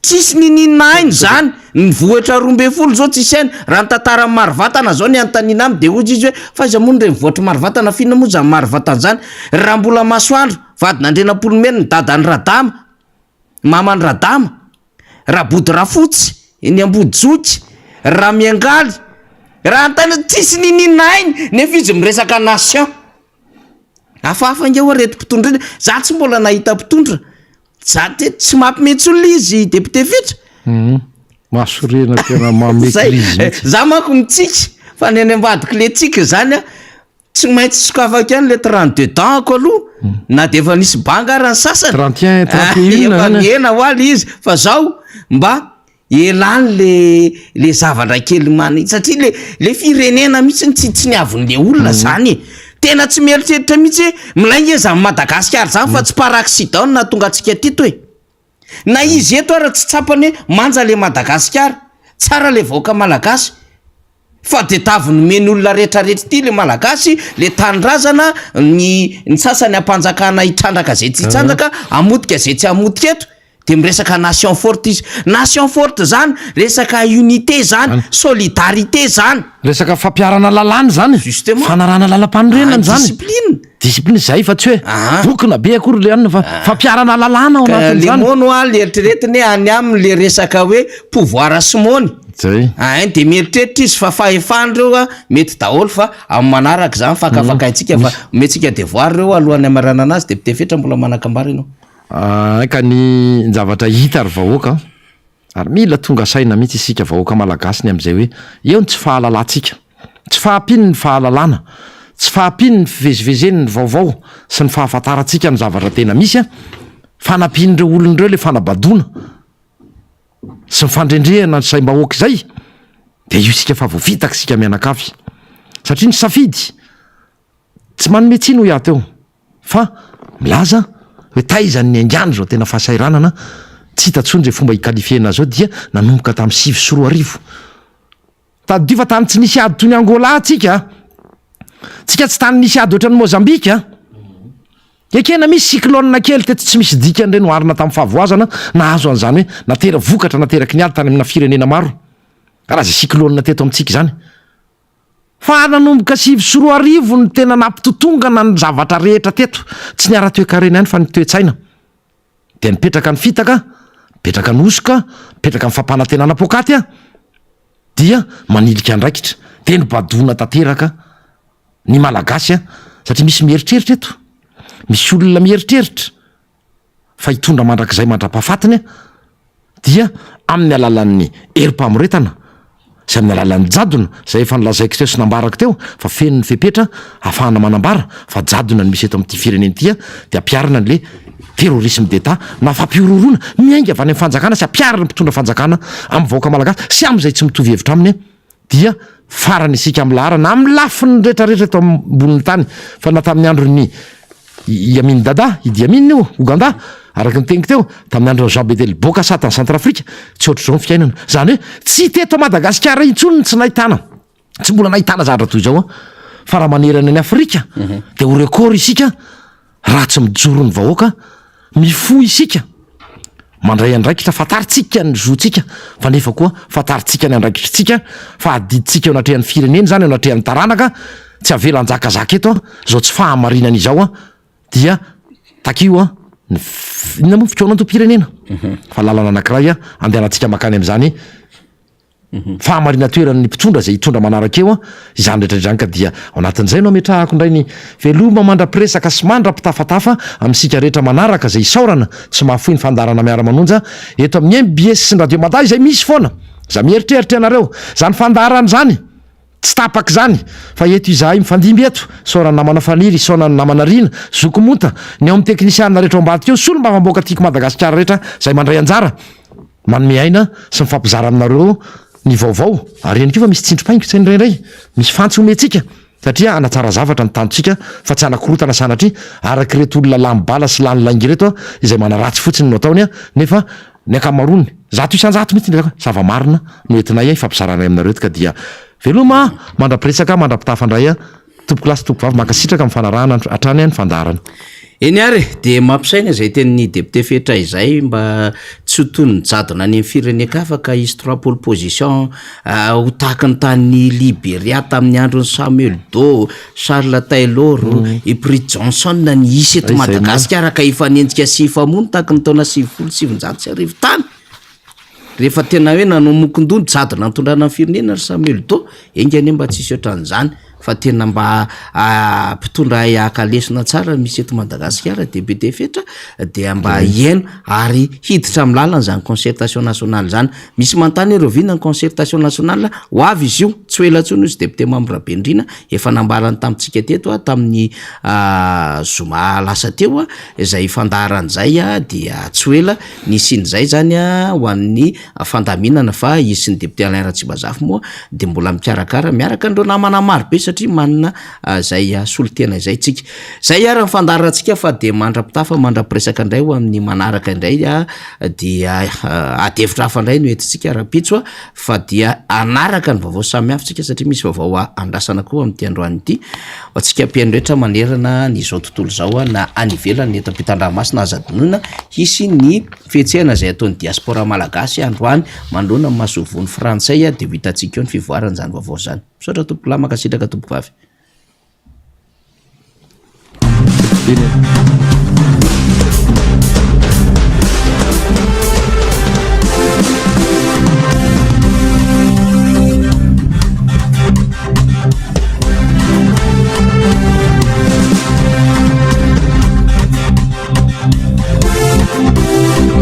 Tsisy nininona hainy zany. Ny vohitra 12 zao tsisy hainy. Raha ny tantaran'ny Marovatana zao ny antanina aminy, de hozy izy hoe fa iza moa ny renivohitry Marovatana, f'inona moa zany Marovatana zany? Raha mbola masoandro vadin'Andrianampoinimerina, ny dadany Radama, mamany Radama, Rabody Rafotsy ny Ambojoky, raha miangaly raha antany, tsisy nininona hainy, nefa izy miresaka nation. Hafahafa nge hoa reto mpitondra iny. Za tsy mbola nahita mpitondra za te tsy mampimetsy olona izy, député Fetra.
Mahasorena, tena manome
Zay
crise mihitsy.
Za manko mitsiky, fa ny any ambadiky le tsiky zany tsy maintsy sokafako ihany le 32 dents-ko aloha, na de efa nisy banga ara ny sasany.
31, 31
Efa
zany.
mihena ho aly izy, fa zao mba elany le zavatra kely many, satria le firenena mihitsy ny tsy niavin'le olona zany e, tena tsy mieritreritra mihitsy hoe milay nge zany Madagasikara zany, fa tsy par accident no nahatonga antsika teto e. Na izy eto ara tsy tsapany hoe manja le Madagasikara, tsara le vahoaka malagasy, fa de tavy nomeny olona rehetrarehetra ity le malagasy, le tanindrazana, ny sasany ampanjakana hitrandraka zay tsy hitrandraka, amotika zay tsy amotika eto. De miresaka nation forte izy. Nation forte zany resaka unité zany, solidarité zany.
Resaka fampiharana lalàna zany.
Justement.
Fanarahana lalam-panorenana zany.
Discipline.
Discipline zay fa tsy hoe
Aha.
bokona be akory le anona fa fampiharana lalàna ao
Ka le
anatin'izany.
mono a le eritreretiny hoe any aminy le resaka hoe pouvoir sy mony.
Zay.
Ein de mieritreritra izy fa fahefana reo a mety daholo fa amin'ny manaraka zany fakafakaintsika fa omentsika devoir reo alohan'ny hamaranana azy. Député Fetra, mbola manakambara ianao.
Ah, ka ny zavatra hita ry vahoaka ary mila tonga saina mihitsy isika vahoaka malagasy ny amin'izay hoe eo ny tsy fahalalantsika, tsy fahampiany ny fahalalana, tsy fahampiany ny fivezivezeny ny vaovao sy ny fahafantarantsika ny zavatra tena misy a fanampian'ireo olona ireo le fanabadoana sy ny fandrendrehana ny saim-bahoaka izay de io isika fa voafitaka isika mianakavy satria ny safidy tsy manome tsiny hoy aho teo fa milaza hoe taizany ny angano zao tena fahasahiranana tsy hita intsony zay fomba hiqualifiena zao dia nanomboka tamin'ny 2009. Tadidio fa tany tsy nisy ady toy ny Angola tsika, tsika tsy tany nisy ady ohatran'ny Mozambika. Ekena misy cyclone kely teto tsy misy dikany reny oharina tamin'ny fahavoazana nahazo an'izany hoe natera vokatra nateraky ny ady tany amina firenena maro karaha zay cyclone teto amintsika izany. Fa nanomboka 2009 no tena nampitotongana ny zavatra rehetra teto, tsy ny ara-toekarena ihany fa ny toe-tsaina. Dia nipetraka ny fitaka, nipetraka ny hosoka, nipetraka ny fampanantenana poakaty a, dia manilika andraikitra, dia nobadoana tanteraka ny Malagasy a, satria misy mieritreritra eto, misy olona mieritreritra fa hitondra mandrakizay mandra-pahafatiny dia amin'ny alalan'ny herim-pamoretana sy amin'ny alalan'ny jadona izay efa nolazaiko teo sy nambarako teo fa feno ny fepetra ahafahana manambara fa jadona ny misy eto amin'ity firenena ity dia ampiharina an'le terrorisme d'Etat na fampihorohoroana miainga avy any amin'ny fanjakana sy ampiharina ny mpitondra fanjakana amin'ny vahoaka malagasy sy amin'izay tsy mitovy hevitra aminy dia farany isika amin'ny laharana amin'ny lafiny rehetrarehetra eto ambonin'ny tany fa na tamin'ny andron'ny I Amin Dada, Idi Amin io, Ouganda, araka ny teniko teo, tamin'ny andron'i Jean Bedel Bokassa tany Centrafrique, tsy ohatr'izao ny fiainana. Izany hoe tsy teto Madagasikara intsony no tsy nahitana, tsy mbola nahitana zavatra toy izao fa raha manerana an'i Afrika dia ho record isika raha tsy mijoro ny vahoaka, mifoha isika, mandray andraikitra, fantarintsika ny zontsika fa nefa koa fantarintsika ny andraikitritsika fa adidintsika eo anatrehan'ny firenena izany, eo anatrehan'ny taranaka, tsy avela hanjakazaka eto izao tsy fahamarinana izao dia takio ny inona moa fikaonandoham-pirenena fa lalana anankiray andehanantsika mankany amin'izany Fahamarinan-toeran'ny mpitondra izay hitondra manaraka eo izany rehetra izany ka dia ao anatin'izay no ametrahako indray ny veloma mandra-piresaka sy mandra-pitafatafa amin'isika rehetra manaraka izay isaorana tsy mahafoy ny fandaharana miara-manonja eto amin'ny mbs sy ny radio mada izay misy foana za mieritreritra ianareo izany fandaharana izany tsy tapaka izany fa eto izahay mifandimby eto isaorana namana Faniry isaorana ny namana Rina zoky monta ny ao amin'ny teknisianina rehetra ao ambadika eo solombavambahoaka tiako Madagasikara rehetra izay mandray anjara Manome aina sy mifampizara aminareo ny vaovao ary ihany koa fa misy tsindrim-paingotra indraindray, misy fantsy omentsika satria hanatsara zavatra ny tanjontsika fa tsy hanakorotana sanatria araka ireto olona lany bala sy lany lainga ireto izay manaratsy fotsiny no ataony nefa ny ankamaroany 100% mihitsy ny zava-marina no entinay hifampizaranay aminareo eto ka dia veloma mandra-piresaka mandra-pitafa indray Tompokolahy sy tompokovavy, mankasitraka amin'ny fanarahana hatrany ny fandaharana.
Eny ary e, dia mampisaina izay tenin'ny député Fetra izay mba tsy ho toy ny jadona any amin'ny firenen-kafa ka hisy trois pôles position ho tahaky ny tany Liberia tamin'ny andron'i Samuel Doe, Charles Taylor, i Prit Johnson ny hisy eto Madagasikara ka hifanenjika sy hifamono tahaky ny taona 1990 tany. Rehefa tena hoe nanao mokon-doha ny jadona nitondrana ny firenena ry Samuel Doe, enga anie mba tsy hisy ohatran'izany fa tena mba mpitondra hahay haka lesona tsara misy eto Madagasikara, député Fetra dia mba hihaino ary hiditra amin'ny lalana izany concertation nationale izany. Misy manontany hoe rahoviana ny concertation nationale? Ho avy izy io, tsy ho ela intsony hoy izy député Mamy Rabendrina, efa nambarany tamintsika teto tamin'ny zoma lasa teo izay fandaharana izay dia tsy ho ela. Nisian'izay izany ho an'ny. fandaminana fa izy sy ny député Alain Ratsimbazafy moa dia mbola mikarakara miaraka an'ireo namana maro be satria manana izay solontena izay tsika. Izay ary ny fandaharantsika fa dia mandra-pitafa mandra-piresaka indray ho amin'ny manaraka indray dia ady hevitra hafa indray no entintsika rahampitso fa dia hanaraka ny vaovao samihafa tsika satria misy vaovao andrasana koa amin'ity androany ity. Ho antsika mpihaino rehetra manerana ny izao tontolo izao na any ivelany na eto ampitan-dranomasina aza adinoina hisy ny fihetsehana izay ataon'ny diaspora malagasy androany manoloana ny masoivohon'ny frantsay dia ho hitantsika eo ny fivoaran'izany vaovao izany. Misaotra tompokolahy, mankasitraka tompokovavy.